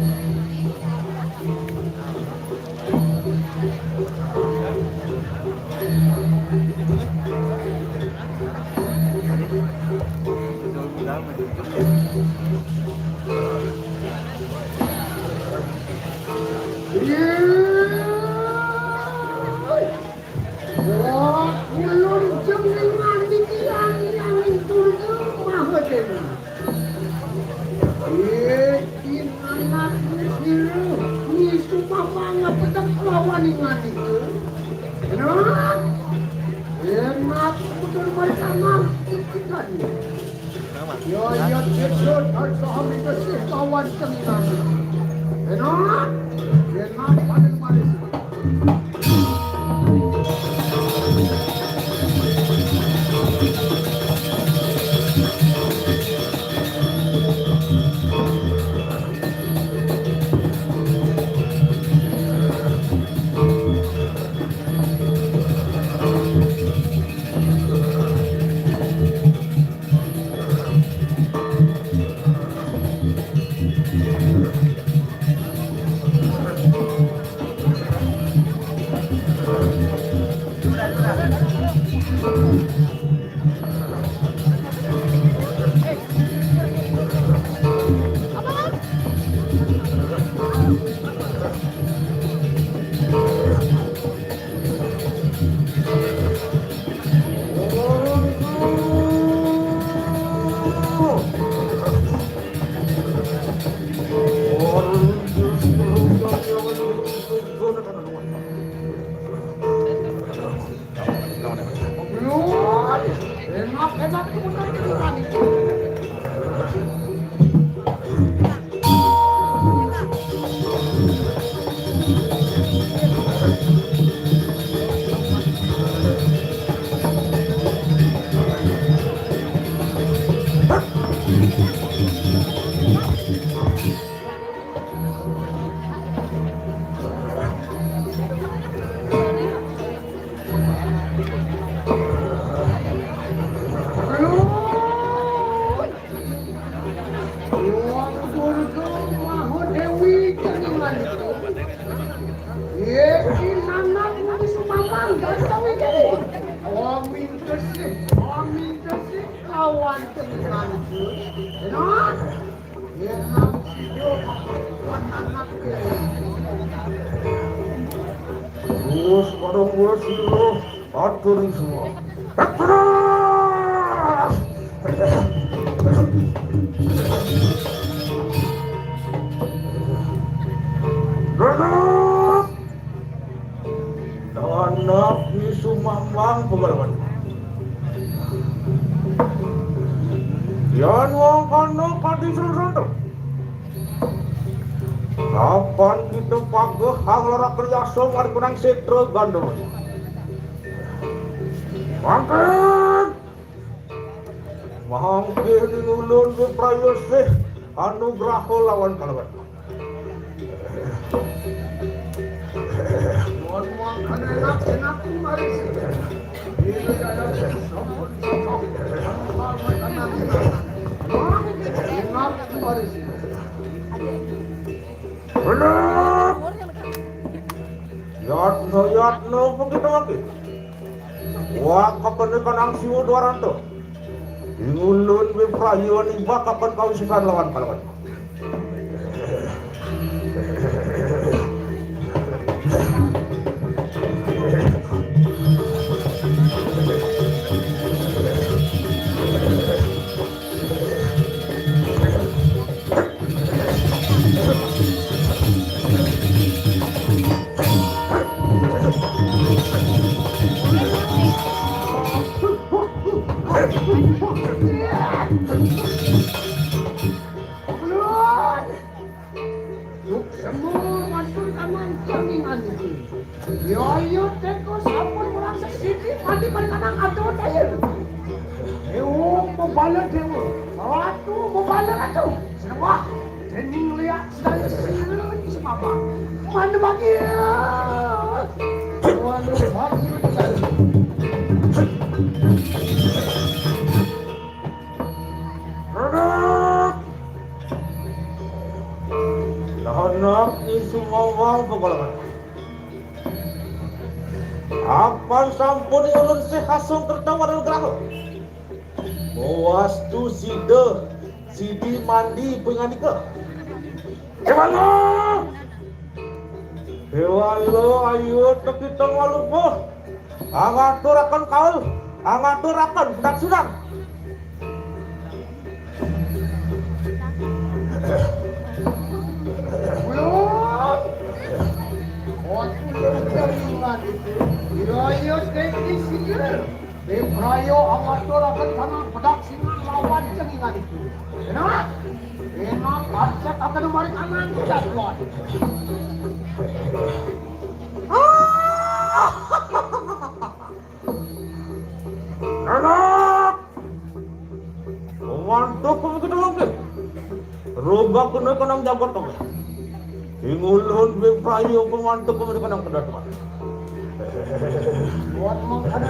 Wah, kulun jenengan iki yang, yang Durga Maha Dewi. Iki anak Ningan itu. Enak. Enak, betul mereka mampu kita ni. Ya, ya, ya, ya, dan saham itu sih kawan tenang. Enak. Enak, paling manis. Wong Durga Maha Dewi jenengan. Yéki nanak Nabi Sumamang ganteng iki. Wong mintes sih, wong mintes sih kawan jenengan. Enak. Enak. Terus pada mulai sih lo. Atur semua. Exodus! Exodus! Anak Sumambang Pegalawan. Yan wong kono pati selesai. Kapan kita pageh hang lara kriasa mari kunang setra gandum. Mangkin. Mangkin ning ulun Wiprayasih anugraha lawan kalebet. Enak, enak, mari sini. Ini ada sopot, sopot. Enak, mari sini. Bener. Yatna, yatna, apa kita lagi? Wah, kapan ikan angsiwa dua ranto. Ngulun Wiprayu niba kapan kau sisan lawan kalawan. Semua matur kanan jamingan iki. Yo, yo, teko sampun kurang sesithik mati mari kanang atur ae. Dewa, pembala dewa. Ratu, pembala ratu. Sembah. Dening liak sedaya sira iki semapa. Mana bagi? Waduh, bagi. Anak! Anak isu mawang pengalaman. Apan sampun ulun sih hasung kerta waduh graha. Mawastu sida, sidi mandi pengandika. Dewala! Dewala, ayo tekitong walupuh. Angaturaken kaul, angaturaken sunan-sunan. Wiraya Dèwi Sindel, Debraya angaturaken tanah pedak singan lawan cengingan itu. Enak? Enak, acet akan maring anang jadwal. Ah! Enak! Mantuk kami kita lagi. Roba kena kenang jagat kami. Ingulun beprayu pemantuk kami kenang kedatangan. Buat mengkena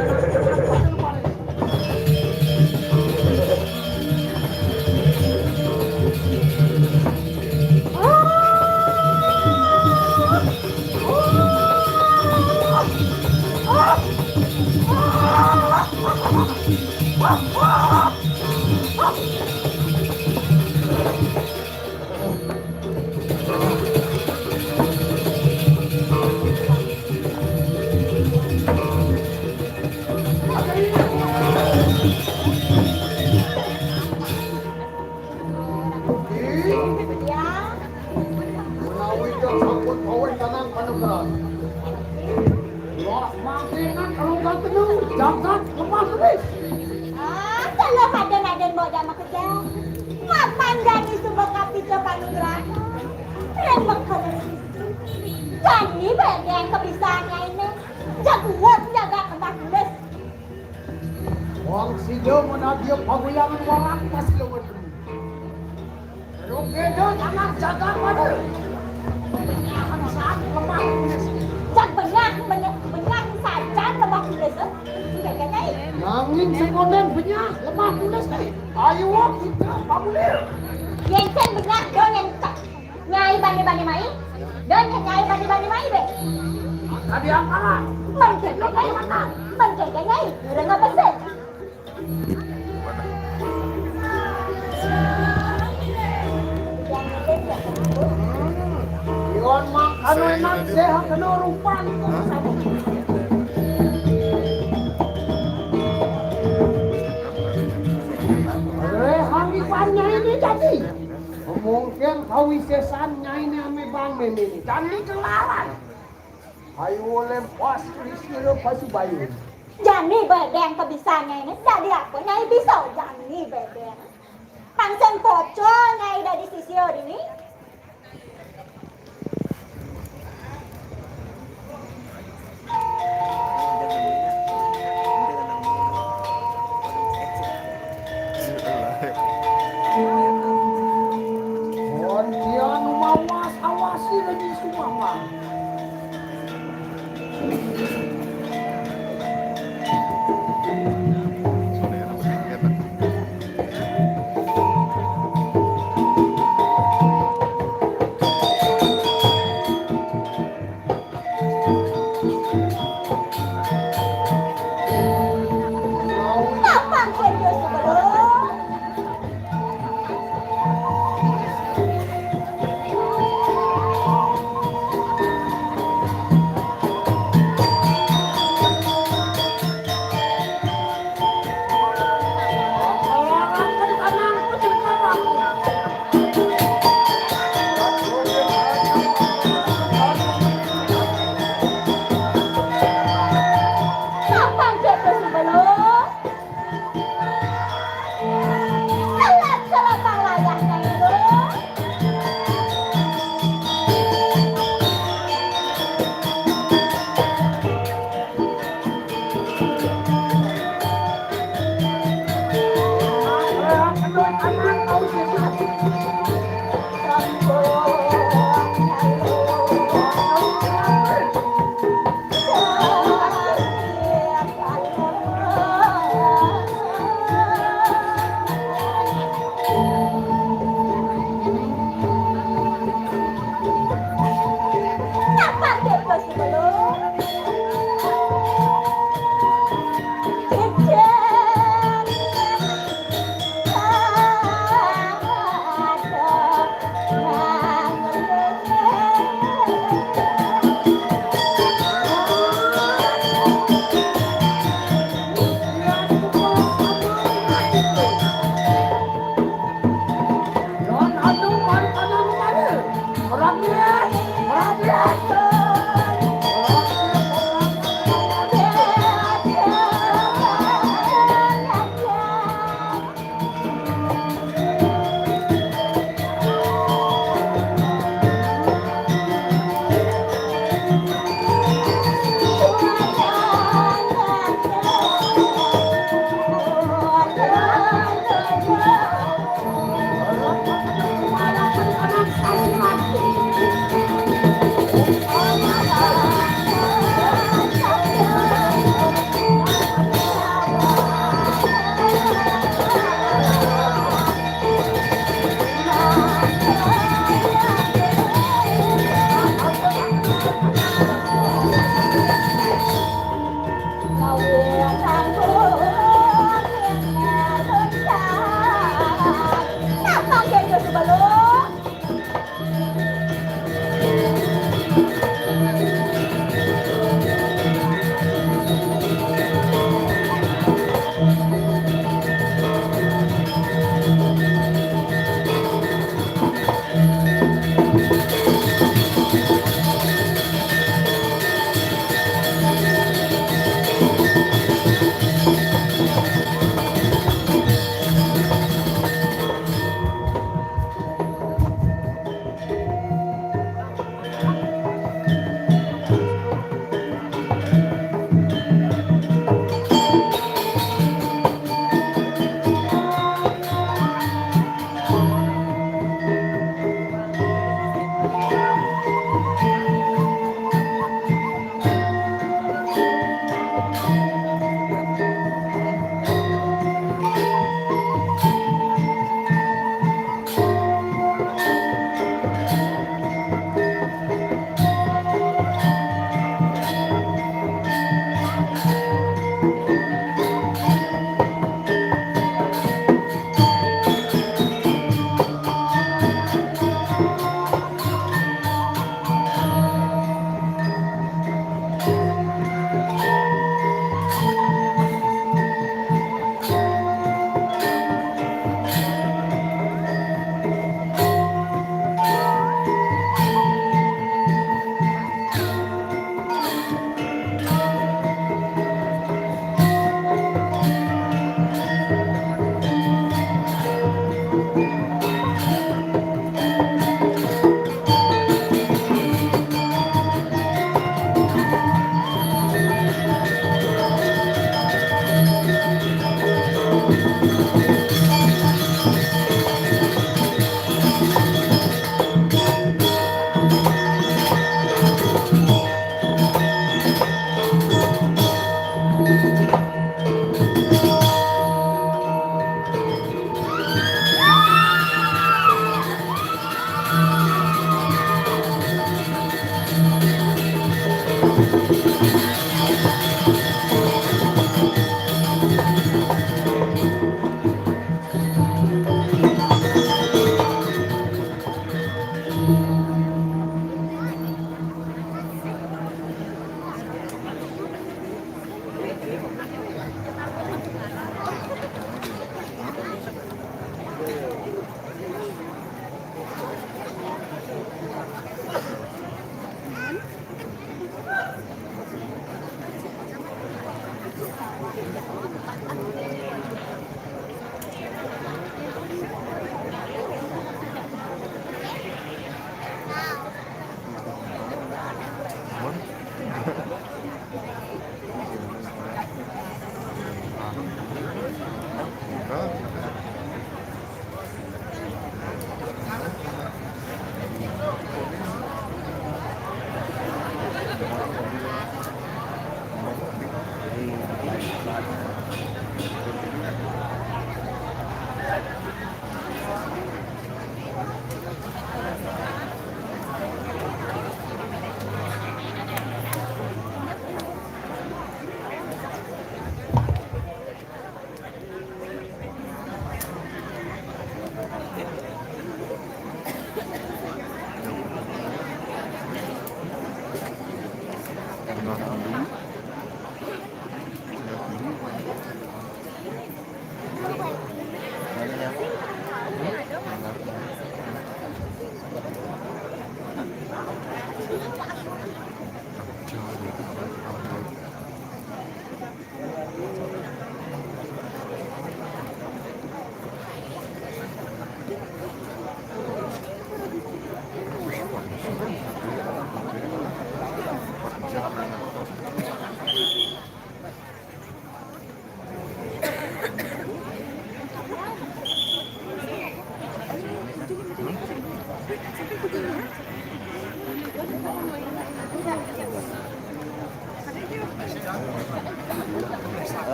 Menawi dak sampun paweh tanang panugrahan. Wah, mangkenan kalau nggak tenang, jagat lemah tulis. Ah, kalau aden-aden bawa jama kerja. Mapan jani suba kapita panugrahan. Ren mekene. Jani bagian kebisaannya ini. Jagoan jaga lemah tulis. Wong sida menadia paguyangan warak pas lewat. Rugeda tanah jagat pada. Benyahan saat lemah tulis. Cak benyah, benyah, benyah sajan lemah tulis, eh? Enggak, enggak, Nyai. Nanging sekonden benyah lemah tulis, eh. Ayo kita pamulir. Yen cen benyah, do yen cak. Nyai bani-bani mai. Do yen Nyai bani-bani mai, be. Tadi apalah? Mending, Nyai. Mending, Nyai. Udah nggak pesen. Yon mangkano enak sehat kena rupan. Rehang ipan nyai ini jadi. Mungkin kawisesan nyai ini ame bang meme ini. Jadi kelaran. Ayo lem pas istirahat pasubayu. Jani bedeng kebisaannya ini. Jadi apa nyai bisa jani bedeng? Pangsen pocol nyai dadi sisya dini. Mon dia nu mawas awasi lagi sumama.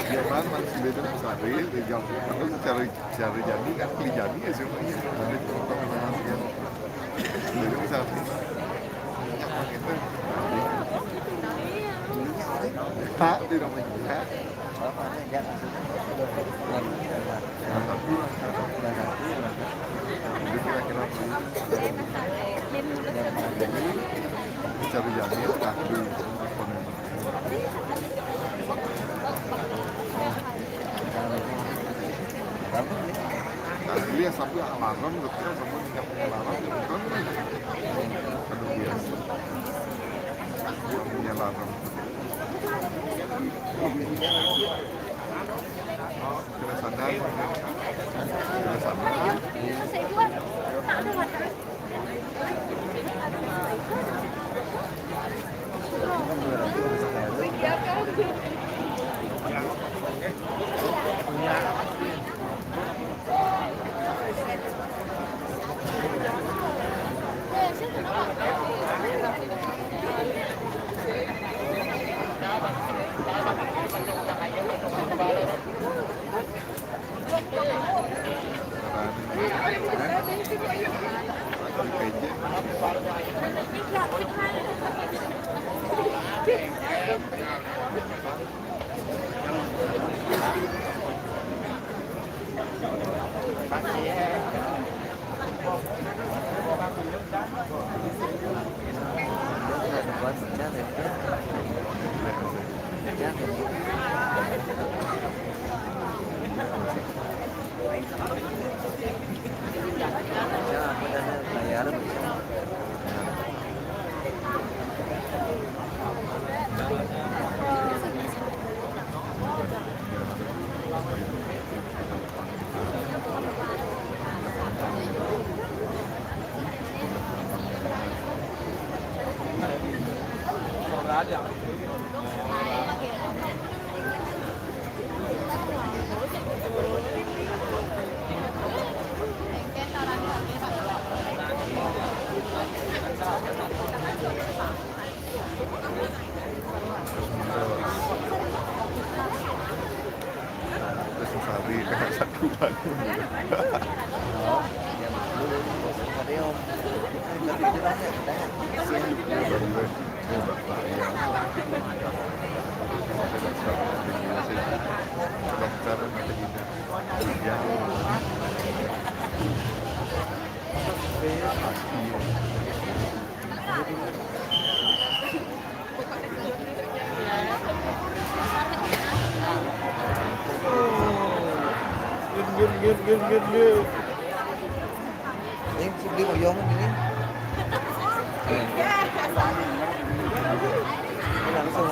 Iya, Bang, Bang, sebelum sehari, di jam, cari, cari jadi kan, beli jadi ya semuanya. Jadi, sebelum sehari. Ya, gitu. Pak, di rumah juga. Apa, ada, enggak? Nah, satu lah, satu. Nah, satu lah. Jadi, kira-kira bisa jadi, nah, di Nah, beli ya, sampai alarm, gitu ya, sampai nggak punya alarm, gitu kan. Aduh, biasa. Nggak punya alarm. Kena sadar, kena sadar. Terus misalnya satu bangun. Gin, gin, gin, gin, gin, gin. Hindi mo yung hindi. Langsung.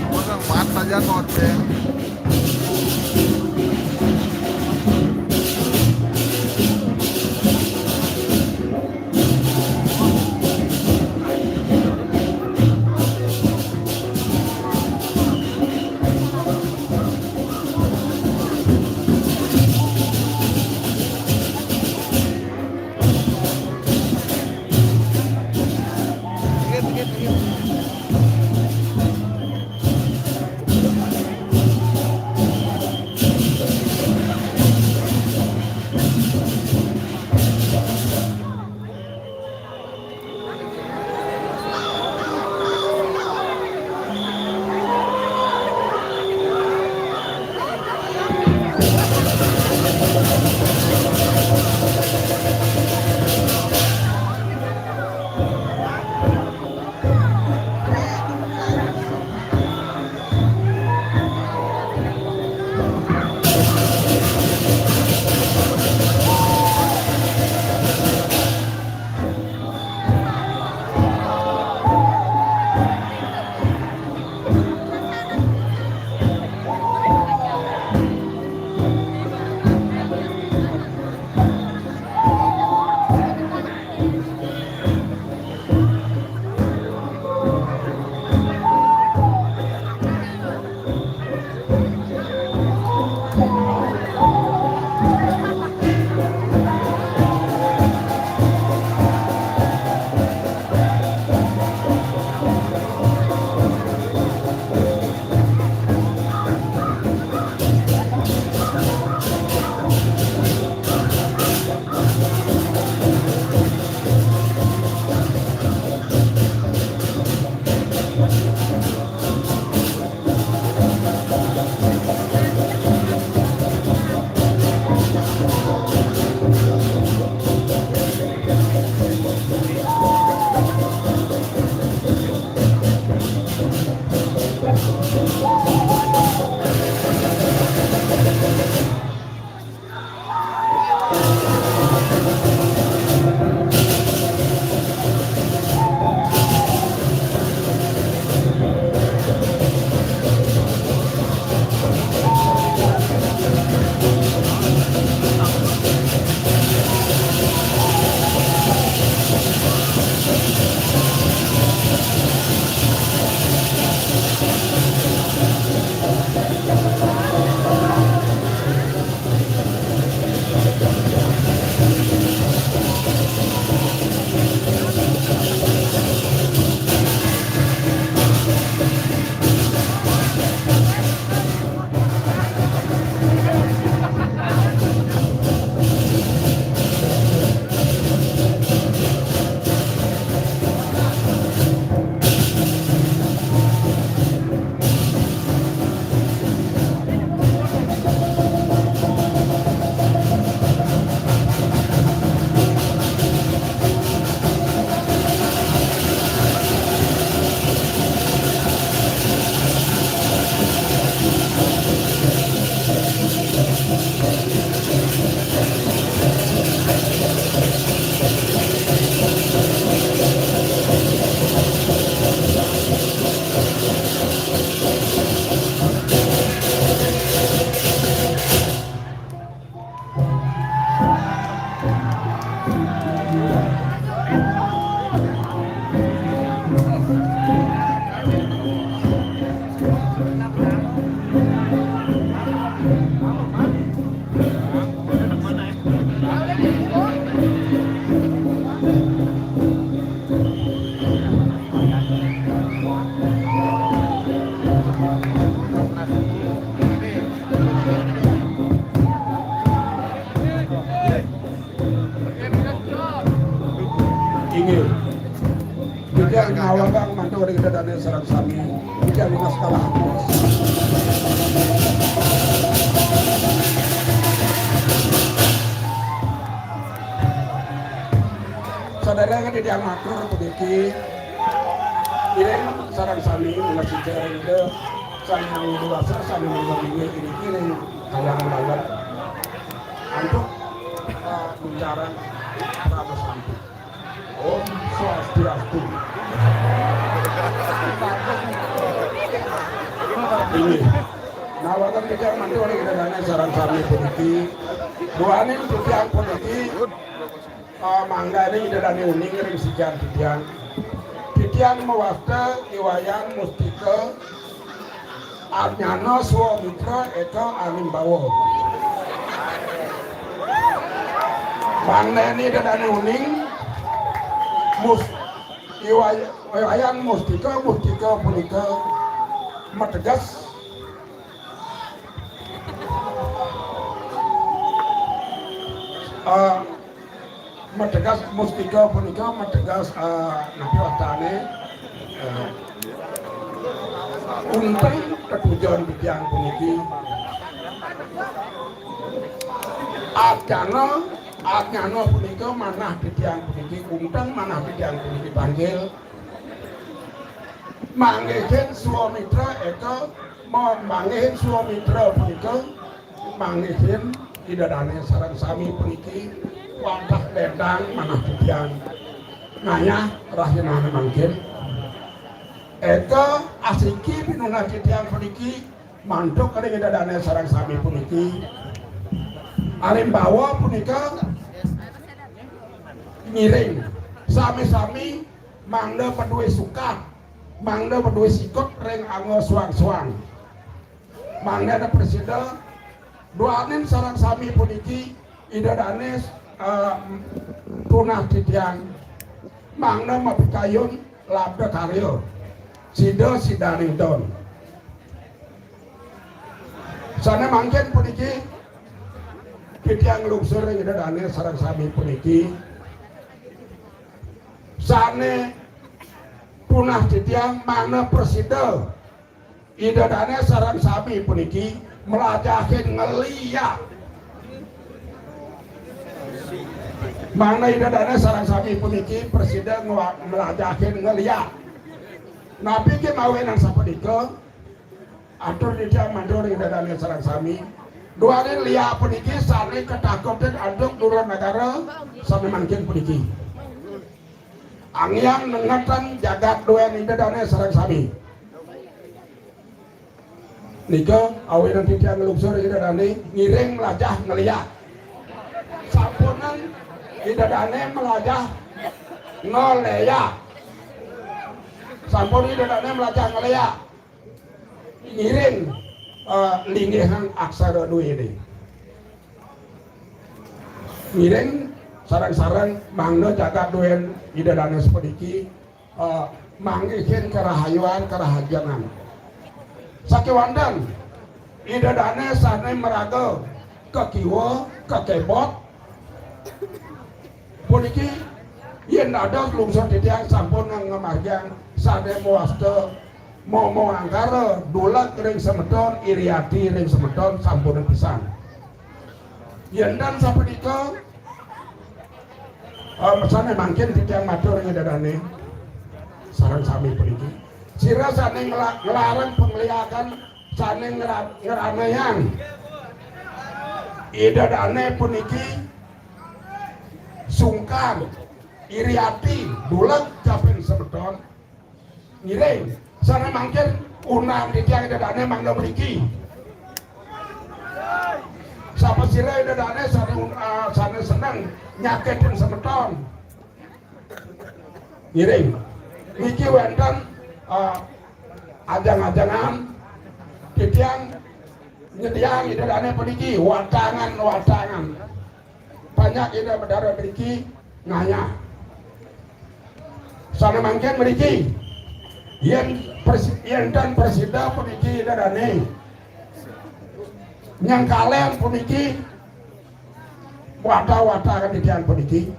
Magang mata dyan, Otse. Inggih. Titiang ngawagang mantuk ring Ida Dane sareng sami. Titiang nunas kalah. Sadéréng titiang matur puniki, iring sareng sami nunas sida ring Ida Sang Hyang Widi Wasa, sami mangga inggih iriki ring Kahyangan Dalam. Antuk, eh, ucaran parama santi. Om Swastiastu. Inggih. Nah, wonten titiang mantuk ring Ida Dane sareng sami puniki. Duaning titiang puniki, eh, mangdaning Ida Dane uning ring sikian titiang. Titiang mawasta I Wayan Mustika Arnyana Swamitra Eka Arimbawa. Mangdaning Ida Dane uning, Mus-, I Way-, Wayan Mustika, Mustika punika mateges, eh, mateges, Mustika punika mateges, eh, napi wastane, eh, unteng tetujon titiang puniki. Arnyana, arnyana punika manah titiang puniki, unteng manah titiang puniki panggil. Manggihin Swamitra Eka, ma-, manggihin Swamitra punika manggihin Ida Dane sareng sami puniki wantah bentang manah titiang. Ngayah rahinane mangkin. Eka asiki pinunas titiang puniki mantuk ring Ida Dane sareng sami puniki. Arimbawa punika ngiring. Sami-sami mangda padué sukat, mangda padué sikut ring angga suang-suang. Mangda prasida duaning sareng sami puniki Ida Dane, eh, tunas titiang mangda mapikayun labda karya. Sida sidaning don. Sane mangkin puniki titiang nglungsur ring Ida Dane sareng sami puniki. Sane tunas titiang mangda prasida Ida Dane sareng sami puniki mlajahin ngeliak. Mangda Ida Dane sareng sami puniki prasida ngwa-, mlajahin ngeliak. Napi ké mawinan sapunika? Atur titiang matur ring Ida Dane sareng sami. Duaning liak puniki sane katakutin antuk dura negara sane mangkin puniki. Angiang nengetan jagat duen Ida Dane sareng sami. Nika awinan titiang nglungsur Ida Dane ngiring mlajah ngeliak. Sampunang Ida Dane mlajah ngeliak. Sampun Ida Dane mlajah ngeliak. Ngiring, eh, linggihang aksara duene. Ngiring sareng-sareng mangda jagat duen Ida Dane sapuniki, eh, manggihin karahayuan karahajengan. Sakewanten Ida Dane sane maraga kakiwa, kakebot, puniki, yen dados lungsur titiang sampun ngamargiang sane mawasta mamangkara dulag ring semeton, iri ati ring semeton, sampun pisan. Yen tan sapunika, eh, sane mangkin titiang matur ring Ida Dane sareng sami puniki. Sira sane ngla-, nglarang pangliakan sane ngera-, ngranayang Ida Dane puniki sungkan, iri ati, dulag kaping semeton. Ngiring, sane mangkin undang titiang Ida Dane mangda mriki. Sapasira Ida Dane sane un-, ah, sane seneng nyakitin semeton. Ngiring. Niki wenten, eh, ajeng-ajengan titiang nyediaang Ida Dane puniki, watangan-watangan. Panjak Ida Betara mriki ngayah. Sane mangkin mriki, yen presi-, yen tan prasida puniki Ida Dane nyengkalen puniki, wata-wata titiang puniki.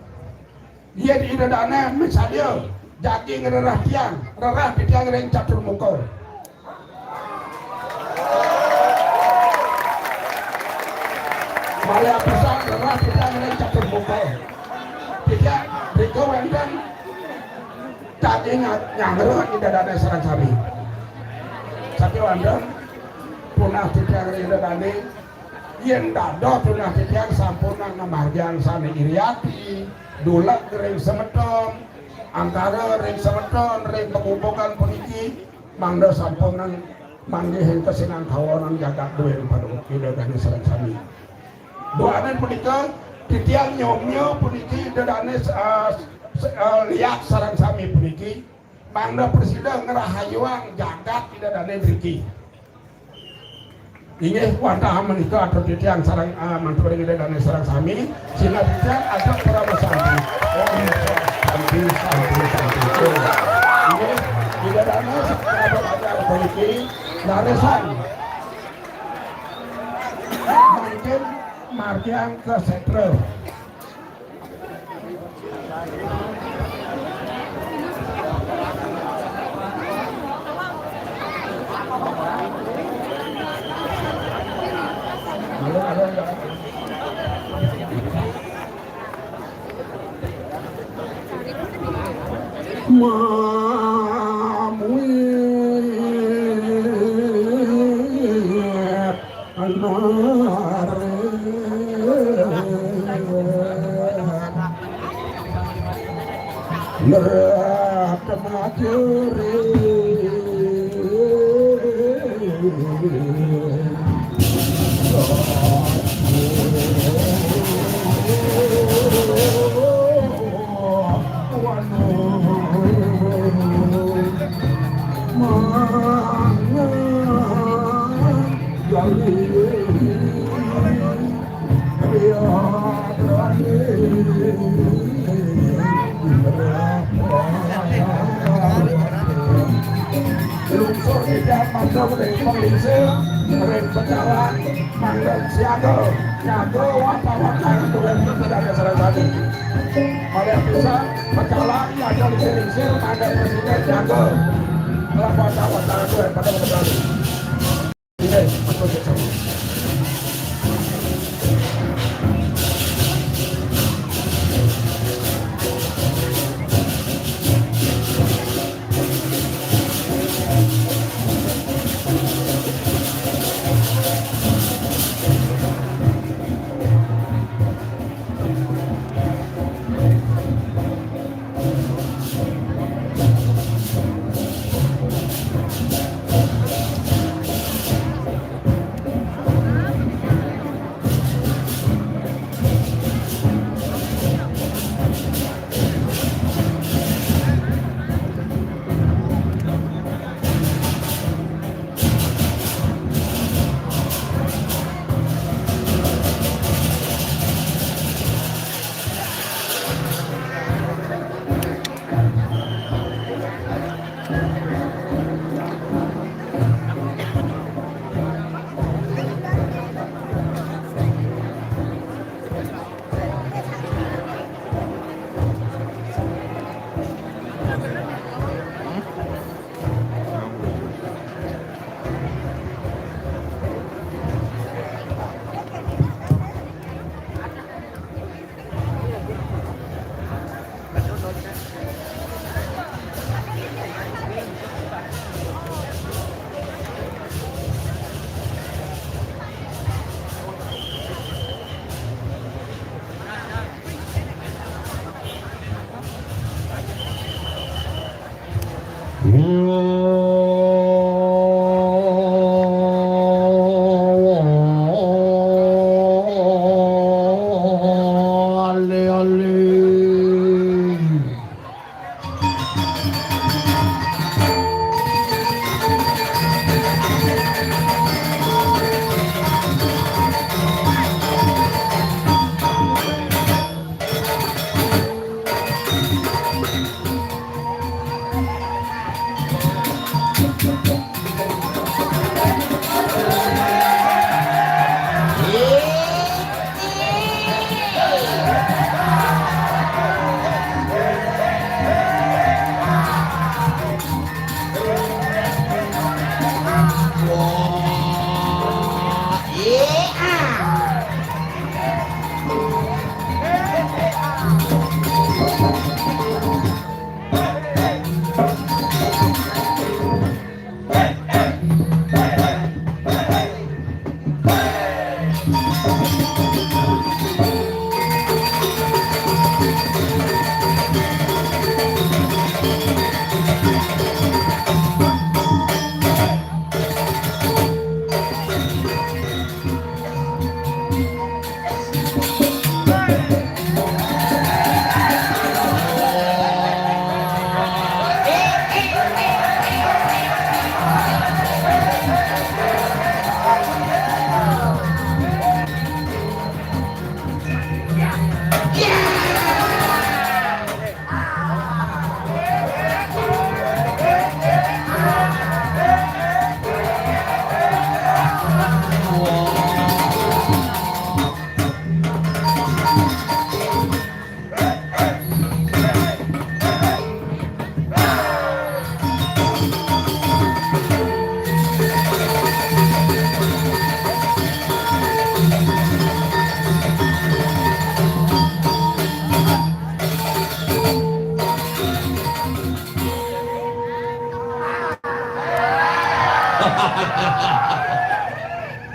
Yén Ida Dané misalnya jagi ngrereh tiang, rereh titiang ring catur muka. Malih apisan rereh titiang ring catur muka. Titiang drika wénten jagi nya-, nyanggra Ida Dané sareng sami. Sakéwanten punah titiang ring Ida Dané, yén dados punah titiang sampunang ngamargiang sané iri ati, duleg ring semeton, angkara ring semeton, ring pagubugan puniki, mangda sampunang manggihin kasinangkawanan jagat duéné pada Ida Dané sareng sami. Duaning punika, titiang nyomya puniki Ida Dané, eh, s-, eh, liak sareng sami puniki, mangda prasida ngrahayuang jagat Ida Dané driki. Inggih, wantah menika atur titiang sareng, eh, manturing Ida Dané sareng sami, sinah titiang atur parama santi. Om santi, santi, santi. Inggih, Ida Dané sakarabat ajar puniki, leresan. Mangkin margiang ka sétra. Mamuit. Lungsur titiang matur ring panglingsir, ring pecalang, mangda siaga, nyaga wantah-wantah ring pecalang sareng sami. Malih apisan, pecalang, nyaga lingsir-lingsir, mangda prasida nyaga. Ring wantah-wantah ring pecalang.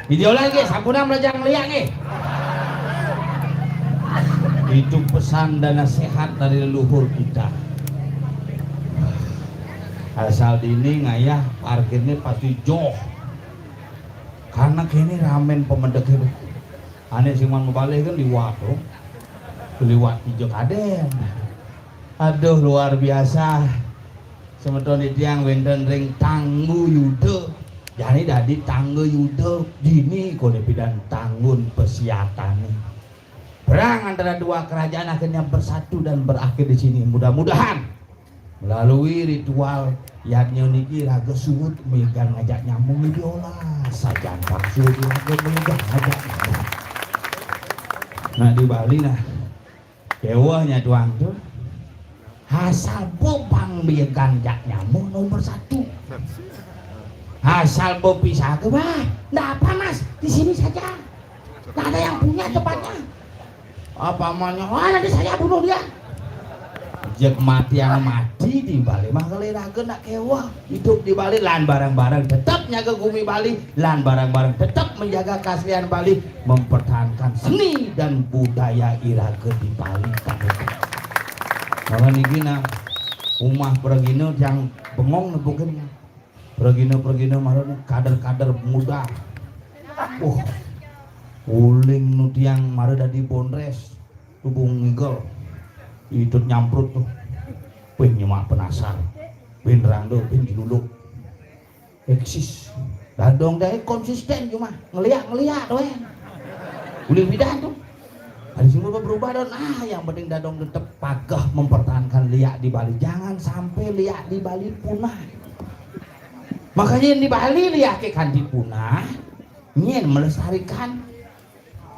Idiolan nggih, sampunang belajar ngeliak nggih. Itu pesan dan nasihat dari leluhur kita. Asal dini ngayah parkirnya pasti joh. Karena kini ramen pemedek itu. Ane sing mau balik kan liwat tuh. Liwat hijau kaden. Aduh, luar biasa. Semeton titiang wénten ring Tanggu Yuda. Jani dadi Tanggu Yuda dini koné pidan tanggun pesiatane. Perang antara dua kerajaan akhirnya bersatu dan berakhir di sini. Mudah-mudahan melalui ritual yadnya niki raga suud migan ngajak nyambung biola. Sajan paksa raga migan ngajak nyambung. Nah, di Bali nah, kéweh nya tuang tu. Asal bebang migan ngajak nyambung nomor satu. Asal bepisah ke, wah, ndak apa, Mas, di sini saja. Ndak ada yang punya tempatnya. Apa maunya? Wah, nanti saya bunuh dia. Jek mati yang mati di Bali mah kali raga nak kéweh. Hidup di Bali lan bareng-bareng tetep nyaga gumi Bali, lan bareng-bareng tetep menjaga keaslian Bali, mempertahankan seni dan budaya iraga di Bali. Maka niki nah umah pragina tiang bengong nepukin. Pragina-pragina mara kader-kader muda. Wah, uling nu tiang mara dadi bondres, tubuh ngigel. Itut nyamprut tuh. Pin nyemak penasar. Pin rangda, pin diluluk. Eksis. Dadong deh konsisten cuma ngeliak-ngeliak doang. Uling pidan tuh. Ada sing berubah-ubah don. Ah, yang penting dadong tetep pageh mempertahankan liak di Bali. Jangan sampai liak di Bali punah. Makanya yang di Bali liak ke kanti punah, nyen melestarikan.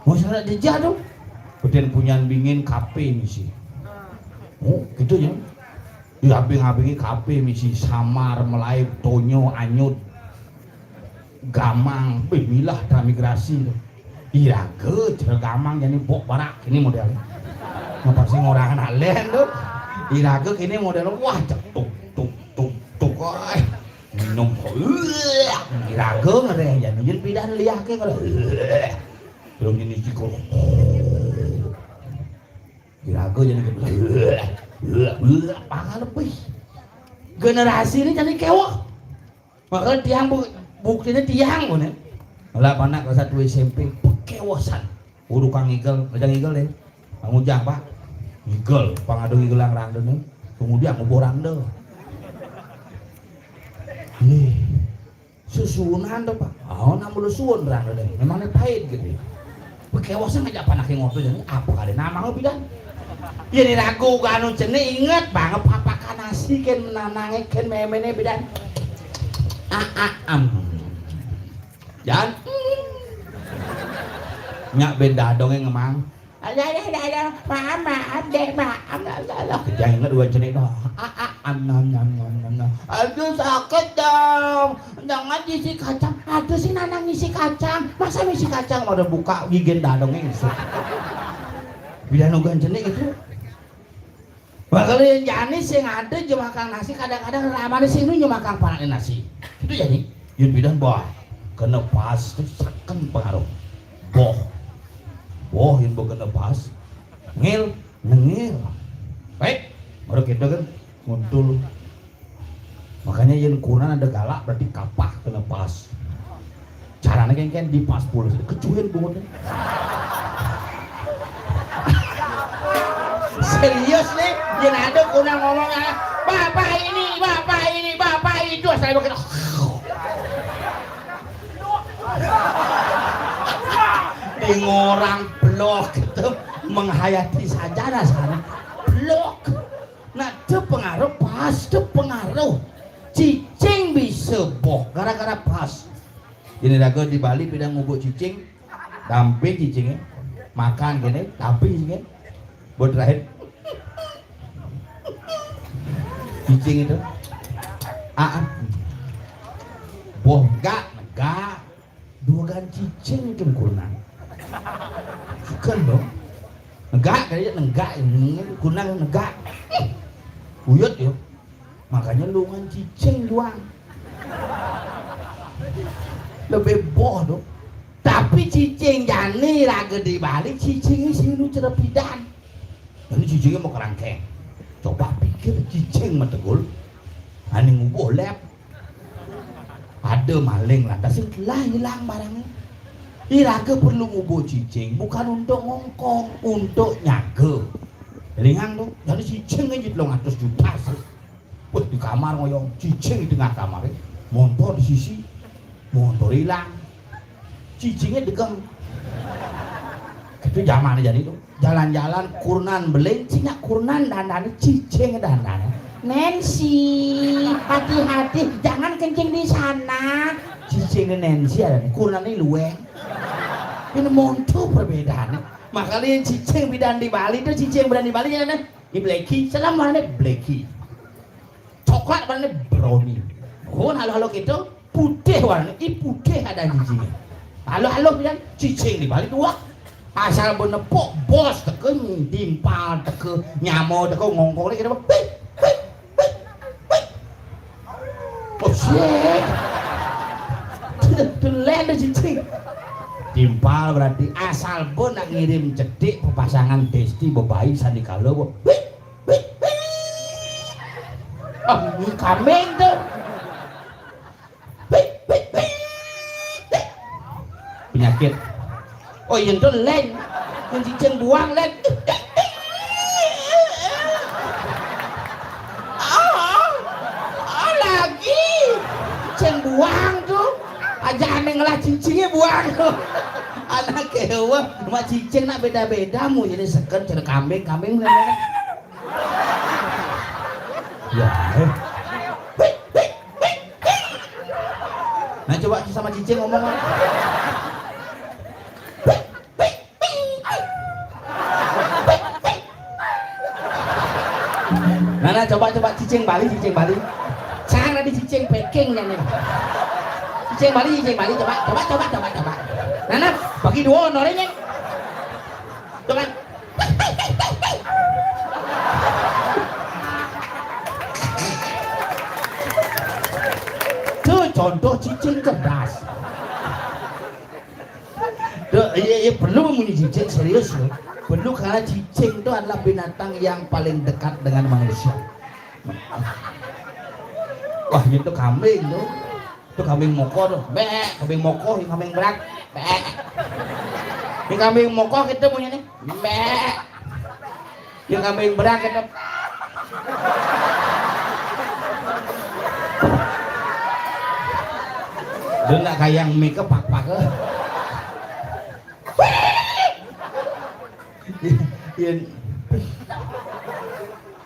Masyarakat jejak tuh. Kemudian punyan bingin kape misi. Oh, gitu ya. Di abing-abingi kape misi Samar, Melaib, Tonyo, Anyut, Gamang, bih milah transmigrasi tuh. Iraga cara Gamang jani bok barak ini model. Ngapa sih orang anak len tuh? Iraga kini model wah cek tuk tuk tuk tuk. Wah, minum. Iraga ngereh jani jin pidan liah ke kalau. Belum ini cikul. Iraga jani ke. Pangan lebih. Generasi ini jani kéweh. Maka tiang bu-, buktinya tiang pun ya. Lah anak kelas satu S M P, pekewosan. Urukang ngigel, aja ngigel deh. Kang Ujang, Pak. Ngigel, pang ada ngigel yang randa nih. Kemudian ngubur randa. Nih, susunan tuh, Pak. Oh, namun lu suun randa nih. Memangnya pahit gitu ya. Pekewosan aja apa anak yang ngotot jadi apa kali nama lu bidan? Ya, ni ragu ganu cenik inget banget papakan nasi ken menanange ken memene bidan. Ah, ah, am. Jan. Nyak ben dadonge ngemang. Alah, alah, alah, alah. Maaf, maaf, dek, maaf, alah, alah. Jangan inget dua cenik doh. Ah, ah, am, nam, nam, nam, nam, nam. Aduh, sakit dong. Jangan isi kacang. Aduh, si Nanang isi kacang. Masa isi kacang udah buka gigian dadongnya ngisi. Bidan ugan cenik gitu. Bakal yang jani sing ada jemakang nasi, kadang-kadang ramane sing nu jemakang panakne nasi. Itu jadi. Yun bidan boh. Kena pas tu saken pengaruh. Boh. Boh yang boh kena pas. Ngil, nengil. Baik. Baru kita kan. Nguntul. Makanya yen kurenan ada galak berarti kapah kena pas. Caranya kan, kan dipas pula. Kecuhin bungut. Serius nih, yen ada kurenan ngomong, "Ah, bapak ini, bapak ini, bapak itu," asal begitu. Di ngorang blok itu menghayati saja rasanya. Blok. Nah, ada pengaruh, pas ada pengaruh. Cicing bisa boh gara-gara pas. Ini raga di Bali pidang ngubuk cicing, damping cicingnya, makan gini, damping cicingnya. Buat terakhir, cicing itu, ah, ah. Boh enggak, enggak. Dua gan cicing itu kurunang. Suka dong. Negak kali ya, negak ini kurunang negak. Uyut yuk. Makanya lungan cicing doang. Lebih boh dong. Tapi cicing jani raga di Bali, cicing ini sing lu cerepidan. Ini cicingnya mau kerangkeng. Coba pikir cicing metegul. Ani ngubuh lep. Ada maling lantas sing telah hilang barangnya. Iraga perlu ngubuh cicing bukan untuk ngongkong, untuk nyaga. Lingang tu, jadi cicing aja telung ratus juta sih. Wah, di kamar ngoyong, cicing di tengah kamar, eh. Montor di sisi, montor hilang. Cicingnya degem. Itu zaman jadi tu. Jalan-jalan kurnan beling, cina kurnan dandan, cicing dandan. Nancy, hati-hati, jangan kencing di sana. Cicing Nancy ada nih, kurnan ini lueng. Ini montor perbedaannya. Makanya cicing bidan di Bali tu, cicing bidan di Bali ya, nih. Ini blacky, salam mana blacky. Coklat warnanya brownie. Kun halo-halo gitu, putih warnanya, ih putih ada giginya. Halo-halo bilang cicing di Bali dua. Asal benepuk bos teke, timpal teke, nyamo teke, ngongkong lagi kita pik pik pik pik. Oh shit. Tulen ada cicing. Timpal berarti asal pun nak ngirim cedik pasangan besti bebayi sandikala. Pik. Oh, kambing tu. Penyakit. Oh, iya tu lain. Yang cicing buang lain. Oh, oh, lagi. Cicing buang tu. Aja aneh ngelah cicingnya buang tu. Anak kewa, cuma cicing nak beda-beda mu. Jadi seken cara kambing, kambing lain. Ya, eh. Nah, coba sama cicing ngomong. Nah, nah, coba, coba cicing Bali, cicing Bali. Cara di cicing Peking ya nih. Cicing Bali, cicing Bali, coba, coba, coba, coba, coba. Nah, nah, bagi dua honornya. Coba. Itu contoh cicing cerdas. Tuh, iya, iya, perlu munyi cicing serius loh. Perlu karena cicing itu adalah binatang yang paling dekat dengan manusia. Wah, itu kambing tuh. Itu kambing moko tuh. Bek, kambing moko, yang kambing berat. Bek. Yang kambing moko kita punya nih. Bek. Yang kambing berat kita. Dia nak kayang make pak pak. Iya.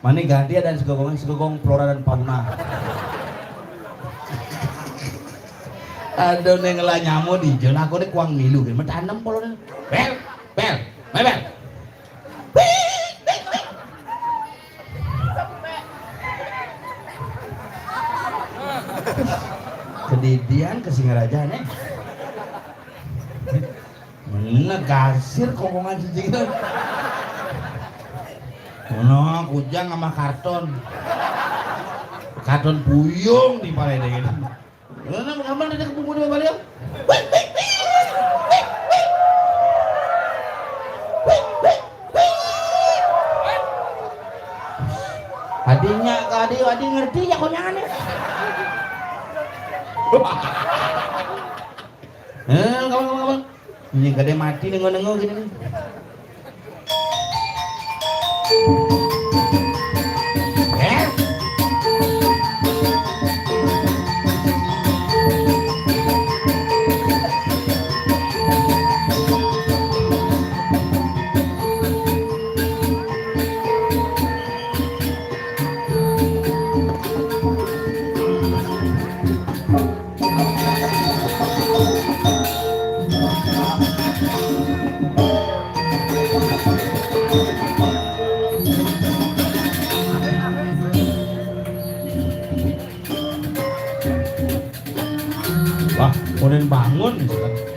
Mana ganti ada segogong, segogong flora dan fauna. Ada neng lah nyamo di jalan aku ni kuang milu kan. Mata enam puluh ni. Bel, bel, bel, bel. Kedidian ke Singaraja ni. Mana gasir kongkongan cicing tu. Mana kujang sama karton. Karton puyung di palai dia gitu. Mana mana dia kebumbu dia balik. Tadi Nyak kadi, adi ngerti ya konyangan ya. Eh, kawan, kawan, kawan. Ini gede mati nengo-nengo gini nih. Eh? Wah, udah bangun nih, sekarang.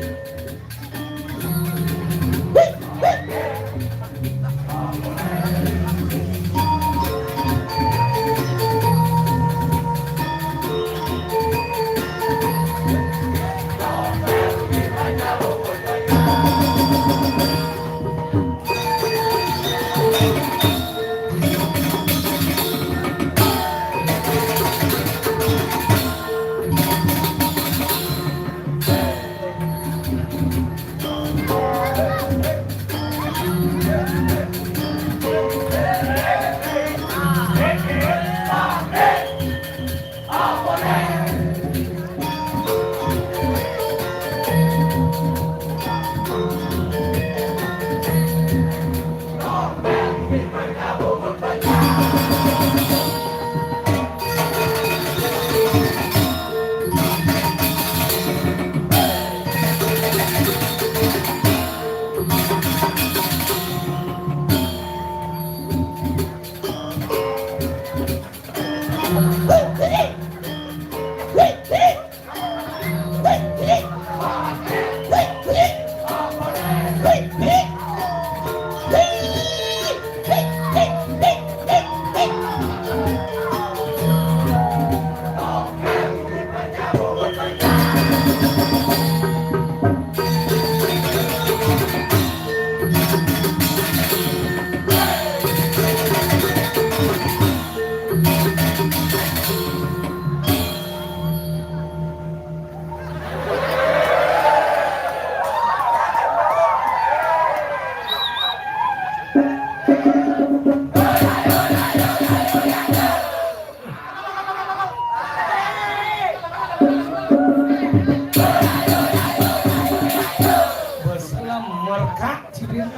Bos lemah, Kak, cidin.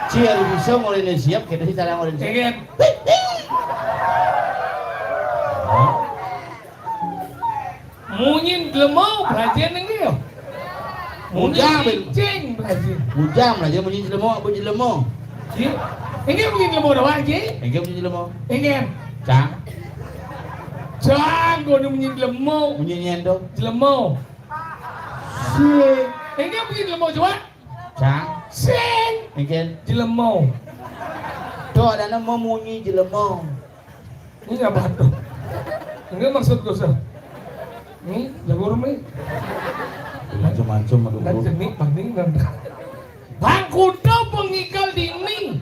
Ci, anu bisa mulai siap, kita sih cara mulai siap. Ingin. Hah? Munyin jelema, belajar nengge ya. Munyin Ujang, Ben. Cicing, belajar. Ujang, belajar munyin jelema, apa jelema? Ji? Engke munyin jelema doang, Ji? Engke munyin jelema. Engke. Cang. Cang, gua munyin jelema. Munyin nyendo. Jelema. Sing. Engke munyin jelema coba. Cang. Sing. Engke. Jelema. Tuh, ada nama munyi jelema. Ini apa tuh? Ini maksud gue sih. Ini jago rumi. Macam-macam, aduh, dan bro. Jenik banding dan bangkuda pengigal dini.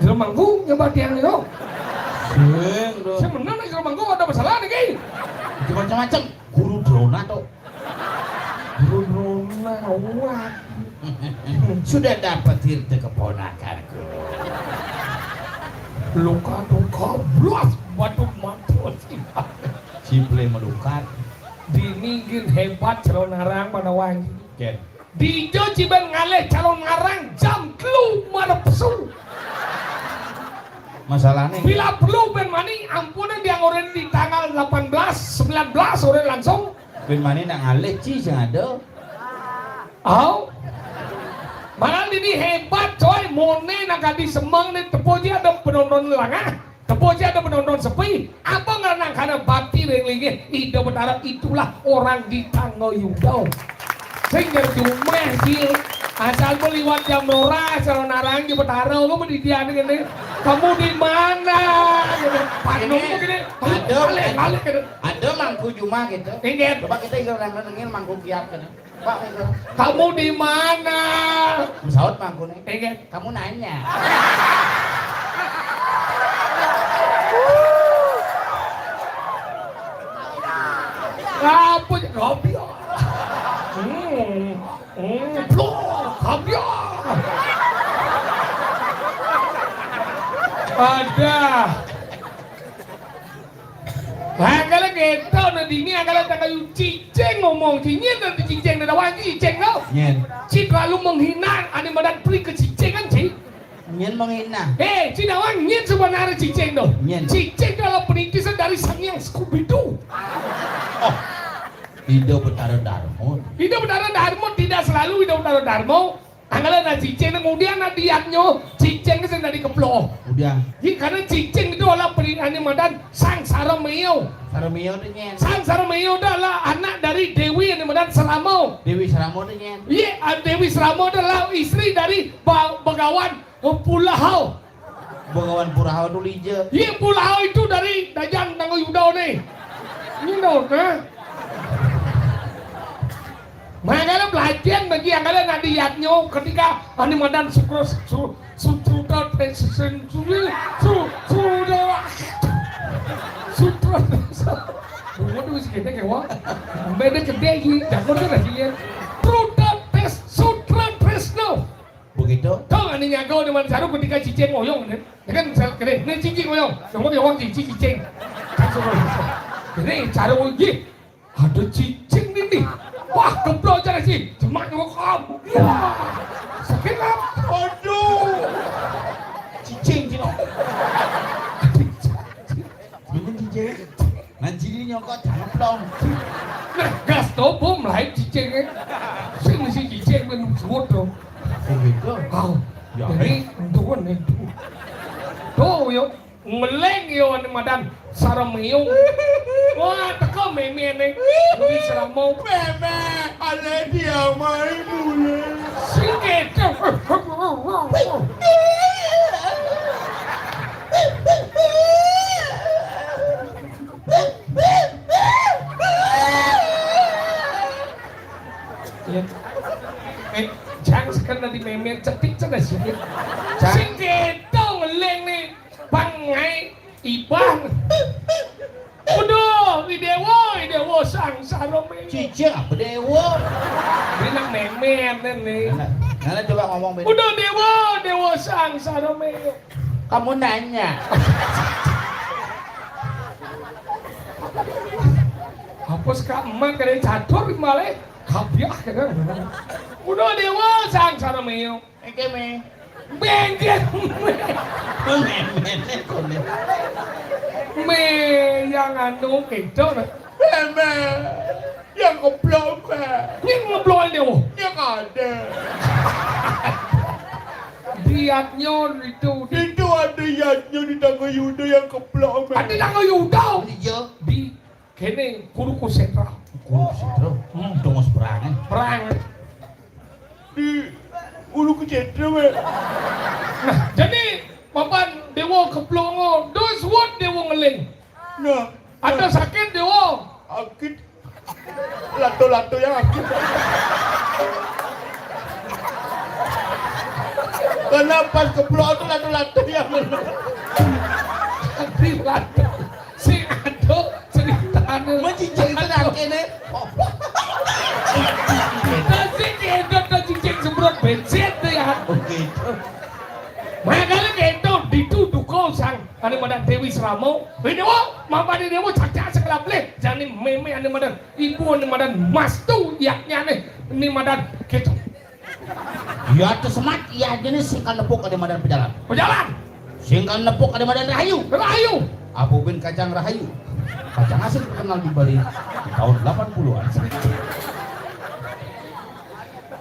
Jelema mangku nyebat tiang itu. Sing, bro. Sebenarnya jelema mangku ada masalah nih, Ki. Macam-macam. Guru Drona tuh. Guru Drona, wah. Sudah dapat tirta keponakanku. Luka duka blas batu matu. Ciple melukat. Dini gin hebat calon arang mana wangi. Ken. Dijo ciben ngalih calon arang jam telu marep pesu. Masalahnya bila perlu ben mani ampunan dia ngoren di tanggal delapan belas, sembilan belas ngoren langsung. Ben mani nak ngalih ci sing ada. Au. Malah ini hebat coy, mone nak kadi semeng nih, tepo aja ada penonton lengah, tepo aja ada penonton sepi. Apa ngerenang karena bati ring linggih Ida Betara, itulah orang di Tangga Yuda. Sing jar jumeh sih. Asal mau liwat jam rolas, asal narang di Betara, lu mendidian gini. Kamu di mana? Gitu. Panung ini gini. Ada, balik, balik gitu. Ada mangku jumah gitu. Inggih. Coba kita ikut orang dengar mangku kiap gitu. Pak, itu. Kamu di mana? Pesawat mangkune. Ingat. Kamu nanya. Apa? Kopi. Hmm. Hmm. Loh, kopi. Ada. Nah, kalau kita udah dini, kalau tak kayu cicing ngomong, cingin nanti cicing, ada wajib cicing tau. Nyen. Ci terlalu menghina, ane madan pri ke cicing kan, Ci? Nyen menghina. Eh, Ci Nawang, nyen sebenarnya cicing tuh. Nyen. Cicing kalau perintisan dari Sang Yang Scooby-Doo. Oh, Ida Betara Darmo. Ida Betara Darmo tidak selalu Ida Betara Darmo. Anggalan na cicing, kemudian na diatnyo, cicing ke sing dari keplok. Udah. Jadi, karena cicing itu adalah peri-, ane madan Sang Sarameo. Sarameo tu nyen. Sang Sarameo itu adalah anak dari Dewi ane madan Seramo. Dewi Seramo tu nyen. Iya, ah, Dewi Seramo adalah istri dari Ba-, Bagawan, eh, Pulahau. Bagawan Purahau tu lija. Iya, Pulahau itu dari Dajang Tangga Yuda ni. Ini no, ha? Mangala belajen bagi anggalan adi yatnyo ketika ane madan Sukro, Su-, Sutruta Tesen, Su-, Su-, Sudra-, Sutro. Bungo tu masih kene kewa. Beda gede ji, jago tu lah ji. Truta Tes, Sutra Tresno. Begitu. Tong ane nyago di mana saru ketika cicing oyong ni. Dia kan misal kene, ni cicing oyong. Semua dia orang cicing, cicing. Ini cara oyong. Ada cicing ni, ni. Wah, keblok je lah, Cing. Jemak nyawa kamu. Wah, sakit lah. Aduh. Cicing, Cino. Memang cicing. Nanti ni nyokot, jangan plong. Nah, gas tu, bom lain cicing, eh. Sing mesti cicing, minum suwut tu. Oh, gitu. Kau. Ya, jadi, eh. Untungan ni. Tu, yo. Ngeleng yo ane madan Sarameo. Wah, teko meme ne. Di Sarameo. Meme, ale dia mai mule. Sing kene. Ya. Eh, jangan sekena di meme cetik cenah sih. Jangan. Sing kene ngeleng ne. Pangai ibang. Uduh, i dewa, i dewa Sang Sarameo. Cicing apa dewa? Dia nak memen ni. Nana, Nana coba ngomong, Ben. Uduh, dewa, dewa Sang Sarameo. Kamu nanya. Apa sekak emak kena catur malah kabiah kena. Uduh, dewa Sang Sarameo. Oke, me. Bengkel. Me, me, me, kone. Me yang anu itu, me. Me, me. Yang keblok, me. Yang ngeblok dia, oh. Yang ada. Diatnyo itu, di- Itu ada yatnyo di Tangga Yuda yang keblok, me. Ada Tangga Yuda. Iya. Di Kene, Kurukusetra. Kurukusetra? Hmm. Dongos perang, eh? Perang. Di Kurukusetra, weh. Nah, jadi, papan dewa keplongo, dos wot dewa ngeling. Nah. Ada sakit, dewa. Sakit. Lato-lato yang sakit. Karena pas keplok tu lato-lato yang menang. Sakit lato. Sing ado ceritane. Mencicing itu nang kene. Kita sing edot dan cicing semprot bensin tu ya. Oke. Makanya kita ditu duko sang ane madan Dewi Seramo. Ini wo, mama ini dewa cacak sekelap leh. Jani meme ane madan ibu ane madan mas tu yaknya nih. Ini madan gitu. Ya, tersemat, ya, jenis sing kan nepuk ade madan pejalan. Pejalan. Sing kan nepuk ade madan rahayu. Rahayu. Apa ben kacang rahayu? Kacang asli terkenal di Bali di tahun delapan puluhan.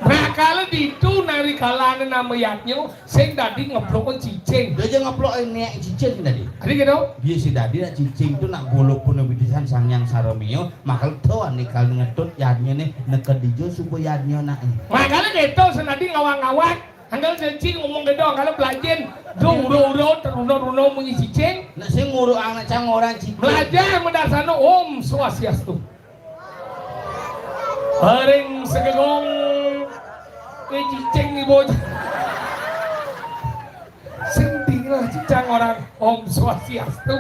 Nah, kalau ditu nari kalane nama yatnyo, sing dadi ngeplokon cicing. Dia aja ngeplok niat cicing tadi. Adi gitu? Dia si dadi nak cicing tu nak bolo pun bidisan sang yang saromio. Makal to ane kal ngetut yadnyo ne neked ijo supo yadnyo nak. Makanya gitu senadi ngawang-ngawang. Anggal cicing ngomong gitu, anggal belajen. Do uro-uro, teruno-runo munyi cicing. Nak sing nguruk anak cang orang cicing. Belajar mendarsano Om Swastiastu. Ring sagegong. Éh, cicing nih bocah. Sing tinggal cicang orang. Om Swastiastu.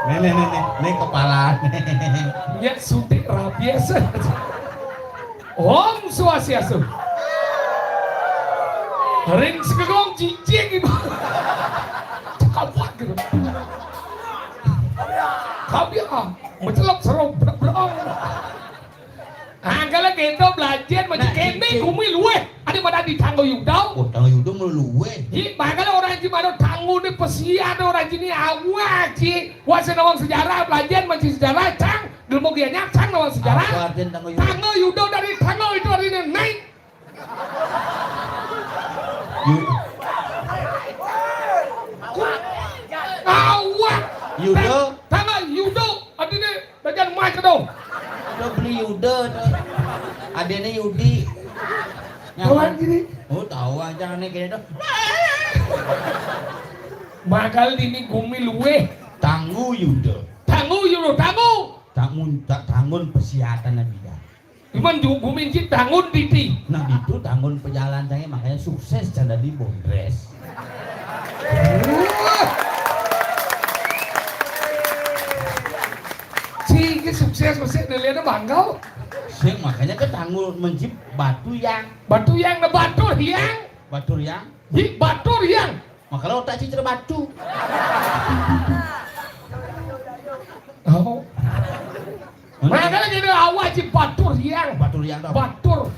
Nih, nih, nih, nih, nih kepala. Ya, suntik rabies. Om Swastiastu. Ring sagegong cicing ibu. Cakap gitu. Kabiah, mencelok seru brek-brek. Angkala kéto belajar mesti kéné gumi luwéh. Ada pada di tangga Yuda. Oh, tangga Yuda melu luwéh. Hi, makanya orang di mana tangga di pesiar orang sini awak sih. Wasa nawang sejarah belajar mesti sejarah cang. Ilmu gianya cang nawang sejarah. Apa artinya tangga Yuda? Tangga Yuda dari tangga itu artinya naik. Yu- Awak. Yuda. Tang-, tangga Yuda. Adine bagian mas dong. Udah beli Yuda tuh. Adene Yudi. Kawan gini. Oh, tahu aja nih kayaknya tuh. Bakal dini gumi luweh. Tanggu Yuda. Tanggu Yuda, tanggu. Tangun, ta-, tangun pesiatan Nabi dah. Cuman ju-, gumin ci tangun titi. Nah, itu tangun pejalan saya, makanya sukses cara di Bondres. Wah. Ci, ini sukses, mesti dilihatnya bangga. Sing, makanya ke tanggul menjib batu yang. Batu yang, nah, batur yang. Batur yang. Di batur yang. Makanya otak ci cerbatu. Oh. Mana? Makanya jadi awak ci batur yang. Batur yang dah. Batur.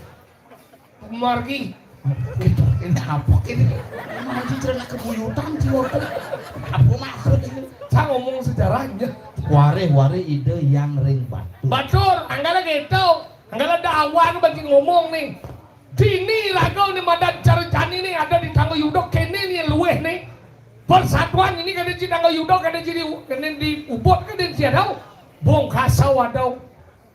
Margi. Gitu. Ini apa ini? Mana ci cerita kebuyutan ci waktu. Apa maksud ini? Saya ngomong sejarahnya. Ware-ware ide yang ring batur. Batur, anggala gitu. Anggala ada awak bagi ngomong nih. Dini raga ni madan cara jani ni ada di tangga Yuda, kene ni luweh ni. Persatuan ini kene di tangga Yuda, kene di, kene di Ubud, kene di Siadau. Bongkaso ada.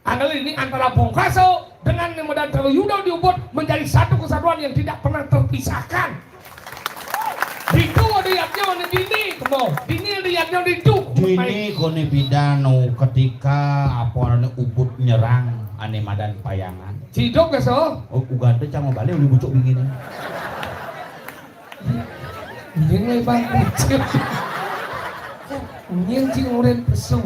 Angel ini antara Bongkaso dengan ni madan tangga Yuda di Ubud menjadi satu kesatuan yang tidak pernah terpisahkan. Ditu ada yadnya ni dini, kemo. Dini ada yadnya ditu. Dini kone bidano ketika apa ane Ubud nyerang ane madan Payangan. Cidok ya, so? Oh, Uganda cang mau balik, udah bucuk dingin. Nying lebar kucing. Nying cing urin pesu.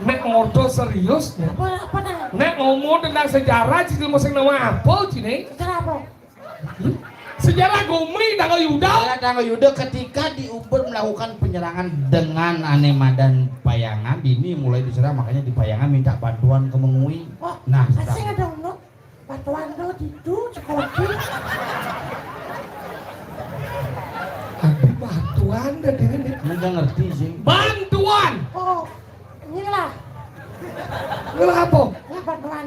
Nek ngodo serius. Apa, apa dah? Nek ngomong tentang sejarah, cing mau sing nama apa, cine? Sejarah apa? Sejarah gumi tangga Yuda. Sejarah tangga Yuda ketika di Ubud melakukan penyerangan dengan ane madan Payangan, ini mulai diserang, makanya di Payangan minta bantuan ke Mengwi. Oh, nah, asing sekarang ada unduk. Bantuan lo ditu, sekolah. Aduh, bantuan dah diri nih. Nggak ngerti sih. Bantuan. Oh, inilah. Inilah apa? Ya, bantuan.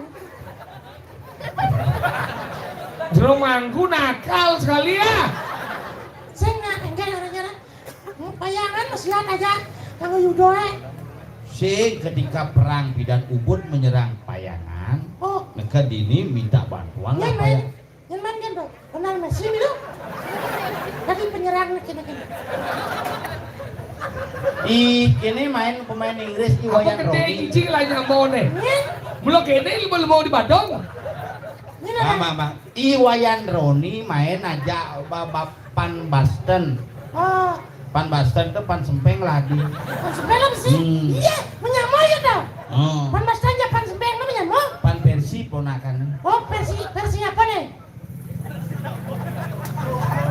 Jero mangku nakal sekali ya. Sing nak, enggak, enggak, enggak. Payangan mesian aja, kalau Yudo, eh. Sing ketika perang bidan Ubud menyerang Payangan, oh, maka dini minta bantuan lah Payangan. Yang main kan tuh, Lionel Messi itu. Tadi penyerang nih, kena, kena. Ih, kene main pemain Inggris, I Wayan Rooney. Apa gede cicing lah nyambone? Mula kene lu belum mau di Badung. Ini lah. Mama, mama. I Wayan Rooney main aja ba-, ba-, Pan Basten. Oh. Pan Basten tuh pan sempeng lah di. Pan sempeng apa sih? Hmm. Iya, menyamai ya tau. Oh. Pan Basten aja pan sempeng, apa menyamai? Pan Persi ponakan. Oh, Persi, Persi apa nih?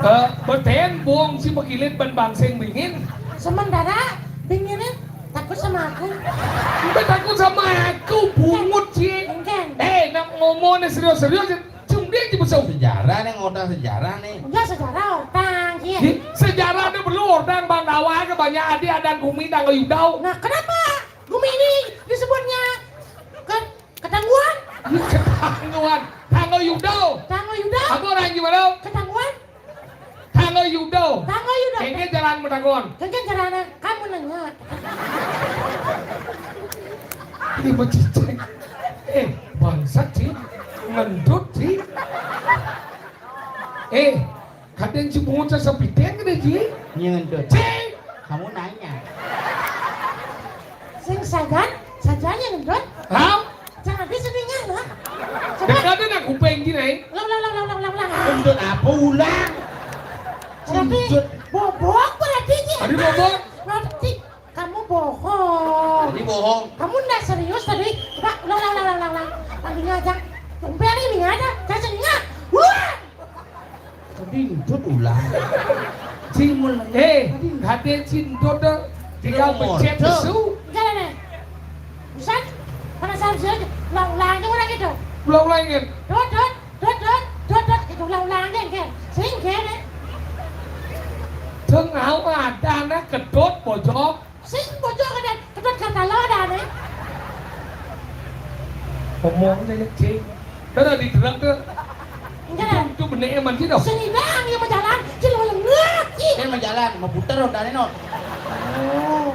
Eh, beten bong si begilit ban bangseng bingin. Sementara binginnya takut sama aku. Udah takut sama aku, bungut sih. Engken. Eh, nak ngomongnya serius-serius, cung dia aja besok. Sejarah nih, ngotang sejarah nih. Enggak sejarah, otang, iya. Sejarah ini perlu otang, Bang Dawa, ke banyak adik ada gumi tangga Yudau. Nah, kenapa gumi ini disebutnya ke-, Ketangguhan? Ketangguhan. Tangga Yudo. Tangga Yudo? Apa orang gimana? Ketangguhan? Tangga Yudo. Tangga Yudo. Kayaknya jalan Medagon. Kayaknya jalan kamu nanya. Ini becicing. Eh, bangsat sih. Ngendut sih. Eh, kadang si bungut sasepiteng gede, Ji. Nyentut. Cing. Kamu nanya. Sing sagan, sajanya ngendut. Hah? Jangan Dekatnya nak kuping gini. Ulang, ulang, ulang, ulang, ulang, ulang, ulang. Gendut apa ulang? Berarti Gendut. Bobok berarti ini. Tadi bobok. Berarti kamu bohong. Tadi bohong. Kamu ndak serius tadi. Coba ulang, ulang, ulang, ulang, ulang. Tadinya aja. Sampai ini aja. Saya ingat. Wah! Tadi gendut ulang. Cing mun, eh, kate cing gendut dah. Tinggal pencet besu. Enggak ada. Buset. Mana saya bisa aja. Ulang, ulang aja orang itu. Ulang-ulang, Ngin. Dot, dot, dot, dot, dot, dot. Itu ulang-ulang aja, Ngin. Sing, Ngin, eh. Tengah ada anak kedot bojok. Sing bojok ada, kedot kata lo ada nih. Ngomong aja, Cing. Dah, dah, digerak tuh. Enggak ada. Itu, itu bener emang sih, dong. Sing ini yang berjalan, cil lengah, cil. Kan berjalan, mau putar rondanya, no. Oh.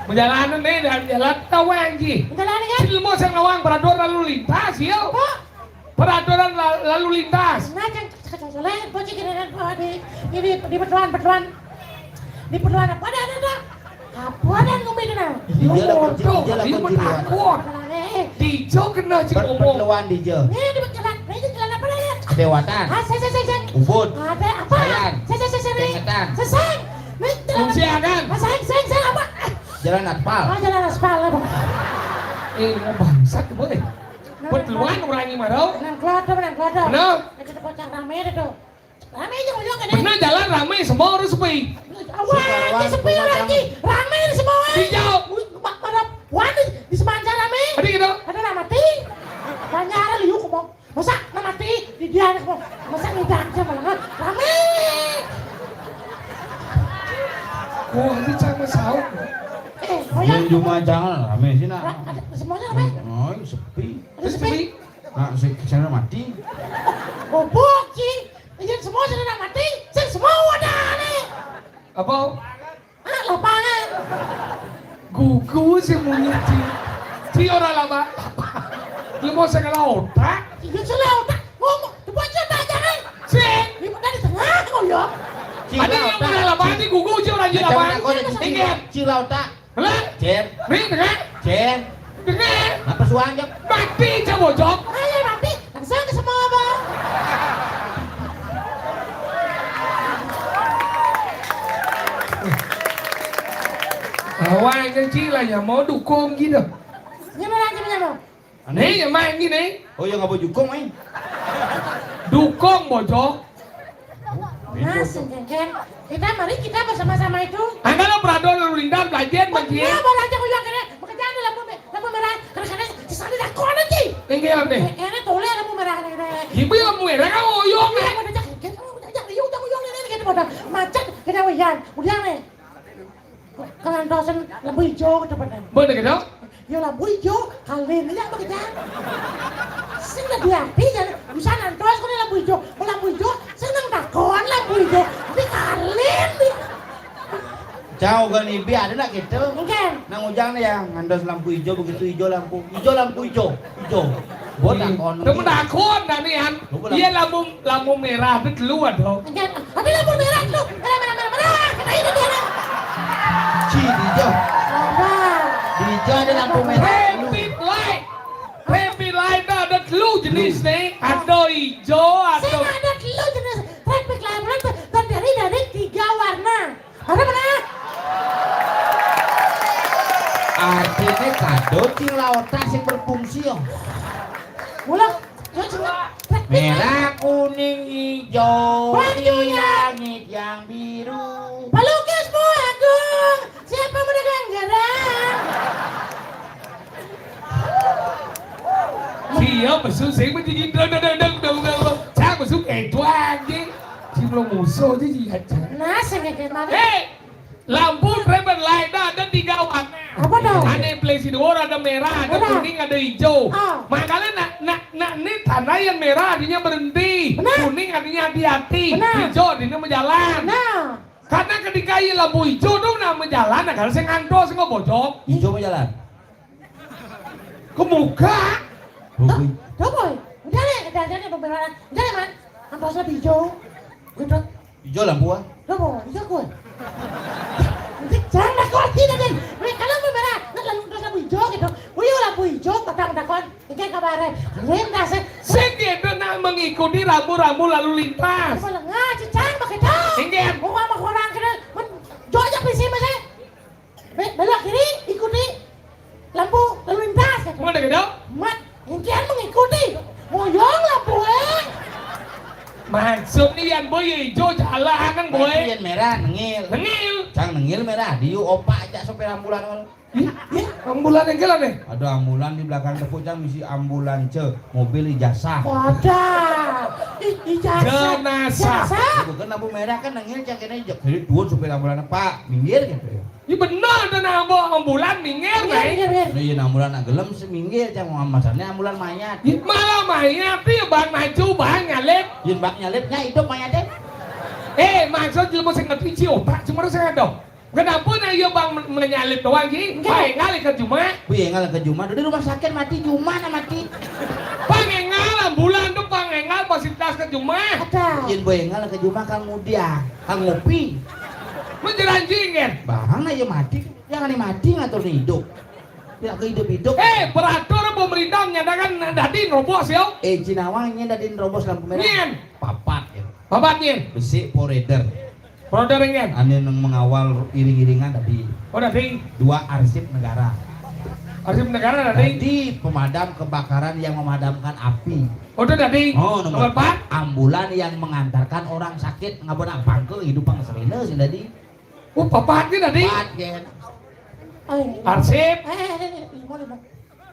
Berjalan nih, dah jalan, tahu aja. Berjalan kan? Cil mau saya ngawang, peraturan lalu lintas, yo. Kok? Peraturan la-, lalu lintas. Nah, kan, kan, kan, kan, bocah kira-kira, oh, di, di, di, di pertuan, pertuan. Di pertuan apa ada, ada, ada? Apa ada yang ngomel kena? Iya, lah, Waduh, dia lah, dia dia mah takut. Malah, eh. Dijo kena cik Per-, ngomong. Pertuan Dijo. Nih, di pertuan. Nah, itu jalan apa, nih? Dewatan. Ah, saya, saya, saya, saya. Ubud. Ada apa? Sayan. Saya, saya, saya, saya, nih. Tengetan. Saya, saya. Nih, jalan. Fungsi akan. Ah, saya, saya, saya, apa? Jalan aspal. Ah, jalan aspal, apa? Eh, mau bangsat, boy. Betulan orang ini mah, tau. Nang kloto, nang kloto. Bener. Itu tuh bocah rame deh tuh. Rame aja ngomong kan. Bener jalan rame, semua orang sepi. Awal aja sepi lagi. Rame semua. Hijau. Wih, pada puan di, di Semanca rame. Tadi gitu. Ada nama mati. Banyak liuk ngomong. Masa nama mati di dia ngomong. Masa ngidang aja malah rame. Wah, ini sama sauk. Eh, oh ya. Di rumah jangan rame sih, nak. Ra-, ada semuanya rame. Oh, sepi. Ada sepi. Nah, si, si sana mati. Goblok, Cing. Iya, semua sana mati. Sing semua ada nih. Apa? Ah, lapangan. Gugu sih munyi, Cing. Cing orang lama. Lu mau segala otak? Iya, segala otak. Ngomong, coba cerita aja, kan? Cing. Di, dari tengah, oh ya. Ada yang otak. Orang lapangan di gugu, Cing, orang di lapangan. Cing, Cing, Cing, Cing, Cing, Cing, Cing, Cing, Hah? Cen. Nih, dengar. Cen. Dengar. Apa suang, Jok? Mati, Cen, bojok. Ayo, mati. Langsung ke semua, Bang. Awalnya cila ya mau dukung gitu. Gimana, gimana, Bang? Nih, yang main gini. Oh, yang apa dukung, main? Dukung, bojok. Nah, sengkengkeng. Kita, mari kita bersama-sama itu. Angkala peraturan lalu lintas, belajar, oh, bagian. Iya, baru aja kuyang kene. Bekerja di lampu me-, lampu merah. Karena, karena sesali dah kau nanti. Tinggi, lampu. Eh, kene toleh lampu merah, kene, kene. Ibu lampu merah, kan uyung, iya, eh. Udah, jangan, jangan, jangan, uyung, jangan, uyung, ini, ini, ini, udah macet, kena uyan. Udah, nih. Kangantosan lampu ijo, kecepatan. Bener, gitu? Ya, lampu ijo, kalian aja apa kita? Sing lebih hati, ya. Bisa nantos, kok lampu ijo. Kok lampu ijo, seneng takon lampu ijo. Tapi kalian, nih. Jauh kan, Ibi, ada nak gitu? Mungkin. Nang ujang nih ya, ngantos lampu ijo, begitu ijo lampu. Ijo lampu ijo. Ijo. Gua takon. Temen takon, Danian. Iya, lampu, lampu merah, ada telu ada. Enggak, ada lampu merah tuh. Merah, merah, merah, merah. Kata itu dia, Bang. Ci, di ijo. Merah. Di ijo ada lampu merah. Traffic light. Traffic light ada telu jenis nih. Ada ijo, ada. Sing ada telu jenis traffic light. Mulai ter-, terdiri dari tiga warna. Ada mana? Artinya kado cing laotak sing berfungsi, yo. Mula, yo, cing. Merah, kuning, hijau, di langit yang biru. Pelukis Bu Agung, siapa menegangkan? Siap, masuk, saya menjadi dong, dong, dong, dong, dong, dong. Saya masuk, eh, tuan, anjing. Si belum musuh aja, iya, Cang. Nah, saya kayak kemarin. Hei! Lampu traffic light dah ada tiga warna. Apa tuh? Ada yang polisi dua, ada merah, ada kuning, ada hijau. Ah. Makanya nak, nak, nak, ini tanda yang merah artinya berhenti. Benar. Kuning artinya hati-hati. Benar. Hijau artinya mau jalan. Nah. Karena ketika iya lampu hijau tuh nak mau jalan, nah kalau saya ngantos, saya nggak bocok. Hijau mau jalan. Kebuka. Tuh, tuh, boy. Udah deh, udah, udah deh, pembelaan. Udah deh, Man. Ngantos lebih hijau. Udah. Ijo lampu, ah. Loh, mau ijo kue. Jangan takut kita, Den. Weh, kalau mau merah, nggak lalu terus lampu ijo gitu. Wih, lampu ijo, patang takon. Ikan kabarnya. Kalian dasar Sing kéto nak mengikuti rambu-rambu lalu lintas. Apa lengah, cicang, pakai dah. Inggih. Mau sama orang kena men-, jojak di sini, Mas, eh. Be-, belok kiri, ikuti lampu lalu lintas, kata. Mau ada gitu? Mat, intian mengikuti. Moyong lampu, eh. Maksudnya yang boy ijo jalan kan, boy? Yang merah, nengil. Nengil. Cang nengil merah, diu opak aja sopir ambulan, kan? Ih, ih, ambulan yang gila nih. Ada ambulan di belakang tepuk, cang misi ambulance, mobil ijazah. Wadah. Ih, ijazah. Jenazah. Jenazah. Ya, bukan lampu merah kan nengil, cang kena ijak. Jadi tuan sopir ambulan, "Pak, minggir," gitu ya. Iya bener, ada nambah ambulan minggir, minggir, naik. Minggir, minggir. Nah, iya, ambulan nak gelem sih minggir, cang masalahnya ambulan mayat. Iya, malah mayat, iya, ban maju, ban nyalip. Iya, ban nyalipnya hidup mayatnya. Eh, maksud jelema sing ngerti ci otak, cuma saya dong. Kenapa nah iya bang men-, menyalip doang, Ji? Enggak. Pak Engal ke Juma. Bu Engal ke Juma, di rumah sakit mati, Juma nak mati. Pak Engal, ambulan tuh Pak Engal, fasilitas ke Juma. Ada. Yen Bu Engal ke Juma, kan mudia, kan ngopi. Menjeranji, kan? Barang aja mati, jangan mati ngatur hidup. Tidak ke hidup-hidup. Eh, peraturan pemerintah menyatakan dadi nerobos, yo. Eh, Cinawang ini dadi nerobos lampu merah. Nyen. Papat, ya. Papat, nyen. Besi poreder. Poreder, nyen. Anu yang mengawal iring-iringan tadi. Oh, tadi. Dua arsip negara. Arsip negara tadi. Tadi pemadam kebakaran yang memadamkan api. Oh, itu tadi. Oh, nomor nomor empat. Ambulan yang mengantarkan orang sakit, ngabona pangke hidup pang serena sih tadi. Oh, papat, nyen, tadi. Papat, nyen. Arsip. Eh, eh, eh, eh, lima, lima.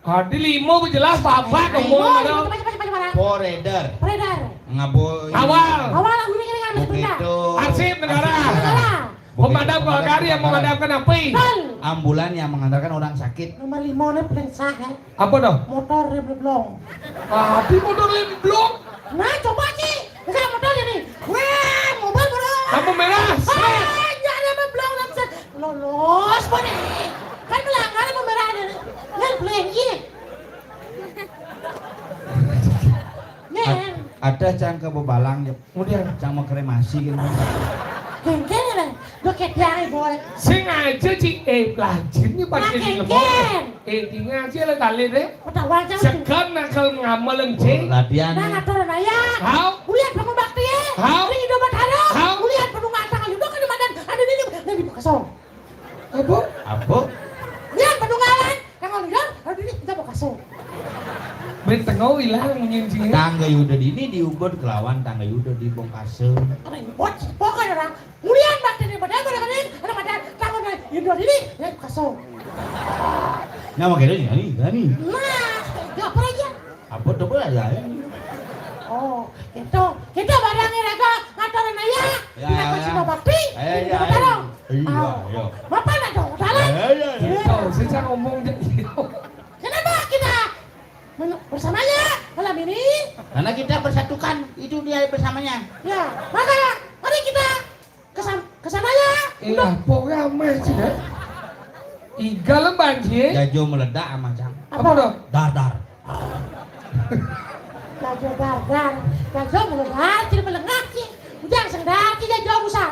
Adi lima, bu jelas, papat, eh, ngomong lima, ada. Lima, cepat, cepat, cepat, cepat. Poreder. Poreder. Ngaboi. Awal. Awal, aku ini kan habis bentar. Begitu. Arsip negara. Arsip negara. Pemadam kebakaran yang memadamkan api. Betul. Ambulan yang mengantarkan orang sakit. Nomor lima ini paling sah, ya. Apa tuh? Motor dia belum. Tapi motor dia belum. Nah, coba, Ci. Enggak, motor ini. Wah, mobil, bro. Lampu merah. Ah, iya, ada mobil, bro. Lolos, boleh. Kan melanggar pemerah ada. Nggak boleh, iya. Nih. Ad-, ada cang ke bebalang, ya. Kemudian cang mau kremasi gitu. Kengkeng ada. Lo ketiang, boy. Sengaja, Ci. Eh, pelajin nih pakai. Nah, kengkeng. Eh, tinggal aja lah kali deh. Ketawa aja. Sekan nakal ngamal, Ci. Latihan. Nah, ngatur aja. Hau? Ulian penuh bakti, ya. Hau? Ini Indomaret Haro. Hau? Ulian penuh ngantang aja. Udah ke depan dan ada di, ada di Bekasong. Apa? Apa? Lihat penunggalan, yang mau lihat, aduh, ini kita mau kasih. Ben tengah ilang nyen sih. Tangga Yuda di ini diubah kelawan Tangga Yuda di Bongkasem. Apa ini? Bot, pokoknya orang. Kemudian bakti ini pada, pada, pada, pada, pada, tangan dari Yuda di ini, ya kasih. Nama kita ini, ini, ini. Nah, gak apa aja. Apa tuh, apa aja, ya? Oh, gitu. Gitu barangnya raga, ngatur aja. Ya, tidak ya, kasih ya. Mau bakti, ya, ya, tidak ya. Taruh. Iya, iya. Bapak nak dong, jalan. Iya, iya, iya. Tuh, saya ngomong deh. Kenapa kita men-, bersamanya malam ini? Karena kita bersatukan, itu dia bersamanya. Ya, maka mari kita kesam-, kesananya. Eh, untuk apa ramai sih, dah? Igal banjir. Jajo meledak sama cang. Apa? Apa tuh? Dar, dar. Jajo dar, dar. Jajo meledak, tidak melengah sih. Ujang sendal, tidak jauh usah.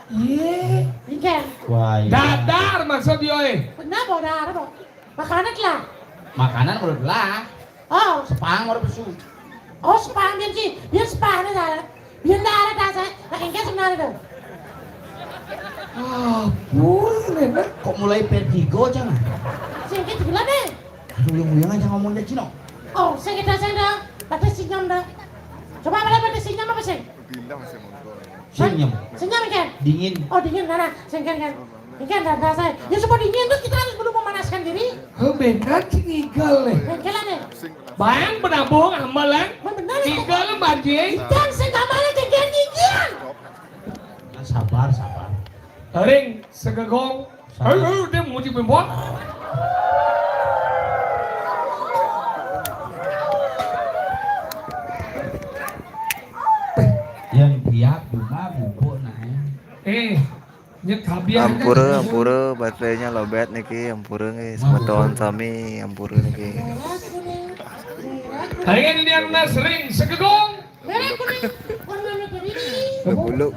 Iya. Ikan. Wah, iya. Dadar maksud dia, eh. Benar, bodar apa? Makanan lah. Makanan menurut lah. Oh. Sepang menurut pesu. Oh, sepang dia sih. Dia sepang nih, salah. Dia ndak ada dasar. Nah, engke sebenarnya tuh. Ah, boleh, Nek. Kok mulai vertigo, Cang? Sing kita gila deh. Aduh, yang uyang aja ngomong dari Cino. Oh, sing kita sing dah. Batas senyum dah. Coba balik batas senyum apa sih? Senyum. Senyum kan? Dingin. Oh, dingin, nah, nah. Sing kan, kan. Ini kan dah, dah saya. Ya, supaya dingin tuh kita harus belum memanaskan diri. Heh, benar, Cing Igal nih. Nah, jalan deh. Bang, penabung, amalan. Bang, benar, ya. Igal, Bang, Cing. Dan sing amalan, Cing, jangan gigian. Nah, sabar, sabar. Ring, segegong. Sabar. Hei, hei, dia muji perempuan. Yang tiap bunga bubuk naik. Eh, nyet kabiah. Ampura, ampura, baterainya lobet niki, ampura nggih, semeton sami, ampura niki. Kalian ini yang sering segegong. Merah kuning, warna merah ini. Bulu.